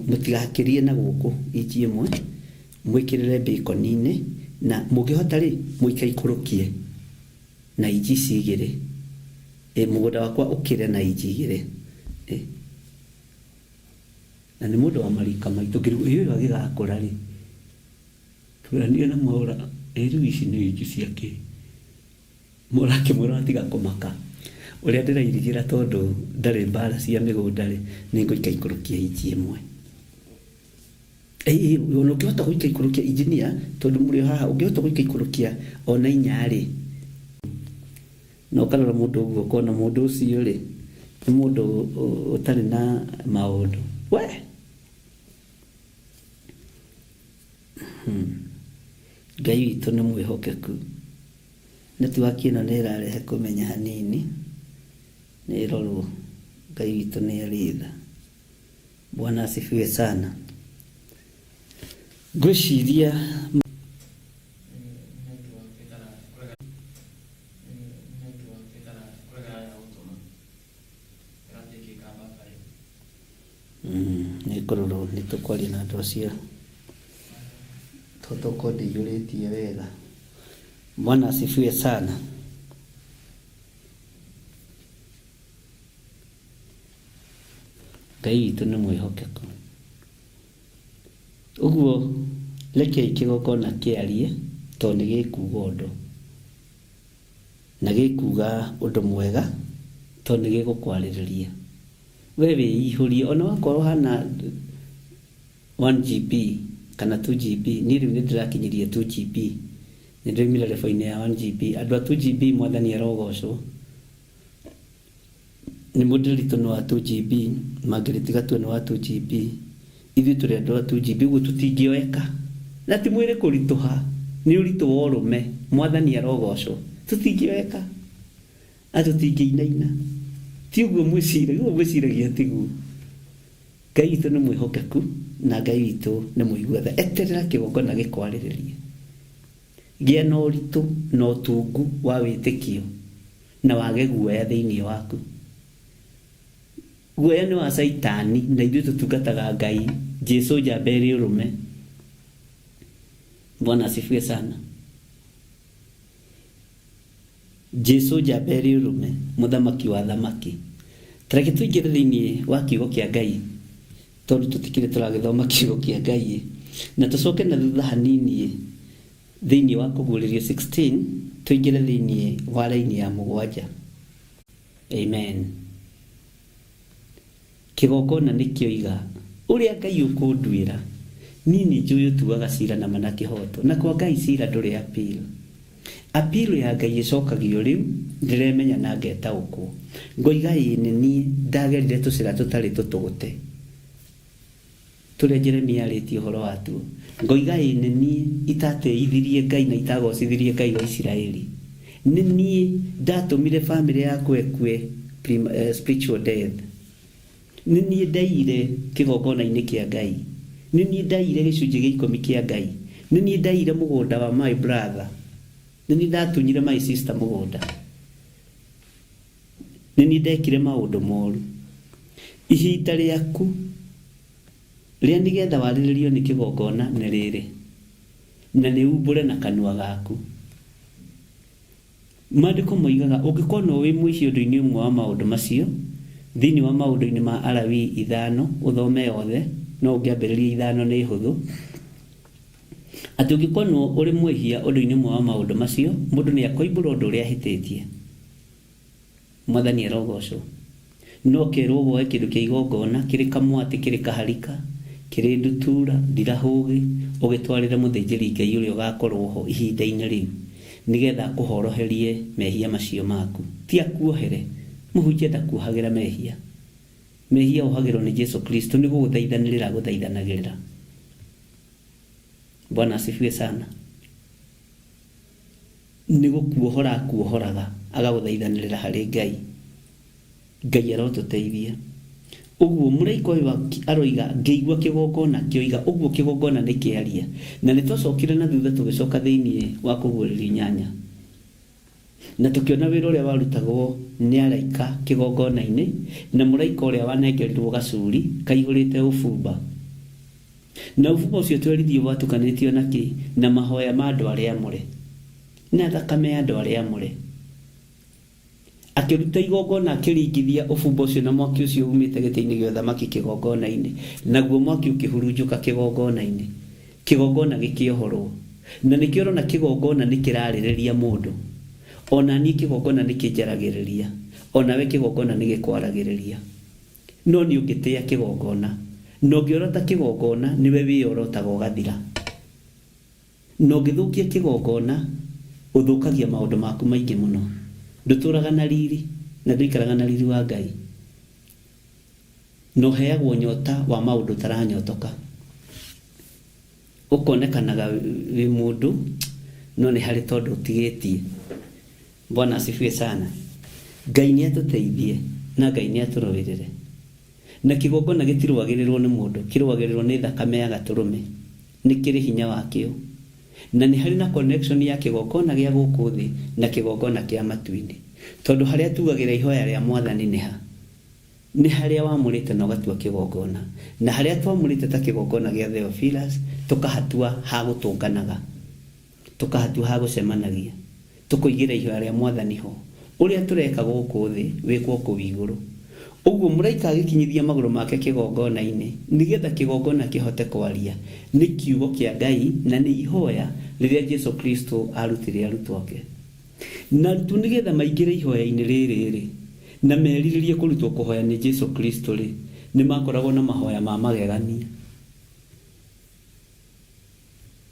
I: mũtigakĩrie na gũkũ inji ĩmwe mwĩkĩrĩre bacon-inĩ na mũngĩhota rĩ mũikaikũrũkie na inji ici igĩrĩ eh, mũgũnda wakwa ũkĩre na inji igĩrĩ eh. Na nĩ mũndũ wa marika maitũ ngĩrigwo ĩ ũyũ agĩgakũra rĩ tweranire na Mwaũra ĩ rĩu ici nĩ inji cia kĩ Mwaũra akĩmwĩra tiga kũmaka ũrĩa ndĩrairigĩra tondũ ndarĩ mbara cia mĩgũnda rĩ nĩ ngũikaikũrũkia inji ĩmwe. Ĩ ona ũngĩhota gũikaikũrũkia engineer tondũ mũrĩ o haha ũngĩhota gũikaikũrũkia ona inya rĩ Na ũkarora mũndũ ũguo ũkona mũndũ ũcio rĩ, nĩ mũndũ ũtarĩ na maũndũ. We! Hmm. Ngai witũ nĩ mwĩhokeku. Netiwaki ĩno nĩ ĩrarehe kũmenya hanini, nĩ ĩrorwo. Ngai witũ nĩ arĩ tha. Bwana asifiwe sana. Ngwĩciria Nĩ kũrorwo nĩ tũkwaria na andũ acio tondũ tokorwo ndĩiyũrĩtie wega. Bwana asifiwe sana. Ngai witũ nĩ mwĩhokeku. Ũguo rekei kĩgongona kĩarie tondũ nĩ gĩkuga ũndũ. Na gĩkuga ũndũ mwega tondũ nĩ gĩgũkwarĩrĩria. We wĩihũrie ona wakorwo ũhana 1 GB kana 2 GB, niĩ rĩu nĩ ndĩrakinyirie 2 GB, nĩ ndĩraumire level -inĩ ya 1 GB. Andũ a 2 GB Mwathani arogocwo. Nĩ mũndĩritũ nĩ wa 2 GB, Margaret Gatua nĩ wa 2 GB, ithuĩ tũrĩ andũ a 2 GB, ũguo tũtingĩoeka. Na ti mwĩrĩ kũritũha, nĩ ũritũ wa ũrũme, Mwathani arogocwo. Tũtingĩoeka, na tũtingĩinaina. Ti ũguo mwĩciragia, ũguo mwĩciragia tiguo. Ngai witũ nĩ mwĩhokeku, na Ngai witũ nĩ mũigua tha. Eterera kĩgongona gĩkwarĩrĩrie. Gĩa na ũritũ na ũtungu wa wĩtĩkio. Na wage guoya thĩinĩ waku. Guoya nĩ wa Caitani na ithuĩ tũtungataga Ngai, Jesu njamba ĩrĩ ũrũme. Bwana asifiwe sana. Jesu njamba ĩrĩ ũrũme, mũthamaki wa athamaki. Ta reke tũingĩre thĩinĩ wa kiugo kĩa Ngai tondũ tũtikĩrĩ tũragĩthoma kiugo kĩa Ngai na tũcoke na thutha hanini Thĩinĩ wa Kũguũrĩrio 16, tũingĩre thĩinĩ wa raini ya mũgwanja. Amen. Kĩgongona nĩkĩoiga ũrĩa Ngai ũkũnduĩra. Niĩ nĩnjũĩ ũtuaga cira na ma na kĩhoto. Na kwa Ngai cira ndũrĩ appeal. Appeal ya Ngai ĩcokagio rĩu ndĩremenya na ngetaũkwo. Ngoiga ĩĩ nĩniĩ ndagerire tũcĩra tũtarĩ tũtũgũte. Tũrĩa Jeremia aarĩtie ũhoro watuo, Ngoiga, Ĩĩ nĩ niĩ itatĩĩithirie Ngai na itagoocithirie Ngai wa Isiraeli. Nĩ niĩ ndatũmire famĩlĩ yakwa ĩkue spiritual death. Nĩ niĩ ndaiyire kĩgongona-inĩ kĩa Ngai. Nĩ niĩ ndaiyire gĩcunjĩ gĩa ikũmi kĩa Ngai. Nĩ niĩ ndaiyire mũgũnda wa my brother. Nĩ niĩ ndatunyire my sister mũgũnda. Nĩ niĩ ndekire maũndũ moru. Ihinda rĩaku rĩa nĩgetha warĩrĩrio nĩ kĩgongona nĩ rĩrĩ, na nĩ umbũre na kanua gaku. Maandĩko moigaga ũngĩkonwo wĩ mwĩhia ũndũ-inĩ ũmwe wa maũndũ macio, thĩinĩ wa maũndũ-inĩ ma Alawii ithano, ũthome yothe, no ũngĩambĩrĩria ithano nĩ hũthũ. Atĩ ũngĩkonwo ũrĩ mwĩhia ũndũ-inĩ ũmwe wa maũndũ macio, mũndũ nĩ akoimbũra ũndũ ũrĩa ahĩtĩtie. Mwathani arogocwo. No ũkerwo woe kĩndũ kĩa igongona, kĩrĩ kamwatĩ, kĩrĩ kaharika, kĩrĩ ndutura, ndirahũgĩ, ũgĩtwarĩre mũthĩnjĩri Ngai ũrĩa ũgakorwo ho ihinda-inĩ rĩu, nĩgetha akũhoroherie mehia macio maku. Ti akuohere. Mũhunjia ndakuohagĩra mehia. Mehia wohagĩrwo nĩ Jesu Kristo, nĩ gũgũthaithanĩrĩra agũthaithanagĩrĩra. Bwana asifiwe sana. Nĩ gũkuohora akuohoraga, agagũthaithanĩrĩra harĩ Ngai. Ngai arotũteithia. Ũguo mũraika ũyũ aroiga, ngĩigua kĩgongona kĩoiga, ũguo kĩgongona nĩ kĩaria. Na nĩ twacokire na thutha tũgĩcoka thĩinĩ wa Kũguũrĩrio inyanya. Na tũkĩona wĩra ũrĩa warutagwo nĩ araika kĩgongona-inĩ, na mũraika ũrĩa wanengerirwo gacuri kaihũrĩte ũbumba. Na ũbumba ũcio twerithio watukanĩtio na kĩ? Na mahoya ma andũ arĩa amũre. Na thakame ya andũ arĩa amũre. Akĩruta igongona akĩringithia ũbumba ũcio na mwaki ũcio uumĩte gĩtĩ-inĩ gĩa ũthamaki kĩgongona-inĩ, naguo mwaki ũkĩhurunjũka kĩgongona-inĩ. Kĩgongona gĩkĩohorwo. Na nĩkĩo ũrona kĩgongona nĩ kĩrarĩrĩria mũndũ. O na niĩ kĩgongona nĩ kĩnjaragĩrĩria. O nawe kĩgongona nĩ gĩkwaragĩrĩria. No nĩ ũngĩtĩa kĩgongona, na ũngĩorota kĩgongona, nĩwe wĩorotaga ũgathira. Na ũngĩthũkia kĩgongona, ũthũkagia maũndũ maku maingĩ mũno. Ndũtũũraga na riri, na ndũikaraga na riri wa Ngai. Na ũheagwo nyota wa maũndũ ũtaranyotoka. Ũkonekanaga wĩ mũndũ, no nĩ harĩ tondũ ũtigĩtie. Bwana asifiwe sana. Ngai nĩ atũteithie, na Ngai nĩ atũrũĩrĩre. Na kĩgongona gĩtirũagĩrĩrwo nĩ mũndũ, kĩrũagĩrĩrwo nĩ thakame ya gatũrũme. Nĩ kĩrĩ hinya wakĩo. Na nĩ harĩ na connection ya kĩgongona gĩa gũkũ thĩ na kĩgongona kĩa matu-inĩ. Tondũ harĩa tugagĩra ihoya rĩa Mwathani nĩ ha? Nĩ harĩa wamũrĩte na ũgatua kĩgongona. Na harĩa twamũrĩte ta kĩgongona gĩa Theophilus, tũkahatua ha gũtũnganaga. Tũkahatua ha gũcemanagia. Tũkoigĩra ihoya rĩa Mwathani ho. Ũrĩa tũreka gũkũ thĩ, wĩkwo kũu igũrũ. Ũguo mũraika agĩkinyithia magũrũ make kĩgongona-inĩ, nĩ getha kĩgongona kĩhote kwaria. Nĩ kiugo kĩa Ngai na nĩ ihoya rĩrĩa Jesu Kristo arutire arutwo ake. Na arutwo nĩ getha maingĩre ihoya-inĩ rĩrĩ-rĩ, na merirĩrie kũrutwo kũhoya nĩ Jesu Kristo-rĩ, nĩ makoragwo na mahoya ma magegania.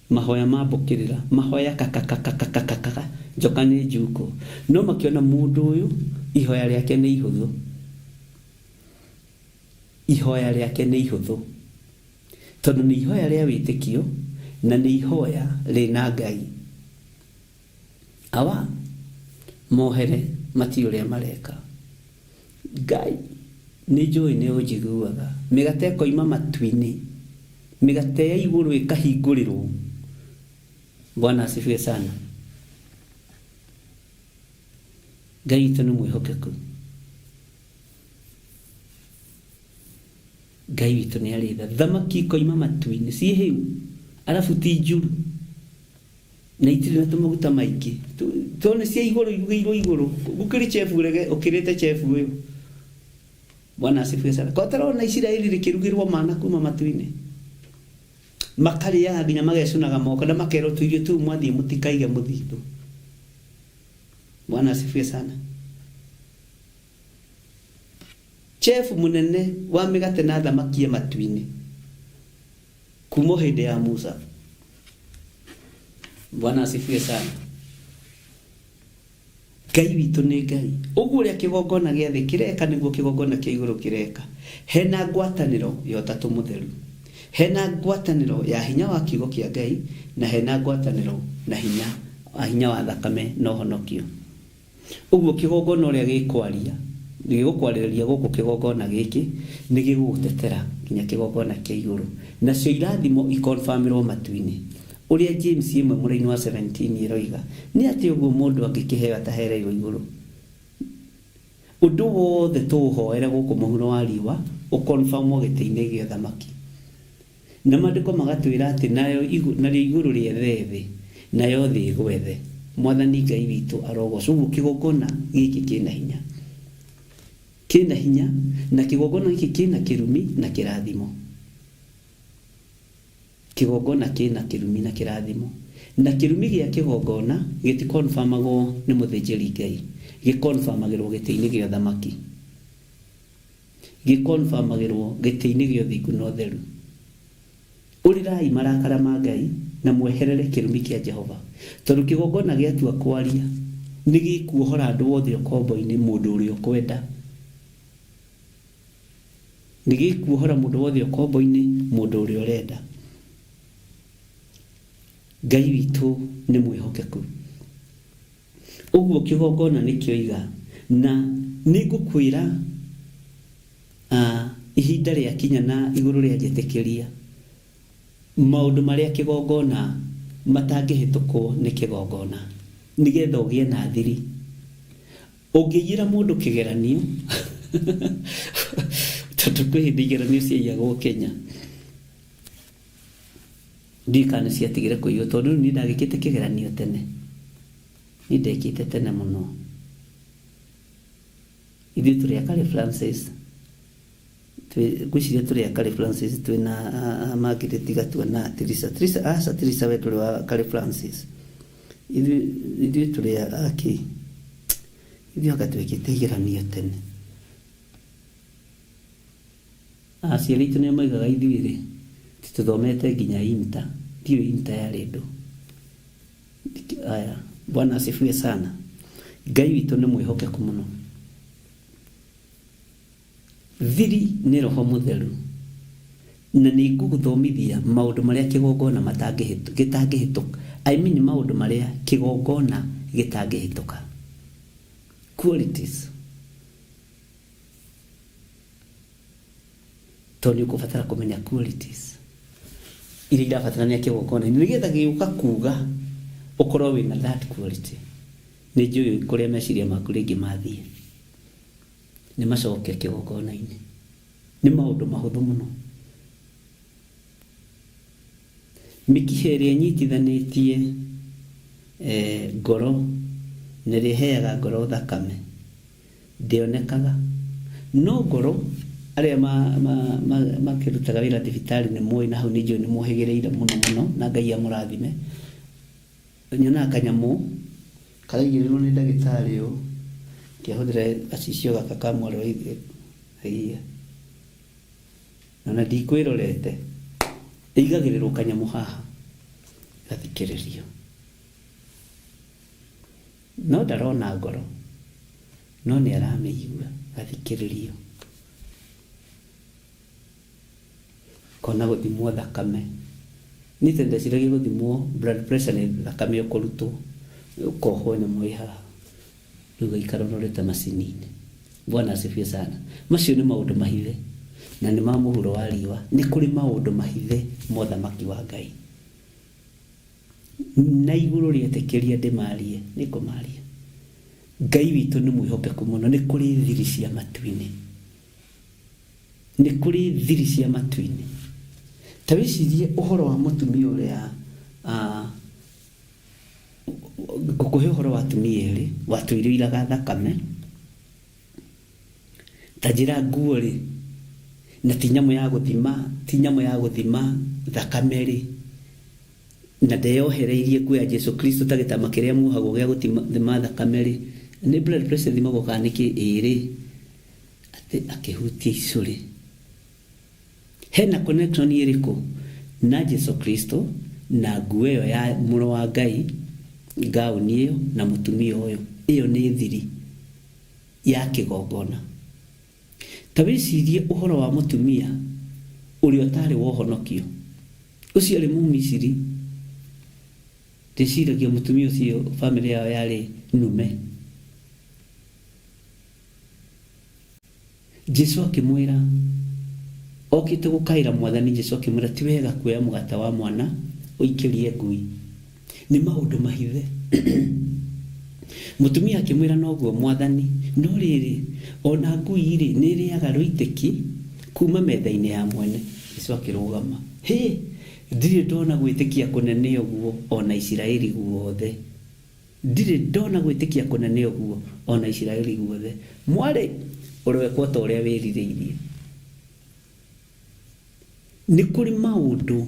I: Mahoya ma mbũkĩrĩra, mahoya kakakakakakaka, njoka nĩ njukũ. No makĩona mũndũ ũyũ ihoya rĩake nĩ ihũthũ. Ihoya rĩake nĩ ihũthũ. Tondũ nĩ ihoya rĩa wĩtĩkio na nĩ ihoya rĩna Ngai. Awa, mohere matiũĩ ũrĩa mareka. Ngai, nĩ njũĩ nĩ ũnjiguaga. Mĩgate ĩkoima matu-inĩ, mĩgate ya igũrũ ĩkahingũrĩrwo. Bwana asifiwe sana. Ngai witũ nĩ mwĩhokeku. Ngai witũ nĩ arĩ tha. Thamaki ikoima matu-inĩ ciĩ hĩu, arabu ti njuru na itirĩ na tũmaguta maingĩ. To nĩ cia igũrũ irugĩirwo igũrũ. Gũkĩrĩ chefu ũrege ũkĩrĩte chefu ũyũ. Bwana asifiwe sana. Ko ũtarona Isiraeli rĩkĩrugĩrwo mana kuma matu-inĩ? Makarĩaga nginya magecunaga moko na makerwo tũirio tũu mwathiĩ mũtikaige mũthithũ. Bwana asifiwe sana. Chef mũnene wa mĩgate na thamaki e matu-inĩ kuma o hĩndĩ ya Musa. Bwana asifiwe sana. Ngai witũ nĩ Ngai. Ũguo ũrĩa kĩgongona gĩa thĩ kĩreka nĩguo kĩgongona kĩa igũrũ kĩreka. Hena ngwatanĩro ya Ũtatũ Mũtheru. Hena ngwatanĩro ya hinya wa kiugo kĩa Ngai na hena ngwatanĩro na hinya, hinya wa thakame na ũhonokio. Ũguo kĩgongona ũrĩa gĩkwaria, gĩgũkwarĩrĩria gũkũ kĩgongona gĩkĩ, nĩ gĩgũgũtetera nginya kĩgongona kĩa igũrũ. Nacio irathimo ikonfamĩrwo matu-inĩ. Ũrĩa James ĩmwe mũraini wa 17 ĩroiga, nĩ atĩa ũguo mũndũ angĩkĩheo atahereirwo igũrũ? Ũndũ wothe tũũhoere gũkũ mũhuro wa riũa, ũkonfamwo gĩtĩ-inĩ gĩa ũthamaki. Na Maandĩko magatwĩra atĩ, Nayo, narĩo igũrũ rĩethe thĩ, nayo thĩ ĩgwe thĩ. Mwathani Ngai witũ arogoocwo. Ũguo kĩgongona gĩkĩ kĩ na hinya. Kĩ na hinya, na kĩgongona gĩkĩ kĩ na kĩrumi na kĩrathimo. Kĩgongona kĩna kĩrumi na kĩrathimo. Na kĩrumi gĩa kĩgongona gĩti confirmagwo nĩ mũthĩnjĩri Ngai, gĩ confirmagĩrwo gĩtĩ-inĩ gĩa ũthamaki. Gĩ confirmagĩrwo gĩtĩ-inĩ gĩa ũthingu na ũtheru. Ũrĩrai marakara ma Ngai na mweherere kĩrumi kĩa Jehova. Tondũ kĩgongona gĩatua kwaria, nĩ gĩkuohora andũ othe ũkombo-inĩ mũndũ ũrĩa ũkwenda. Nĩ gĩkuohora mũndũ wothe ũkombo-inĩ mũndũ ũrĩa ũrenda. Ngai witũ nĩ mwĩhokeku. Ũguo kĩgongona nĩ kĩoiga na nĩ ngũkwĩra ihinda rĩakinya na igũrũ rĩanjĩtĩkĩria maũndũ marĩa kĩgongona matangĩhĩtũkwo nĩ kĩgongona nĩgetha ũgĩe na thiri. Ũngĩiyĩra mũndũ kĩgeranio, tondũ kwĩ hĩndĩ igeranio ciaiyagwo Kenya, ndiũĩ kana nĩ ciatigire kũiywo tondũ rĩu niĩ ndagĩkĩte kĩgeranio tene, niĩ ndekĩte tene mũno. Ithuĩ tũrĩ a Karĩ Francis, ngwĩciria tũrĩ a Karĩ Francis twĩna Margaret Gatua na Tirisa. Tirisa, aca Tirisa we ndũrĩ wa Karĩ Francis. Ithuĩ tũrĩ a kĩ? Ithuĩ anga twekĩte igeranio tene. Aciari aitũ nĩo moigaga ithuĩ-rĩ, atĩ tũthomete nginya inter. Ndiũĩ inter yarĩ ndũ. Aya, Bwana asifiwe sana. Ngai witũ nĩ mwĩhokeku mũno. Thiri nĩ Roho Mũtheru, na nĩ ngũgũthomithia maũndũ marĩa kĩgongona gĩtangĩhĩtũka, I mean maũndũ marĩa kĩgongona gĩtangĩhĩtũka. Qualities. Tondũ nĩ ũkũbatara kũmenya qualities iria irabatarania kĩgongona-inĩ nĩgetha gĩũka kuga ũkorwo wĩna that quality. Nĩ njũĩ kũrĩa meciria maku rĩngĩ mathiĩ. Nĩ macoke kĩgongona-inĩ. Nĩ maũndũ mahũthũ mũno. Mĩkiha ĩrĩa ĩnyitithanĩtie ngoro na ĩrĩa ĩheaga ngoro thakame ndĩonekaga. No ngoro, arĩa makĩrutaga wĩra thibitarĩ nĩ moĩ na hau nĩ njũĩ nĩ mũhĩgĩrĩire mũno mũno na Ngai amũrathime. Nyonaga kanyamũ karaigĩrĩrwo nĩ ndagĩtarĩ ũũ, ngĩahũthĩra gacicio gaka ka mwarĩ wa ithe, haiya, ona ndikwĩrorete, ĩigagĩrĩrwo kanyamũ haha, gathikĩrĩrio. No ndarona ngoro, no nĩ aramĩigua, gathikĩrĩrio. Kona gũthimwo thakame. Niĩ tene ndeciragia gũthimwo blood pressure nĩ thakame ũkũrutwo, ũkohwo nyamũ ĩ haha, rĩu ũgaikara ũrorete macini-inĩ. Bwana asifiwe sana. Macio nĩ maũndũ mahithe na nĩ ma mũhuro wa riũa. Nĩ kũrĩ maũndũ mahithe ma ũthamaki wa Ngai. Na igũrũ rĩetĩkĩria ndĩmarie, nĩngũmaria. Ngai witũ nĩ mwĩhokeku mũno, nĩ kũrĩ thiri cia matu-inĩ. Nĩ kũrĩ thiri cia matu-inĩ. Ta wĩcirie ũhoro wa mũtumia ũrĩa, ngũkũhe ũhoro wa atumia erĩ, watũire oiraga thakame. Ta njĩra nguo-rĩ, na ti nyamũ ya gũthima, ti nyamũ ya gũthima thakame-rĩ, na ndeyohereirie nguo ya Jesu Kristo ta gĩtama kĩrĩa muohagwo gĩa gũthima thakame-rĩ, nĩ blood pressure ĩthimagwo kana nĩkĩ? Ĩĩ-rĩ. Atĩ akĩhutia icũrĩ. Hena connection ĩrĩkũ na Jesu Kristo na nguo ĩyo ya mũrũ wa Ngai, ngaũni ĩyo na mũtumia ũyũ? Ĩyo nĩ thiri ya kĩgongona. Ta wĩcirie ũhoro wa mũtumia ũrĩa ũtarĩ wa ũhonokio. Ũcio arĩ Mũmisiri. Ndĩciragia mũtumia ũcio famĩlĩ yao yarĩ nume. Jesu akĩmwĩra, okĩte gũkaĩra Mwathani, Jesu akĩmwĩra, ti wega kuoya mũgate wa mwana ũikĩrie ngui. Nĩ maũndũ mahithe. Mũtumia akĩmwĩra, noguo Mwathani, no rĩrĩ, o na ngui-rĩ, nĩ ĩrĩaga rũitĩki kuma metha-inĩ ya mwene. Jesu akĩrũgama. Hĩ! Ndirĩ ndona gwĩtĩkia kũnene ũguo o na Isiraeli guothe. Ndirĩ ndona gwĩtĩkia kũnene ũguo o na Isiraeli guothe. Mwarĩ, ũroekwo ta ũrĩa wĩrirĩirie. Nĩ kũrĩ maũndũ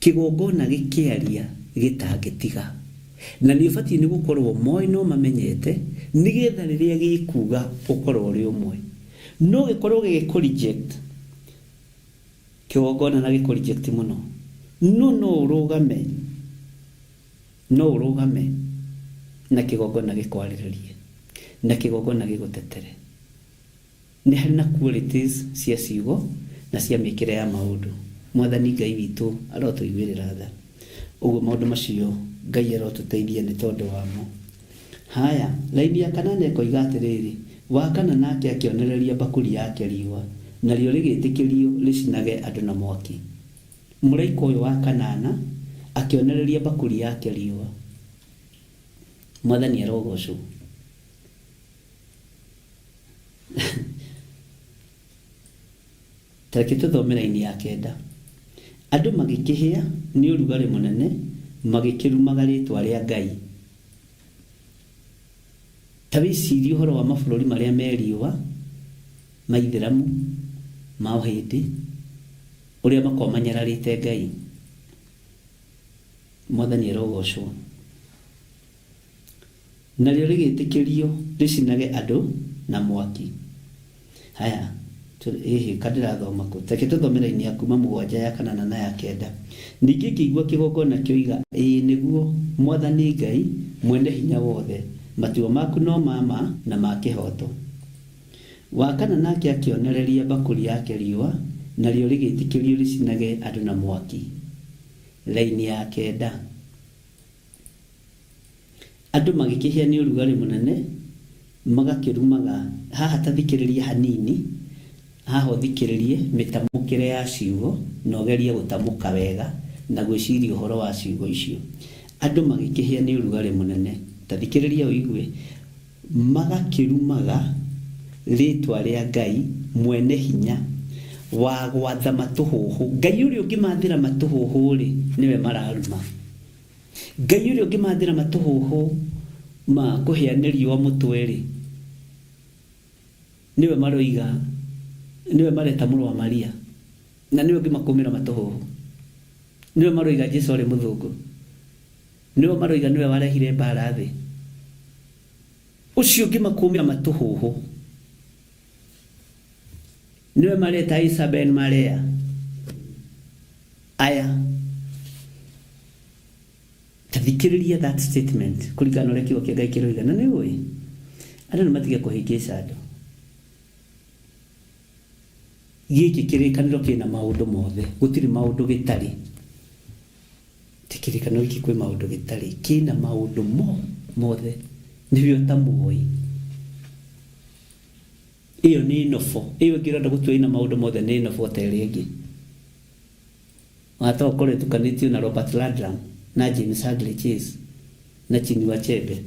I: Kĩgongona gĩkĩaria gĩtangĩtiga. Na nĩ ũbatiĩ nĩ gũkorwo moĩ na ũmamenyete nĩgetha rĩrĩa gĩkuga ũkorwo ũrĩ ũmwe. No gĩkorwo gĩgĩkũ reject, kĩgongona na gĩkũ reject mũno. No no ũrũgame, no ũrũgame na kĩgongona gĩkwarĩrĩrie, na kĩgongona gĩgũtetere. Nĩ harĩ na qualities cia ciugo na cia mĩkĩre ya maũndũ. Mwathani Ngai witũ arotũiguĩrĩra tha. Ũguo maũndũ macio Ngai arotũteithia nĩ tondũ wamo. Haya, raini ya kanana ĩkoiga atĩrĩrĩ, Wa kana nake akĩonereria mbakũri yake riũa, narĩo rĩgĩtĩkĩrio rĩcinage andũ na mwaki. Mũraika ũyũ wa kanana akĩonereria mbakũri yake riũa. Mwathani arogocwo. Ta reke tũthome raini ya kenda. Andũ magĩkĩhĩa nĩ ũrugarĩ mũnene, magĩkĩrumaga rĩĩtwa rĩa Ngai. Ta wĩcirie ũhoro wa mabũrũri marĩa me riũa, ma Ithĩramu, ma Ũhĩndĩ, ũrĩa makoragwo manyararĩte Ngai. Mwathani arogocwo. Narĩo rĩgĩtĩkĩrio rĩcinage andũ na mwaki. Haya, ĩhĩ, ka ndĩrathoma kũ? Reke tũthome raini ya kuuma mũgwanja, ya kanana na ya kenda. Ningĩ ngĩigua kĩgongona kĩoiga, Ĩĩ nĩguo, Mwathani Ngai, Mwene-Hinya-Wothe, matua maku no ma ma na ma kĩhooto. Wa kana nake akĩonereria mbakũri yake riũa, narĩo rĩgĩtĩkĩrio rĩcinage andũ na mwaki. Raini ya kenda. Andũ magĩkĩhĩa nĩ ũrugarĩ mũnene, magakĩrumaga. Haha ta thikĩrĩria hanini, haha ũthikĩrĩrie mĩtamũkĩre ya ciugo na ũgerie gũtamũka wega na gwĩciria ũhoro wa ciugo icio. Andũ magĩkĩhĩa nĩ ũrugarĩ mũnene. Ta thikĩrĩria ũigue. Magakĩrumaga rĩĩtwa rĩa Ngai mwene hinya wa gwatha matũhũhũ. Ngai ũrĩa ũngĩmathĩra matũhũhũ-rĩ, nĩwe mararuma. Ngai ũrĩa ũngĩmathĩra matũhũhũ ma kũhĩa nĩ riũa mũtwe-rĩ, nĩwe maroiga, nĩwe mareta mũrũ wa Maria, na nĩwe ũngĩmakũmĩra matũhũhũ. Nĩwe maroiga Jesu arĩ mũthũngũ. Nĩwe maroiga nĩwe warehire mbara thĩ. Ũcio ũngĩmakũmĩra matũhũhũ, nĩwe mareta Isa ben Maria. Aya. Ta thikĩrĩria that statement kũringana na ũrĩa kiugo kĩa Ngai kĩroiga. Na nĩ ũĩ, andũ nĩ matige kũhĩngĩca andũ. Gĩkĩ kĩrĩkanĩro kĩna maũndũ mothe, gũtirĩ maũndũ gĩtarĩ. Ti kĩrĩkanĩro gĩkĩ kwĩ maũndũ gĩtarĩ, kĩna maũndũ mo mothe. Nĩwe ũtamoĩ. Ĩyo nĩ nobo. Ĩyo ĩngĩ ũrenda gũtua ĩna maũndũ mothe nĩ nobo ta ĩrĩa ĩngĩ. Wahota gũkorwo ĩtukanĩtio na Robert Ludlum na James Hadley Chase na Chinua Achebe.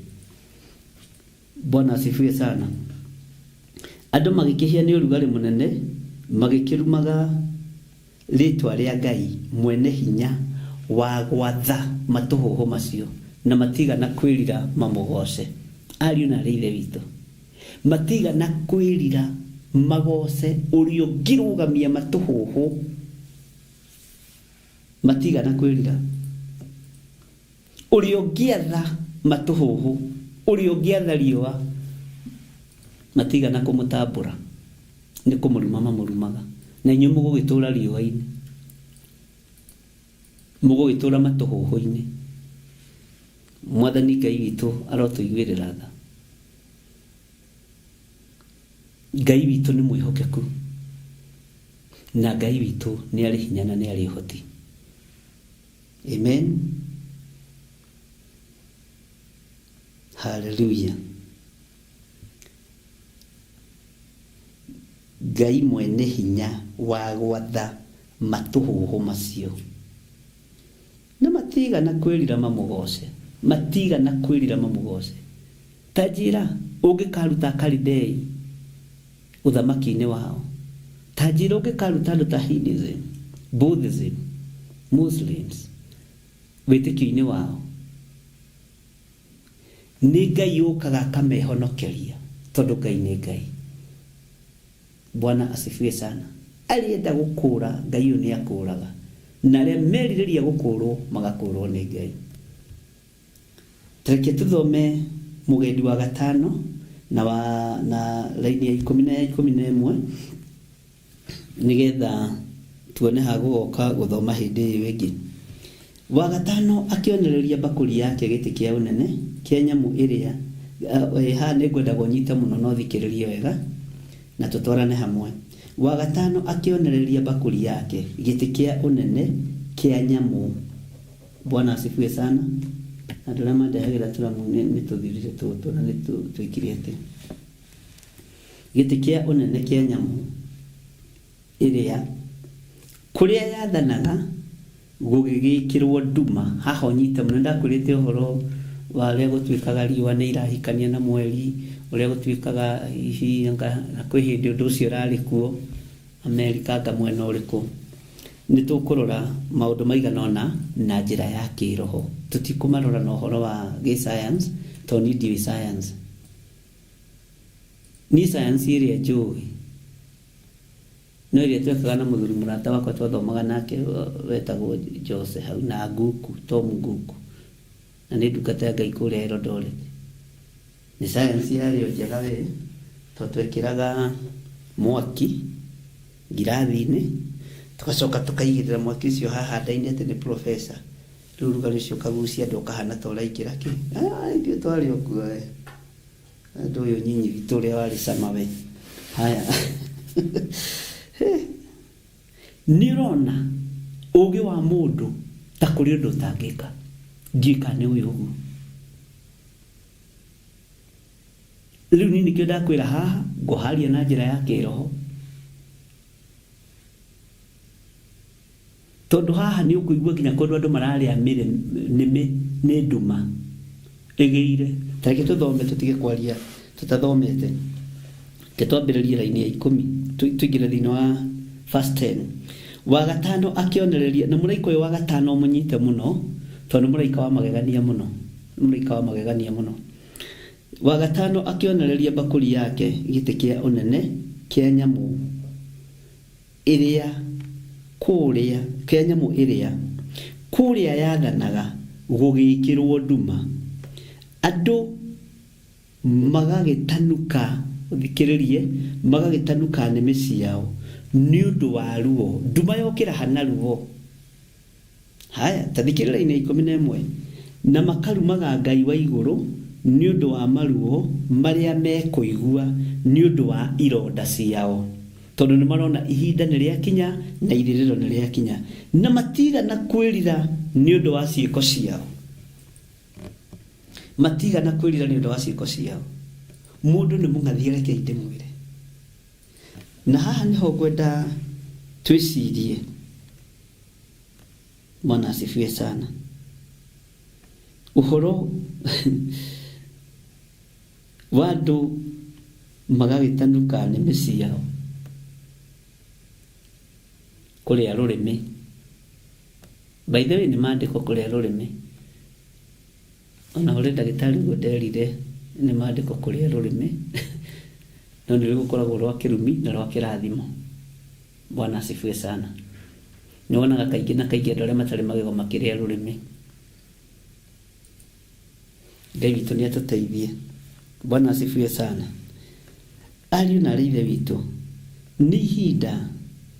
I: Bwana asifiwe sana. Andũ magĩkĩhĩa nĩ ũrugarĩ mũnene, magĩkĩrumaga rĩtwa rĩa Ngai mwene hinya wa gwatha matũhũhũ macio, na matigana kwĩrira mamũgooce. Ariũ na aarĩ a Ithe witũ, matigana kwĩrira magooce ũrĩa ũngĩrũgamia matũhũhũ. Matigana kwĩrira. Ũrĩa ũngĩatha matũhũhũ, ũrĩa ũngĩatha riũa, matigana kũmũtambũra, nĩ kũmũruma mamũrumaga. Na inyuĩ mũgũgĩtũũra riũa-inĩ, mũgũgĩtũũra matũhũhũ-inĩ. Mwathani Ngai witũ arotũiguĩrĩra tha. Ngai witũ nĩ mwĩhokeku. Na Ngai witũ nĩ arĩ hinya na nĩ arĩ ũhoti. Amen. Hallelujah. Ngai mwene hinya wa gwatha matũhũhũ macio. Na matigana kwĩrira mamũgoce. Matigana kwĩrira mamũgoce. Ta njĩra, ũngĩkaruta Akalidei ũthamaki-inĩ wao. Ta njĩra ũngĩkaruta andũ ta Hinduism, Buddhism, Muslims wĩtĩkio-inĩ wao. Nĩ Ngai ũkaga akamehonokeria tondũ Ngai nĩ Ngai. Bwana asifiwe sana. Arĩenda gũkũra Ngai ũyũ nĩ akũraga. Na arĩa merirĩria gũkũũrwo magakũũrwo nĩ Ngai. Tareke tũthome mũgendi wa gatano na wa na raini ya ikũmi na ya 11 nĩgetha tuone ha gũgoka gũthoma hĩndĩ ĩyo ĩngĩ. Wa gatano akĩonereria mbakũri yake gĩtĩ kĩa ũnene kĩa nyamũ ĩrĩa haha nĩngwendaga ũnyite mũno na ũthikĩrĩrie wega na tũtwarane hamwe. Wa gatano akĩonereria mbakũri yake gĩtĩ kĩa ũnene kĩa nyamũ. Bwana asifiwe sana. Andũ arĩa mandehagĩra tũramu nĩ tũthirire tũtũ na nĩ twĩkire atĩa. Gĩtĩ kĩa ũnene kĩa nyamũ ĩrĩa kũrĩa yathanaga gũgĩgĩkĩrwo nduma. Haha ũnyite mũno, nĩndakwĩrĩte ũhoro wa ũrĩa gũtuĩkaga riũa nĩ irahikania na mweri, ũrĩa gũtuĩkaga hihi anga na kwĩ hĩndĩ ũndũ ũcio ũrarĩ kuo Amerika anga mwena ũrĩkũ. Nĩ tũkũrora maũndũ maigana ũna na njĩra ya kĩroho. Tũtikũmarora na ũhoro wa gĩ science tondũ niĩ ndiũĩ science. Niĩ science ĩrĩa njũĩ no ĩrĩa twekaga na mũthuri mũrata wakwa twathomaga nake wetagwo Jose hau na Nguku, Tom Nguku. Na nĩ ndungata ya Ngai kũrĩa Eldoret. Nĩ science yarĩ o njega we, tondũ twekĩraga mwaki ngirathi-inĩ, tũgacoka tũkaigĩrĩra mwaki ũcio haha nda-inĩ atĩ nĩ professor. Rĩu ũrugarĩ ũcio ũkagucia nda ũkahana ta ũraingĩra kĩ. Ithuĩ twarĩ o kuo we. Andũ ũyũ nyinyi witũ ũrĩa warĩ cama we. Haya. Nĩ ũrona ũgĩ wa mũndũ ta kũrĩ ũndũ ũtangĩka. Ndiũĩ kana nĩ ũĩ ũguo. Rĩu niĩ nĩkĩo ndakwĩra haha ngũharia na njĩra ya kĩroho. Tondũ haha nĩ ũkũigua nginya kũndũ andũ mararĩa nĩmĩ nĩ nduma ĩgĩire. Ta reke tũthome tũtige kwaria tũtathomete. Reke twambĩrĩrie raini ya ikũmi tũingĩre thĩinĩ wa verse 10. Wa gatano akĩonereria, na mũraika ũyũ wa gatano ũmũnyite mũno, tondũ nĩ mũraika wa magegania mũno. Nĩ mũraika wa magegania mũno. Wa gatano akĩonereria mbakũri yake gĩtĩ kĩa ũnene kĩa nyamũ ĩrĩa kũrĩa, kĩa nyamũ ĩrĩa kũrĩa yathanaga gũgĩĩkĩrũo nduma, andũ magagĩtanuka, ũthikĩrĩrie, magagĩtanuka nĩmĩ ciao nĩ ũndũ wa ruo. Nduma yokĩra hana ruo. Haya, ta thikĩrĩria raini ya 11. Na makarumaga Ngai wa igũrũ nĩ ũndũ wa maruo marĩa mekũigua nĩ ũndũ wa ironda ciao, tondũ nĩ marona ihinda nĩ rĩakinya na ithirĩro nĩ rĩakinya, na matiigana kwĩrira nĩ ũndũ wa ciĩko ciao. Matiigana kwĩrira nĩ ũndũ wa ciĩko ciao. Mũndũ nĩ mũng'athie, rekei ndĩmwĩre. Na haha nĩho ngwenda twĩcirie. Bwana asifiwe sana. Ũhoro wa andũ magagĩtanuka nĩmĩ ciao kũrĩa rũrĩmĩ. By the way nĩ maandĩko kũrĩa rũrĩmĩ. Ona ũrĩ ndagĩtarĩ ũguo nderire nĩ maandĩko kũrĩa rũrĩmĩ no nĩ rũgũkoragwo rwa kĩrumi na rwa kĩrathimo. Bwana asifiwe sana. Nĩ wonaga kaingĩ na kaingĩ andũ arĩa matarĩ magego makĩrĩa rũrĩmĩ. Ngai witũ nĩ atũteithie. Bwana asifiwe sana. Ariũ na aarĩ a Ithe witũ, nĩ ihinda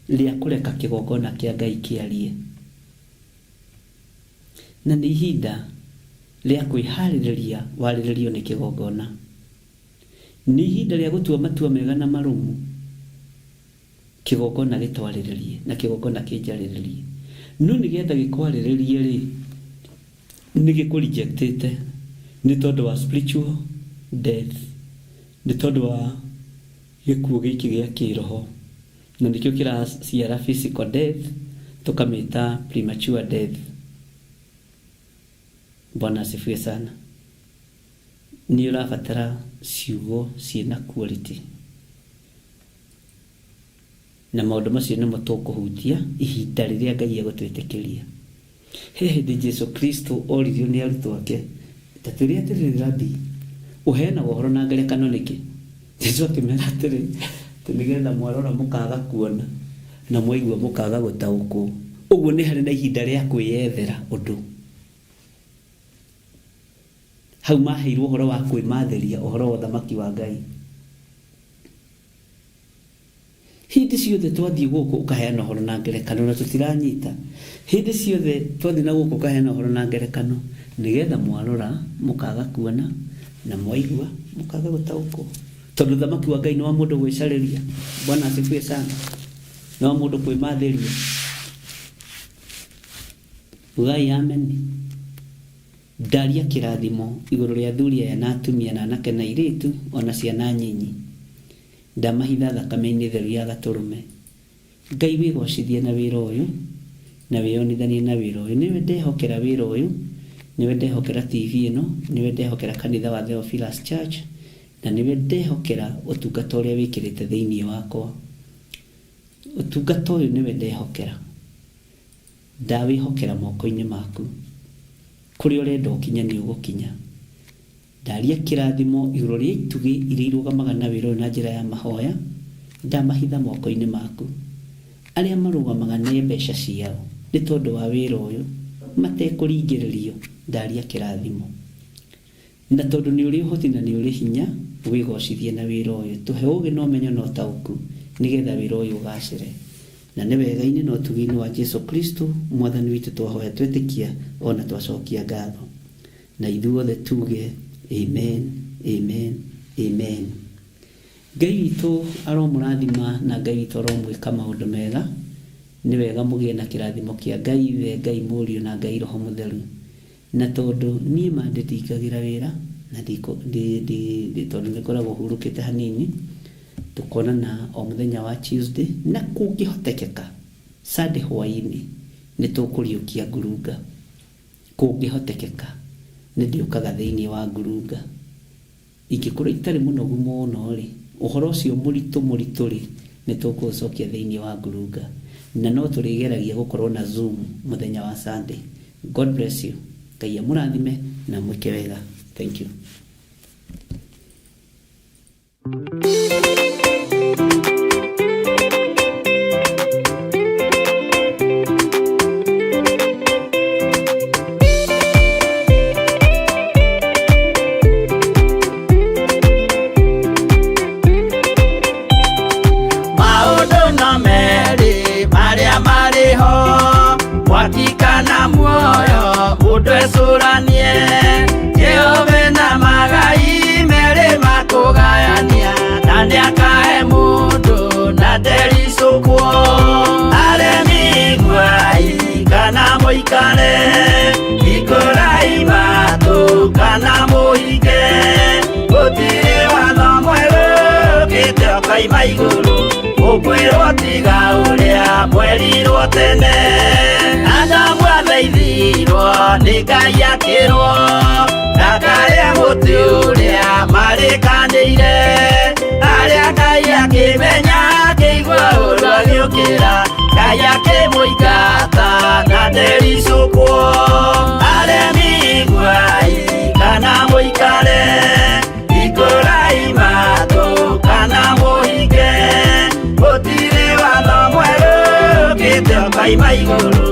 I: rĩa kũreka kĩgongona kĩa Ngai kĩarie. Na nĩ ihinda rĩa kwĩharĩrĩria warĩrĩrio nĩ kĩgongona. Nĩ ihinda rĩa gũtua matua mega na marũmu. Kĩgongona gĩtwarĩrĩrie na kĩgongona kĩnjarĩrĩrie. No nĩgetha gĩkwarĩrĩrie-rĩ, nĩ gĩkũ reject ĩte nĩ tondũ wa spiritual death, nĩ tondũ wa gĩkuũ gĩkĩ gĩa kĩroho, na nĩkĩo kĩraciara physical death, tũkamĩta premature death. Bwana asifiwe sana. Nĩ ũrabatara ciugo ciĩna quality. Na maũndũ macio nĩmo tũkũhutia ihinda rĩrĩa Ngai egũtwĩtĩkĩria. He hĩndĩ Jesu Kristo oririo nĩ arutwo ake, Ta twĩre atĩrĩrĩ, Rabii, ũheanaga ũhoro na ngerekano nĩkĩ? Jesu akĩmera atĩrĩ, Atĩ nĩ getha mwarora mũkaaga kuona, na mwaigua mũkaaga gũtaũkwo. Ũguo nĩ harĩ na ihinda rĩa kwĩyethera ũndũ. Hau maheirwo ũhoro wa kwĩmathĩria ũhoro wa ũthamaki wa Ngai. Hĩndĩ ciothe twathiĩ gũkũ ũkaheana ũhoro na ngerekano na tũtiranyita. Hĩndĩ ciothe twathiĩ na gũkũ ũkaheana ũhoro na ngerekano nĩgetha mwarora mũkaga kuona na mwaigua mũkaga gũtaũkwo. Tondũ ũthamaki wa Ngai nĩ wa mũndũ gwĩcarĩria. Bwana asifiwe sana. Nĩ wa mũndũ kwĩmathĩria. Ugai ameni. Ndaria kĩrathimo igũrũ rĩa athuri aya na atumia na anake na airĩtu o na ciana nyinyi. Ndamahitha thakame-inĩ theru ya Gatũrũme. Ngai wĩgocithie na wĩra ũyũ, na wĩyonithanie na wĩra ũyũ. Nĩwe ndehokera wĩra ũyũ, nĩwe ndehokera TV ĩno, nĩwe ndehokera kanitha wa Theophilus Church, na nĩwe ndehokera ũtungata ũrĩa wĩkĩrĩte thĩinĩ wakwa. Ũtungata ũyũ nĩwe ndehokera. Ndawĩhokera moko-inĩ maku. Kũrĩa ũrenda ũkinye nĩ ũgũkinya. Ndaria kĩrathimo igũrũ rĩa itugĩ iria irũgamaga na wĩra ũyũ na njĩra ya mahoya, ndamahitha moko-inĩ maku. Arĩa marũgamaga ne mbeca ciao nĩ tondũ wa wĩra ũyũ, matekũringĩrĩrio, ndaria kĩrathimo. Na tondũ nĩ ũrĩ ũhoti na nĩ ũrĩ hinya, wĩgocithie na wĩra ũyũ. Tũhe ũũgĩ na ũmenyo na ũtaũku, nĩ getha wĩra ũyũ ũgacĩre. Na nĩ wega-inĩ na ũtugi-inĩ wa Jesu Kristo, Mwathani witũ twahoya twetĩkia o na twacokia ngatho. Na ithuothe tuge, Amen, amen, amen. Ngai witũ aromũrathima na Ngai witũ aromwĩka maũndũ mega. Nĩ wega mũgĩe na kĩrathimo kĩa Ngai Ithe, Ngai Mũriũ na Ngai Roho Mũtheru. Na tondũ niĩ ma ndĩndingagĩra wĩra, na tondũ nĩ ngoragwo hurũkĩte hanini, tũkonana o mũthenya wa Tuesday, na kũngĩhotekeka Sunday hwaĩ-inĩ nĩ tũkũriũkia ngurunga. Kũngĩhotekeka nĩ ndĩũkaga thĩinĩ wa ngurunga. Ingĩkorwo itarĩ mũnogu mũno-rĩ, ũhoro ũcio mũritũ mũritũ-rĩ, nĩ tũkũũcokia thĩinĩ wa ngurunga. Na no tũrĩgeragia gũkorwo na Zoom mũthenya wa Sunday. God bless you. Ngai amũrathime na amwĩke wega. Thank you.
H: Maũndũ no merĩ marĩa marĩ ho, mwaki kana muoyo, mũndũ ecũranie. Jehova na magai merĩ makũgayania, na nĩakahe mũndũ na ndericũkwo. Aremi iguai kana mũikare, hingũrai matũ kana mũhinge, gũtirĩ watho mwerũ ũkĩte ũkoima igũrũ, ũkwĩrwo tiga ũrĩa mwerirwo tene. Adamu athaithirwo nĩ Ngai akĩrwo, ndakarĩe mũtĩ ũrĩa marĩkanĩire. Arĩa Ngai akĩmenya akĩigua ũru agĩũkĩra, Ngai akĩmũingata na ndericũkwo. Aremi iguai kana mũikare, hingũrai matũ kana mũhinge, gũtirĩ watho mwerũ ũkĩte ũkoima igũrũ,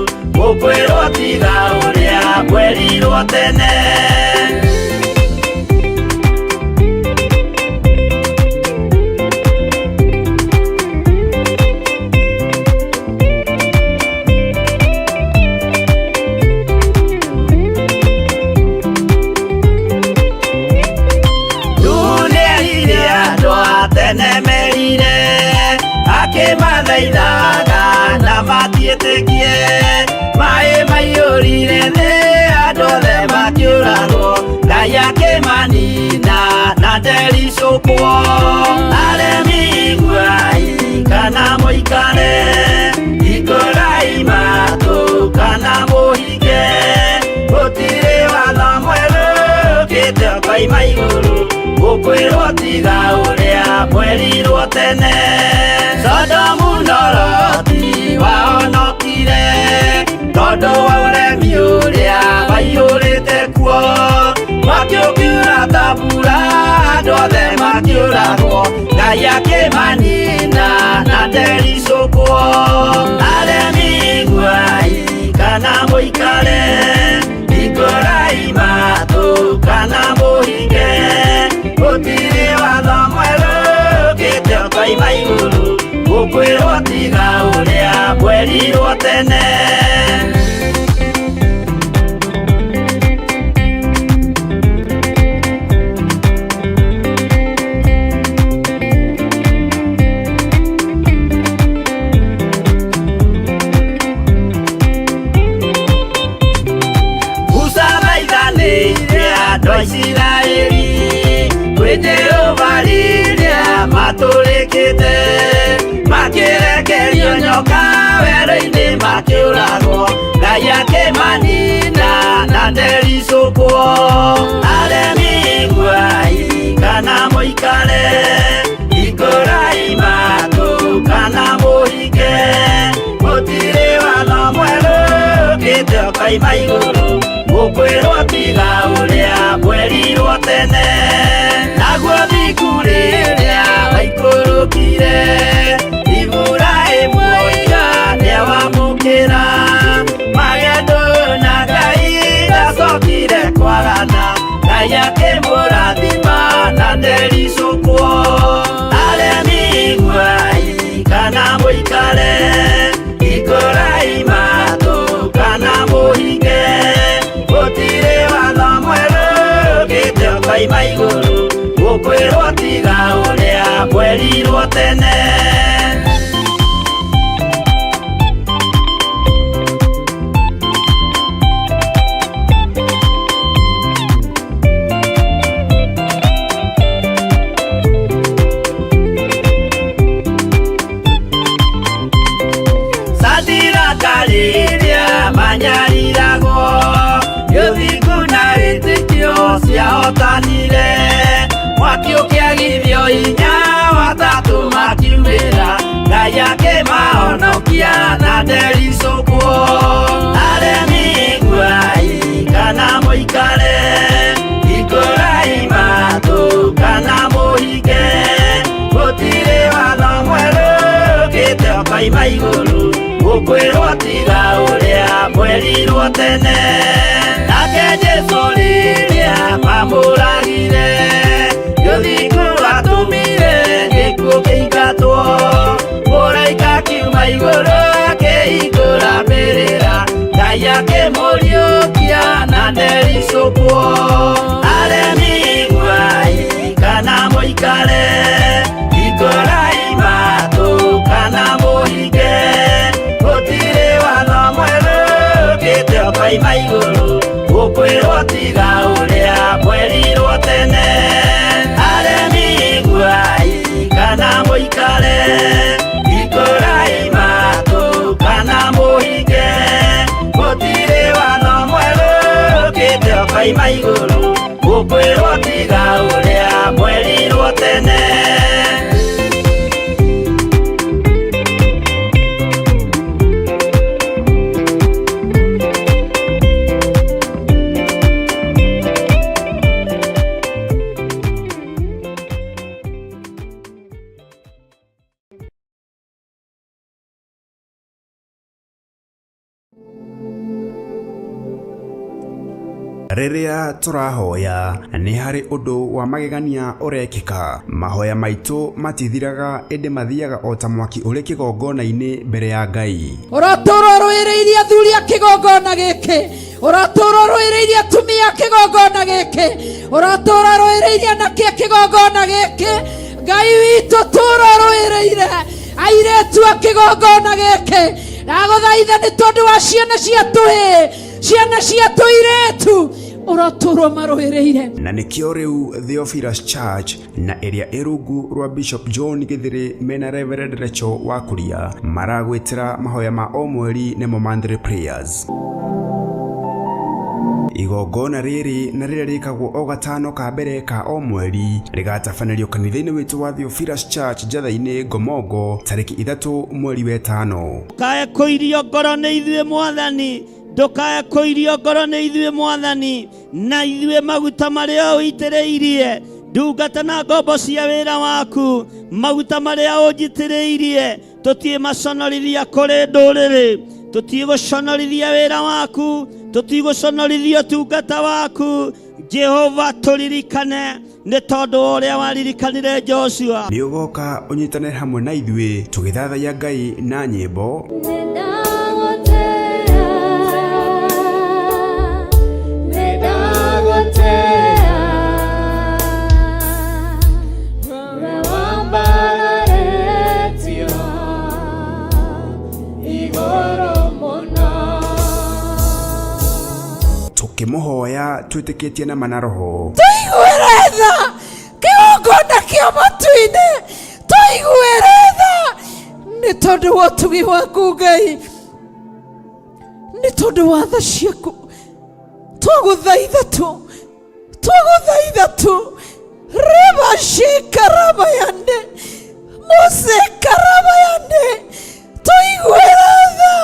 H: ũkwĩrwo tiga ũrĩa mwerirwo tene. Nĩerire andũ a tene merire, akĩmathaithaga na matiĩtĩkie. Maĩ maiyũrire thĩ, andũ othe makĩũragwo, Ngai akĩmanina na ndericũkwo. Aremi iguai kana mũikare, hingũrai matũ kana mũhinge, gũtirĩ watho mwerũ ũkĩte ũkoima igũrũ, ũkwĩrwo tiga ũrĩa mwerirwo tene. Sodomu na Loti wahonokire, tondũ wa ũremi ũrĩa waiyũrĩte kuo. Mwaki ũkiura ta mbura, andũ othe makĩũragwo, Ngai akĩmanina na ndericũkwo. Aremi iguai tene. Musa thaithanĩire andũ a Isiraeli kwĩ Jehova rĩrĩa matũrĩkĩte, makĩrekerio nyoka werũ-inĩ makĩũragwo, Ngai akĩmanina na ndericũkwo. Aremi iguai kana mũikare, hingũrai matũ kana mũhinge, gũtirĩ watho mwerũ ũkĩte ũkoima igũrũ, gũkwĩrwo tiga ũrĩa mwerirwo tene. Naguo thingu rĩrĩa waikũrũkire, Iburahĩmu oiga nĩawamũkĩra, magendo na Ngai ndacokire kwagana, Ngai akĩmũrathima na ndericũkwo. Aremi iguai kana mũikare, hingũrai matũ kana mũhinge, gũtirĩ watho mwerũ ũkĩte ũkoima igũrũ, gũkwĩrwo tiga ũrĩa mwerirwo tene. Sadiraka rĩrĩa manyariragwo, gĩthingu na wĩtĩkio ciahotanire, mwaki ũkĩagithio hinya watatũ makiumĩra, Ngai akĩmahonokia na ndericũkwo. Aremi iguai kana mũikare, hingũrai matũ kana mũhinge, gũtirĩ watho mwerũ ũkĩte ũkoima igũrũ, gũkwĩrwo tiga ũrĩa mwerirwo tene. Nake Jesũ rĩrĩa mamũragire, gĩthingu atũmire gĩkuũ kĩingatwo, mũraika akiuma igũrũ akĩhingũra mbĩrĩra, Ngai akĩmũriũkia na ndericũkwo. Aremi iguai kana mũikare, hingũrai matũ kana mũhinge, gũtirĩ watho mwerũ ũkĩte ũkoima igũrũ, gũkwĩrwo tiga ũrĩa mwerirwo tene. Aremi iguai kana mũikare, hingũrai matũ kana mũhinge, gũtirĩ watho mwerũ ũkĩte ũkoima igũrũ, gũkwĩrwo tiga ũrĩa mwerirwo tene.
A: Rĩrĩa tũrahoya nĩ harĩ ũndũ wa magegania ũrekĩka. Mahoya maitũ matithiraga ĩndĩ mathiaga o ta mwaki ũrĩ kĩgongona-inĩ mbere ya Ngai.
B: Ũratũũra ũrũĩrĩirie athuri a kĩgongona gĩkĩ, ũratũũra ũrũĩrĩirie atumia a kĩgongona gĩkĩ, ũratũũra ũrũĩrĩirie anake a kĩgongona gĩkĩ. Ngai witũ tũũra ũrũĩrĩire airĩtu a kĩgongona gĩkĩ. Ndagũthaitha nĩ tondũ wa ciana cia tũhĩĩ, ciana cia tũirĩtu, ũrotũũrwo marũĩrĩire.
A: Na nĩkĩo rĩu Theophilus Church na ĩrĩa ĩ rungu rwa Bishop John Gĩthĩrĩ mena Reverend Rachel Wakuria maragwĩtĩra mahoya ma o mweri nĩmo monthly prayers. Igongona rĩrĩ na rĩrĩa rĩkagwo o gatano ka mbere ka o mweri rĩgatabanĩrio kanitha-inĩ witũ wa Theophilus Church Njatha-inĩ Ngomongo tarĩki 3 mweri wa 5.
C: Ndũkae kũirio ngoro nĩ ithuĩ Mwathani, ndũkae kũirio ngoro nĩ ithuĩ Mwathani, na ithuĩ maguta marĩa ũitĩrĩirie ndungata na ngombo cia wĩra waku, maguta marĩa ũnjitĩrĩirie tũtiĩ maconorithia kũrĩ ndũrĩrĩ, tũtiĩ gũconorithia wĩra waku, tũtiĩ gũconorithia ũtungata waku. Jehova tũririkane nĩ tondũ wa ũrĩa waririkanire Joshua.
A: Nĩ ũgoka ũnyitane hamwe na ithuĩ tũgĩthathaiya Ngai na nyĩmbo, twĩtĩkĩtie na mana roho.
B: Tũiguĩre tha kĩgongona kĩa matu-inĩ, tũiguĩre tha nĩ tondũ wa ũtugi waku Ngai, nĩ tondũ wa tha ciaku. Twagũthaitha tu, twagũthaitha tu, rebashikarabayande musekarabayande, tũiguĩre tha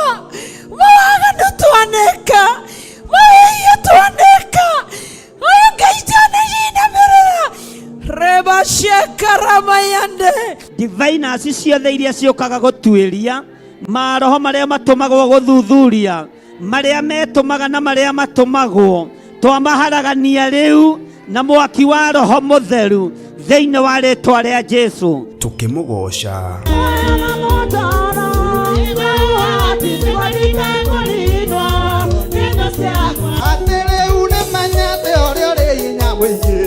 B: mawaganu twaneka, mawĩhia twaneka, aya Ngai njanĩcinamĩrĩra rebashekarabayande.
C: Diviners ciothe iria ciũkaga gũtuĩria maroho marĩa matũmagwo gũthuthuria marĩa metũmaga na marĩa matũmagwo, twamaharagania rĩu na mwaki wa roho mũtheru thĩinĩ wa rĩtwa rĩa Jesu.
A: Tũkĩmũgoca.
D: Atĩ rĩu nĩmenyete ũrĩa ũrĩ hinya mũingĩ,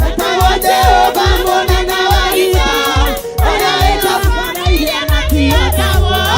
D: etagwo Jehova mũnene wa ita, ũrĩa wĩtagwo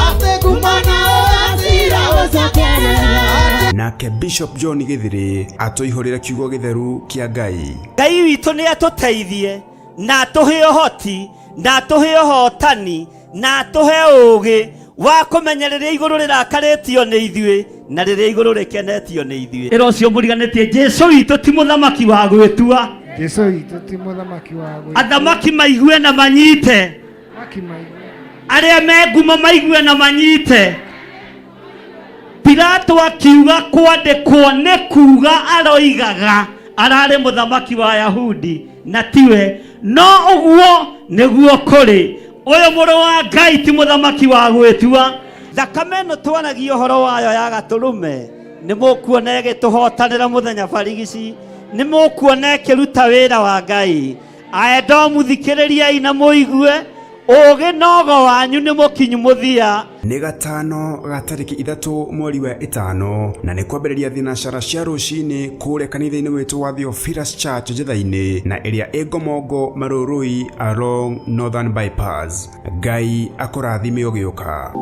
D: atĩ ngumo na ũgacĩra ũcokerera.
A: Nake Bishop John Gĩthĩrĩ atũihũrĩre kiugo gĩtheru kĩa Ngai.
C: Ngai witũ nĩ atũteithie na atũhe ũhoti na atũhe ũhotani na atũhe ũũgĩ wa kũmenya rĩrĩa igũrũ rĩrakarĩtio nĩ ithuĩ na rĩrĩa igũrũ rĩkenetio nĩ ithuĩ. Ĩra ũcio mũriganĩtie, Jesu witũ ti mũthamaki wa gwĩtua.
E: Jesu witũ ti mũthamaki wa gwĩtua.
C: Athamaki maigue na manyite,
E: Athamaki maigue.
C: arĩa me ngumo maigue na manyite. Pilato akiuga kwandĩkwo nĩ kuga aroigaga ararĩ mũthamaki wa Yahudi na tiwe, no ũguo nĩguo kũrĩ. Ũyũ mũrũ wa Ngai ti mũthamaki wa gwĩtua. Thakame ĩno twaragia ũhoro wayo ya gatũrũme nĩ mũkuona ĩgĩtũhotanĩra mũthenya barigici, nĩ mũkuona ĩkĩruta wĩra wa Ngai. Aedomu thikĩrĩriai na mũigue, ũũgĩ nogo wanyu nĩ mũkinyu mũthia.
A: Nĩ gatano ga tarĩki 3 mweri wa 5 na nĩ kwambĩrĩria thinacara cia rũcinĩ kũrĩa kanitha-inĩ witũ wa Theophilus Church Njatha-inĩ na ĩrĩa ĩ Ngomongo Marũrũi along Northern Bypass. Ngai akũrathime ũgĩũka.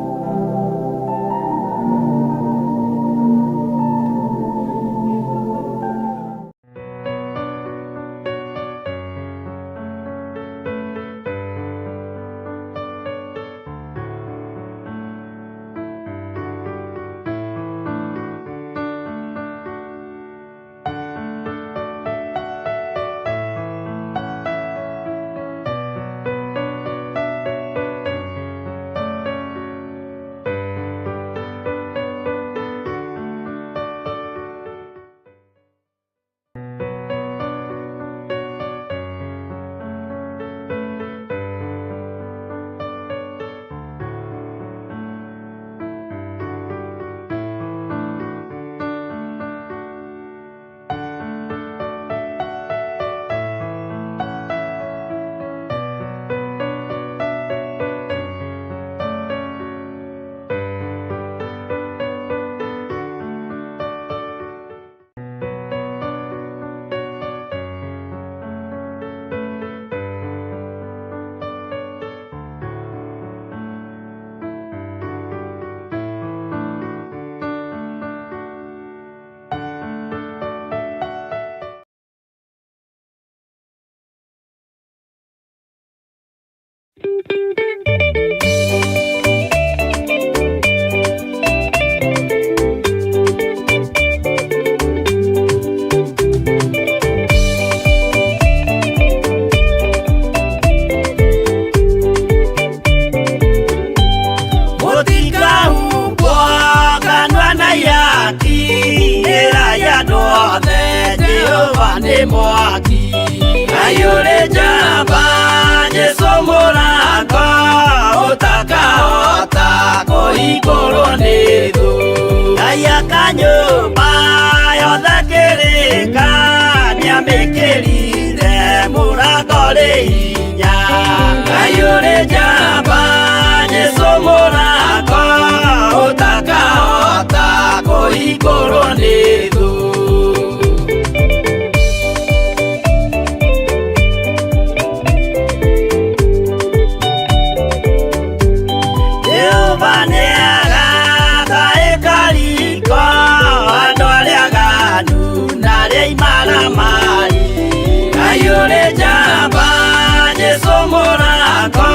H: Jesu mũrango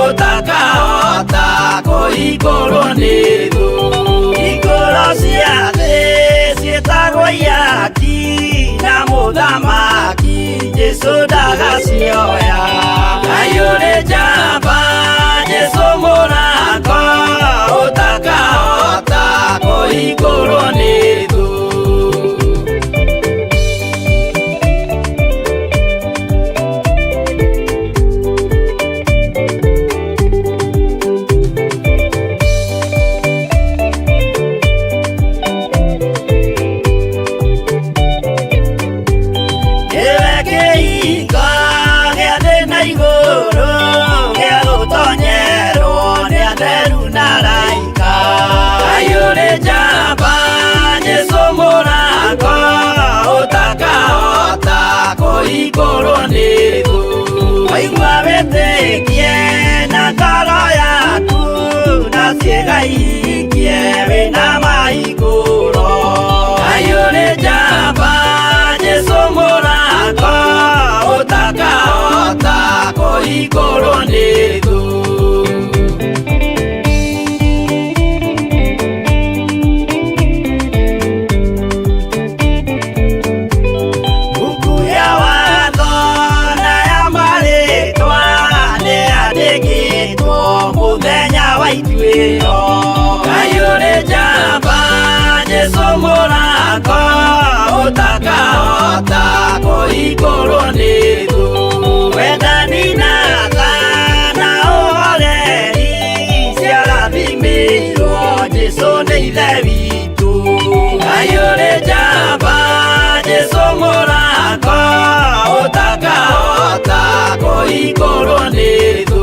H: ũtakahota kũhingũrwo nĩ thũ. Hingũro cia thĩ ciĩtagwo ihaki na mũthamaki Jesu ndagacioya. Ngai ũrĩ njamba Jesu mũrango ũtakahota kũhingũrwo nĩ thũ. Nĩwe kĩhingo gĩa thĩ na igũrũ gĩa gũtonyerwo nĩ atheru na araika. Ngai ũrĩ njamba Jesu mũrango ũtakahota kũhingũrwo nĩ thũ. Waigua wĩtĩkie na ngoro yaku na ciĩga ihingie wĩna mahingũro. Ngai ũrĩ njamba Jesu mũrango ũtakahota kũhingũrwo nĩ thũ. Buku ya watho na ya marĩtwa nĩyandĩkĩtwo mũthenya wa ituĩro. Ngai ũrĩ njamba Jesu mũrango ũtakahota kũhingũrwo nĩ thũ. Wendani na tha na ũhoreri ciarathimĩirwo Jesu nĩ Ithe witũ. Ngai ũrĩ njamba Jesu mũrango ũtakahota kũhingũrwo nĩ thũ.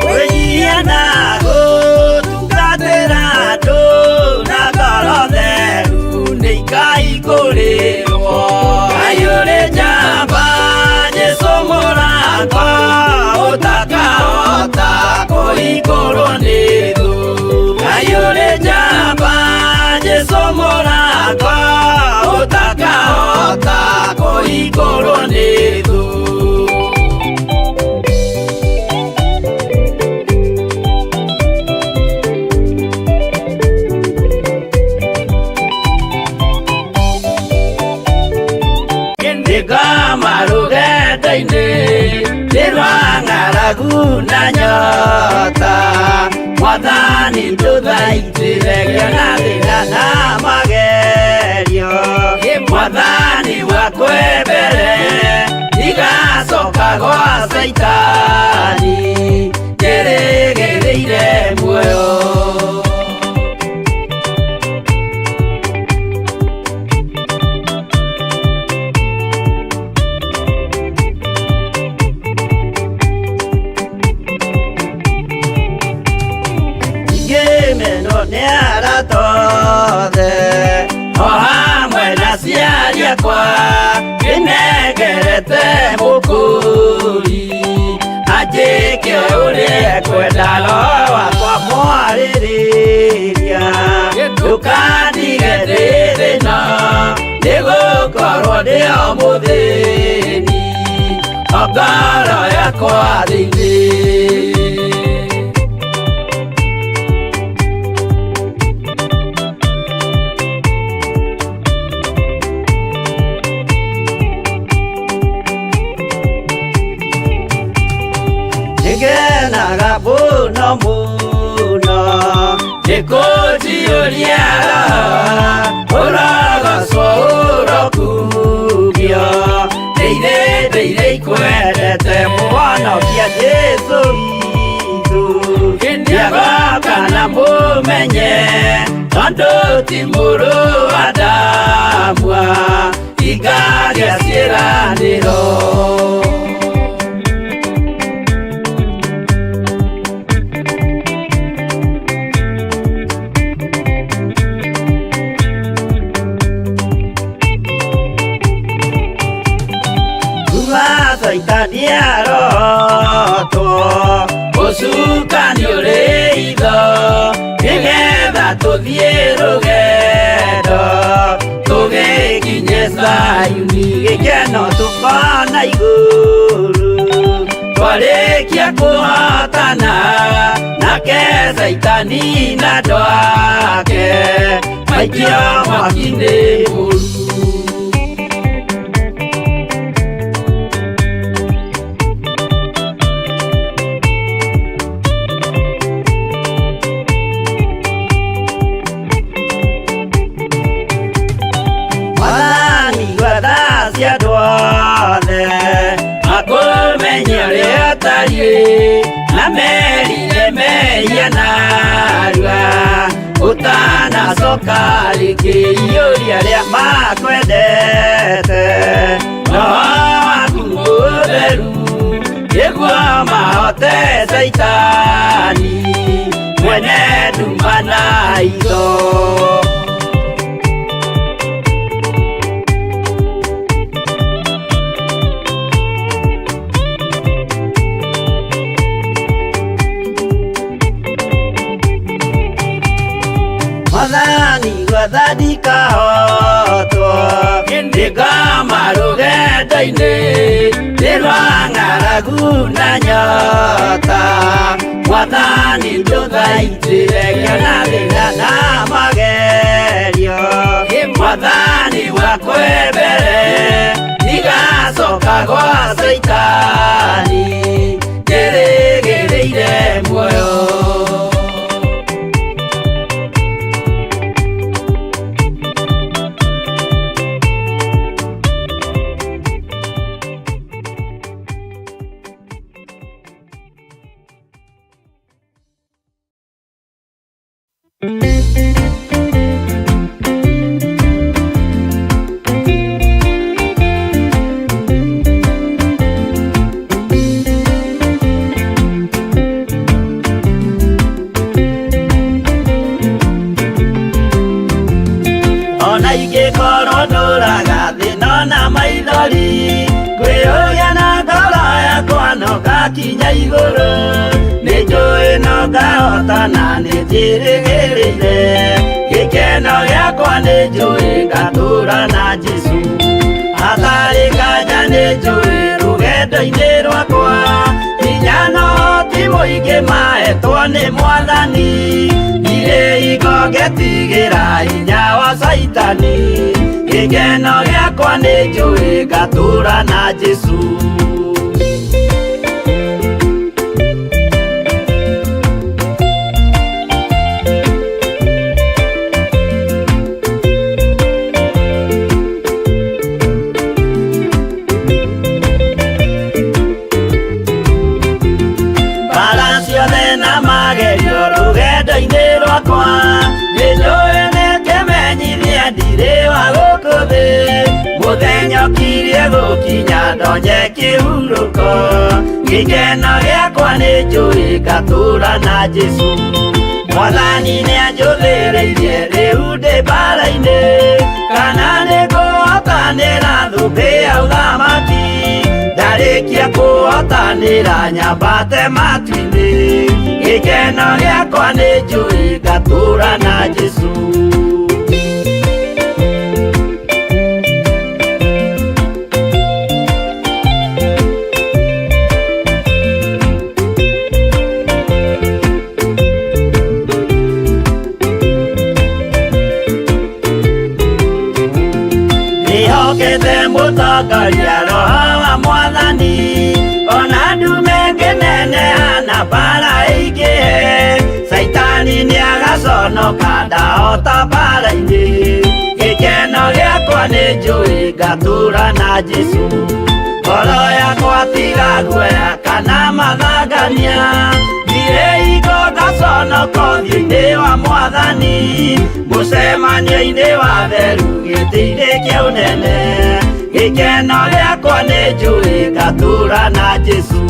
H: Kwĩnyihia na gũtungatĩra andũ na ngoro theru nĩ ikahingũrĩrwo. Ngai ũrĩ njamba Jesu mũrango ũtakahota kũhingũrwo nĩ thũ. Ngai ũrĩ njamba Jesu mũrango ũtakahota kũhingũrwo nĩ thũ. Nĩngoma rũgendo-inĩ nĩ rwa ng'aragu na nyota Mwathani ndũthaitĩre ngĩona thĩna na magerio Mwathani wakwe mbere ndigacoka gwa Caitani njĩrĩgĩrĩire muoyo. Ngĩmenwo nĩ arata othe o hamwe na aciari akwa ndĩnengerete mũkũri anjĩke ũrĩa ekwenda roho wakwa mwarĩrĩria ndũkandige ndĩ thĩna nĩgũkorwo ndĩ o mũthĩni o ngoro yakwa thĩinĩ. Nĩngenaga mũno mũno nĩkũnjiyũria roho ũrogocwo ũrokumio ndĩire ndĩire ikwendete mũhonokia Jesũ witũ nĩagoka na mũmenye tondũ ti mũrũ wa Adamu ingagĩa ciĩranĩro. Caitani arotwo ũcukani ũrĩ itho nĩgetha tũthiĩ rũgendo tũgĩkinye Zayuni gĩkeno tũkona igũrũ twarĩkia kũhotana nake Caitani na andũ ake maikio mwaki-inĩ mũru. Mwathani gwetha cia andũ othe makũmenye ũrĩa ũtariĩ na merire mehia narua ũtanacoka rĩngĩ iyũria arĩa makwendete roho waku mũtheru nĩguo mahote Caitani mwene nduma na itho. Mwathani gwetha ndikahotwo ndĩngoma rũgendo-inĩ nĩ rwa ng'aragu na nyota Mwathani ndũthaitĩre ngĩona thĩna na magerio Mwathani wakwa mbere ndigacoka gwa Caitani ndĩrĩgĩrĩire muoyo. Ona ingĩkorwo ndũraga thĩna na maithori ngwĩyũria na ngoro yakwa no ngakinya igũrũ nĩ njũĩ no ngahotana nĩ njĩrĩgĩrĩire gĩkeno gĩakwa nĩ njũĩ ngatũra na Jesũ hatarĩ nganja nĩ njũĩ rũgendo-inĩ rwakwa hinya no ti mũingĩ mahetwo nĩ Mwathani ndirĩ hingo ngetigĩra hinya wa Caitani gĩkeno gĩakwa nĩ njũĩ ngatũra na Jesũ. Mbara ciothe na magerio rũgendo-inĩ rwakwa nĩ njũĩ nĩ kĩmenyithia ndirĩ wa gũkũ thĩ mũthenya ũkirie gũkinya ndonye kĩhurũko gĩkeno gĩakwa nĩ njũĩ ngatũra na Jesũ Mwathani nĩanjũthĩrĩirie rĩu ndĩ mbara-inĩ kana nĩ ngũhotanĩra thũmbĩ ya ũthamaki ndarĩkia kũhotanĩra nyambate matu-inĩ gĩkeno gĩakwa nĩ njũĩ ngatũra na Jesũ. Ndĩhokete mũtongoria roho wa Mwathani ona ndume ngĩneneha na mbara ĩingĩhe Caitani nĩagaconoka ndahota mbara-inĩ gĩkeno gĩakwa nĩ njũĩ ngatũra na Jesũ ngoro yakwa tiga guoya kana mathangania ndirĩ hingo ngaconoka ũthiũ-inĩ wa Mwathani mũcemanio-inĩ wa theru gĩtĩ-inĩ kĩa ũnene gĩkeno gĩakwa nĩ njũĩ ngatũra na Jesũ.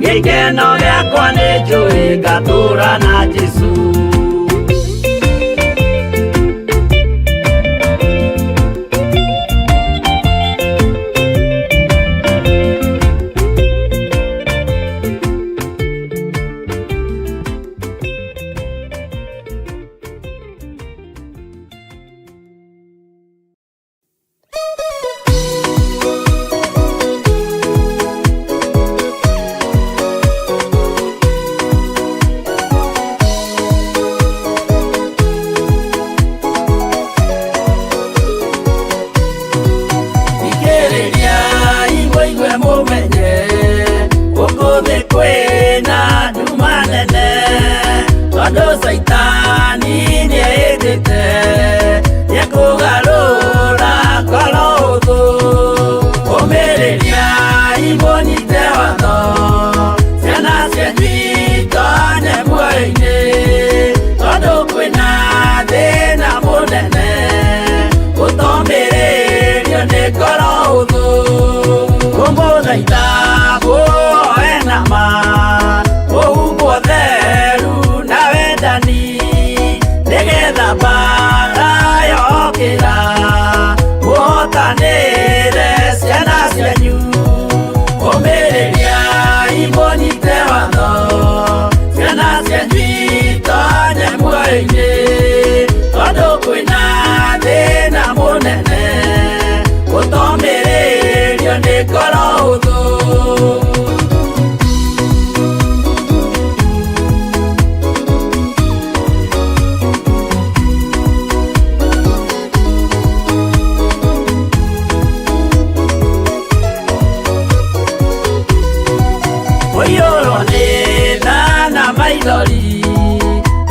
H: Gĩkeno gĩakwa nĩ njũĩ ngatũra na Jesũ.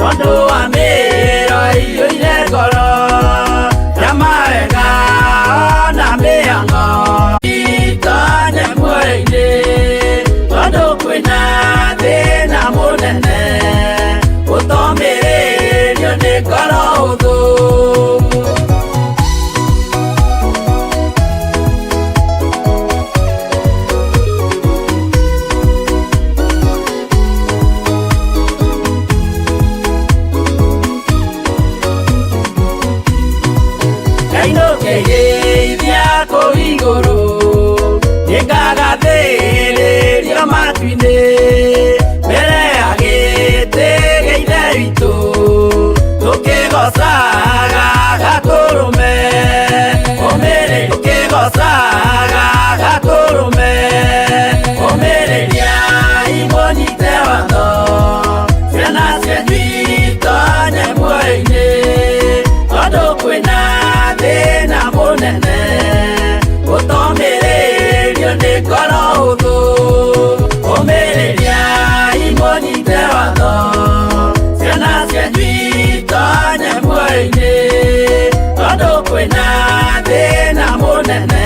H: Tondũ wa mĩĩro ĩiyũire ngoro ya mawega na mĩhang'o. Itonye muoyo-inĩ tondũ kwĩna thĩna mũnene ũtomĩrĩrio nĩ ngoro hũthũ. Kainũkĩgeithia kũu igũrũ nĩngagathĩrĩrio matu-inĩ mbere ya gĩtĩ gĩa Ithe witũ tũkĩgocaga Gatũrũme ũmĩrĩ tũkĩgocaga Gatũrũme ũmĩrĩriai mũnyite watho ciana cianyu itonye muoyo-inĩ tondũ kwĩna thĩna mũnene ũtomĩrĩrio nĩ ngoro hũthũ. Ũmĩrĩriai mũnyite watho ciana cianyu itonye muoyo-inĩ tondũ kwĩna thĩna mũnene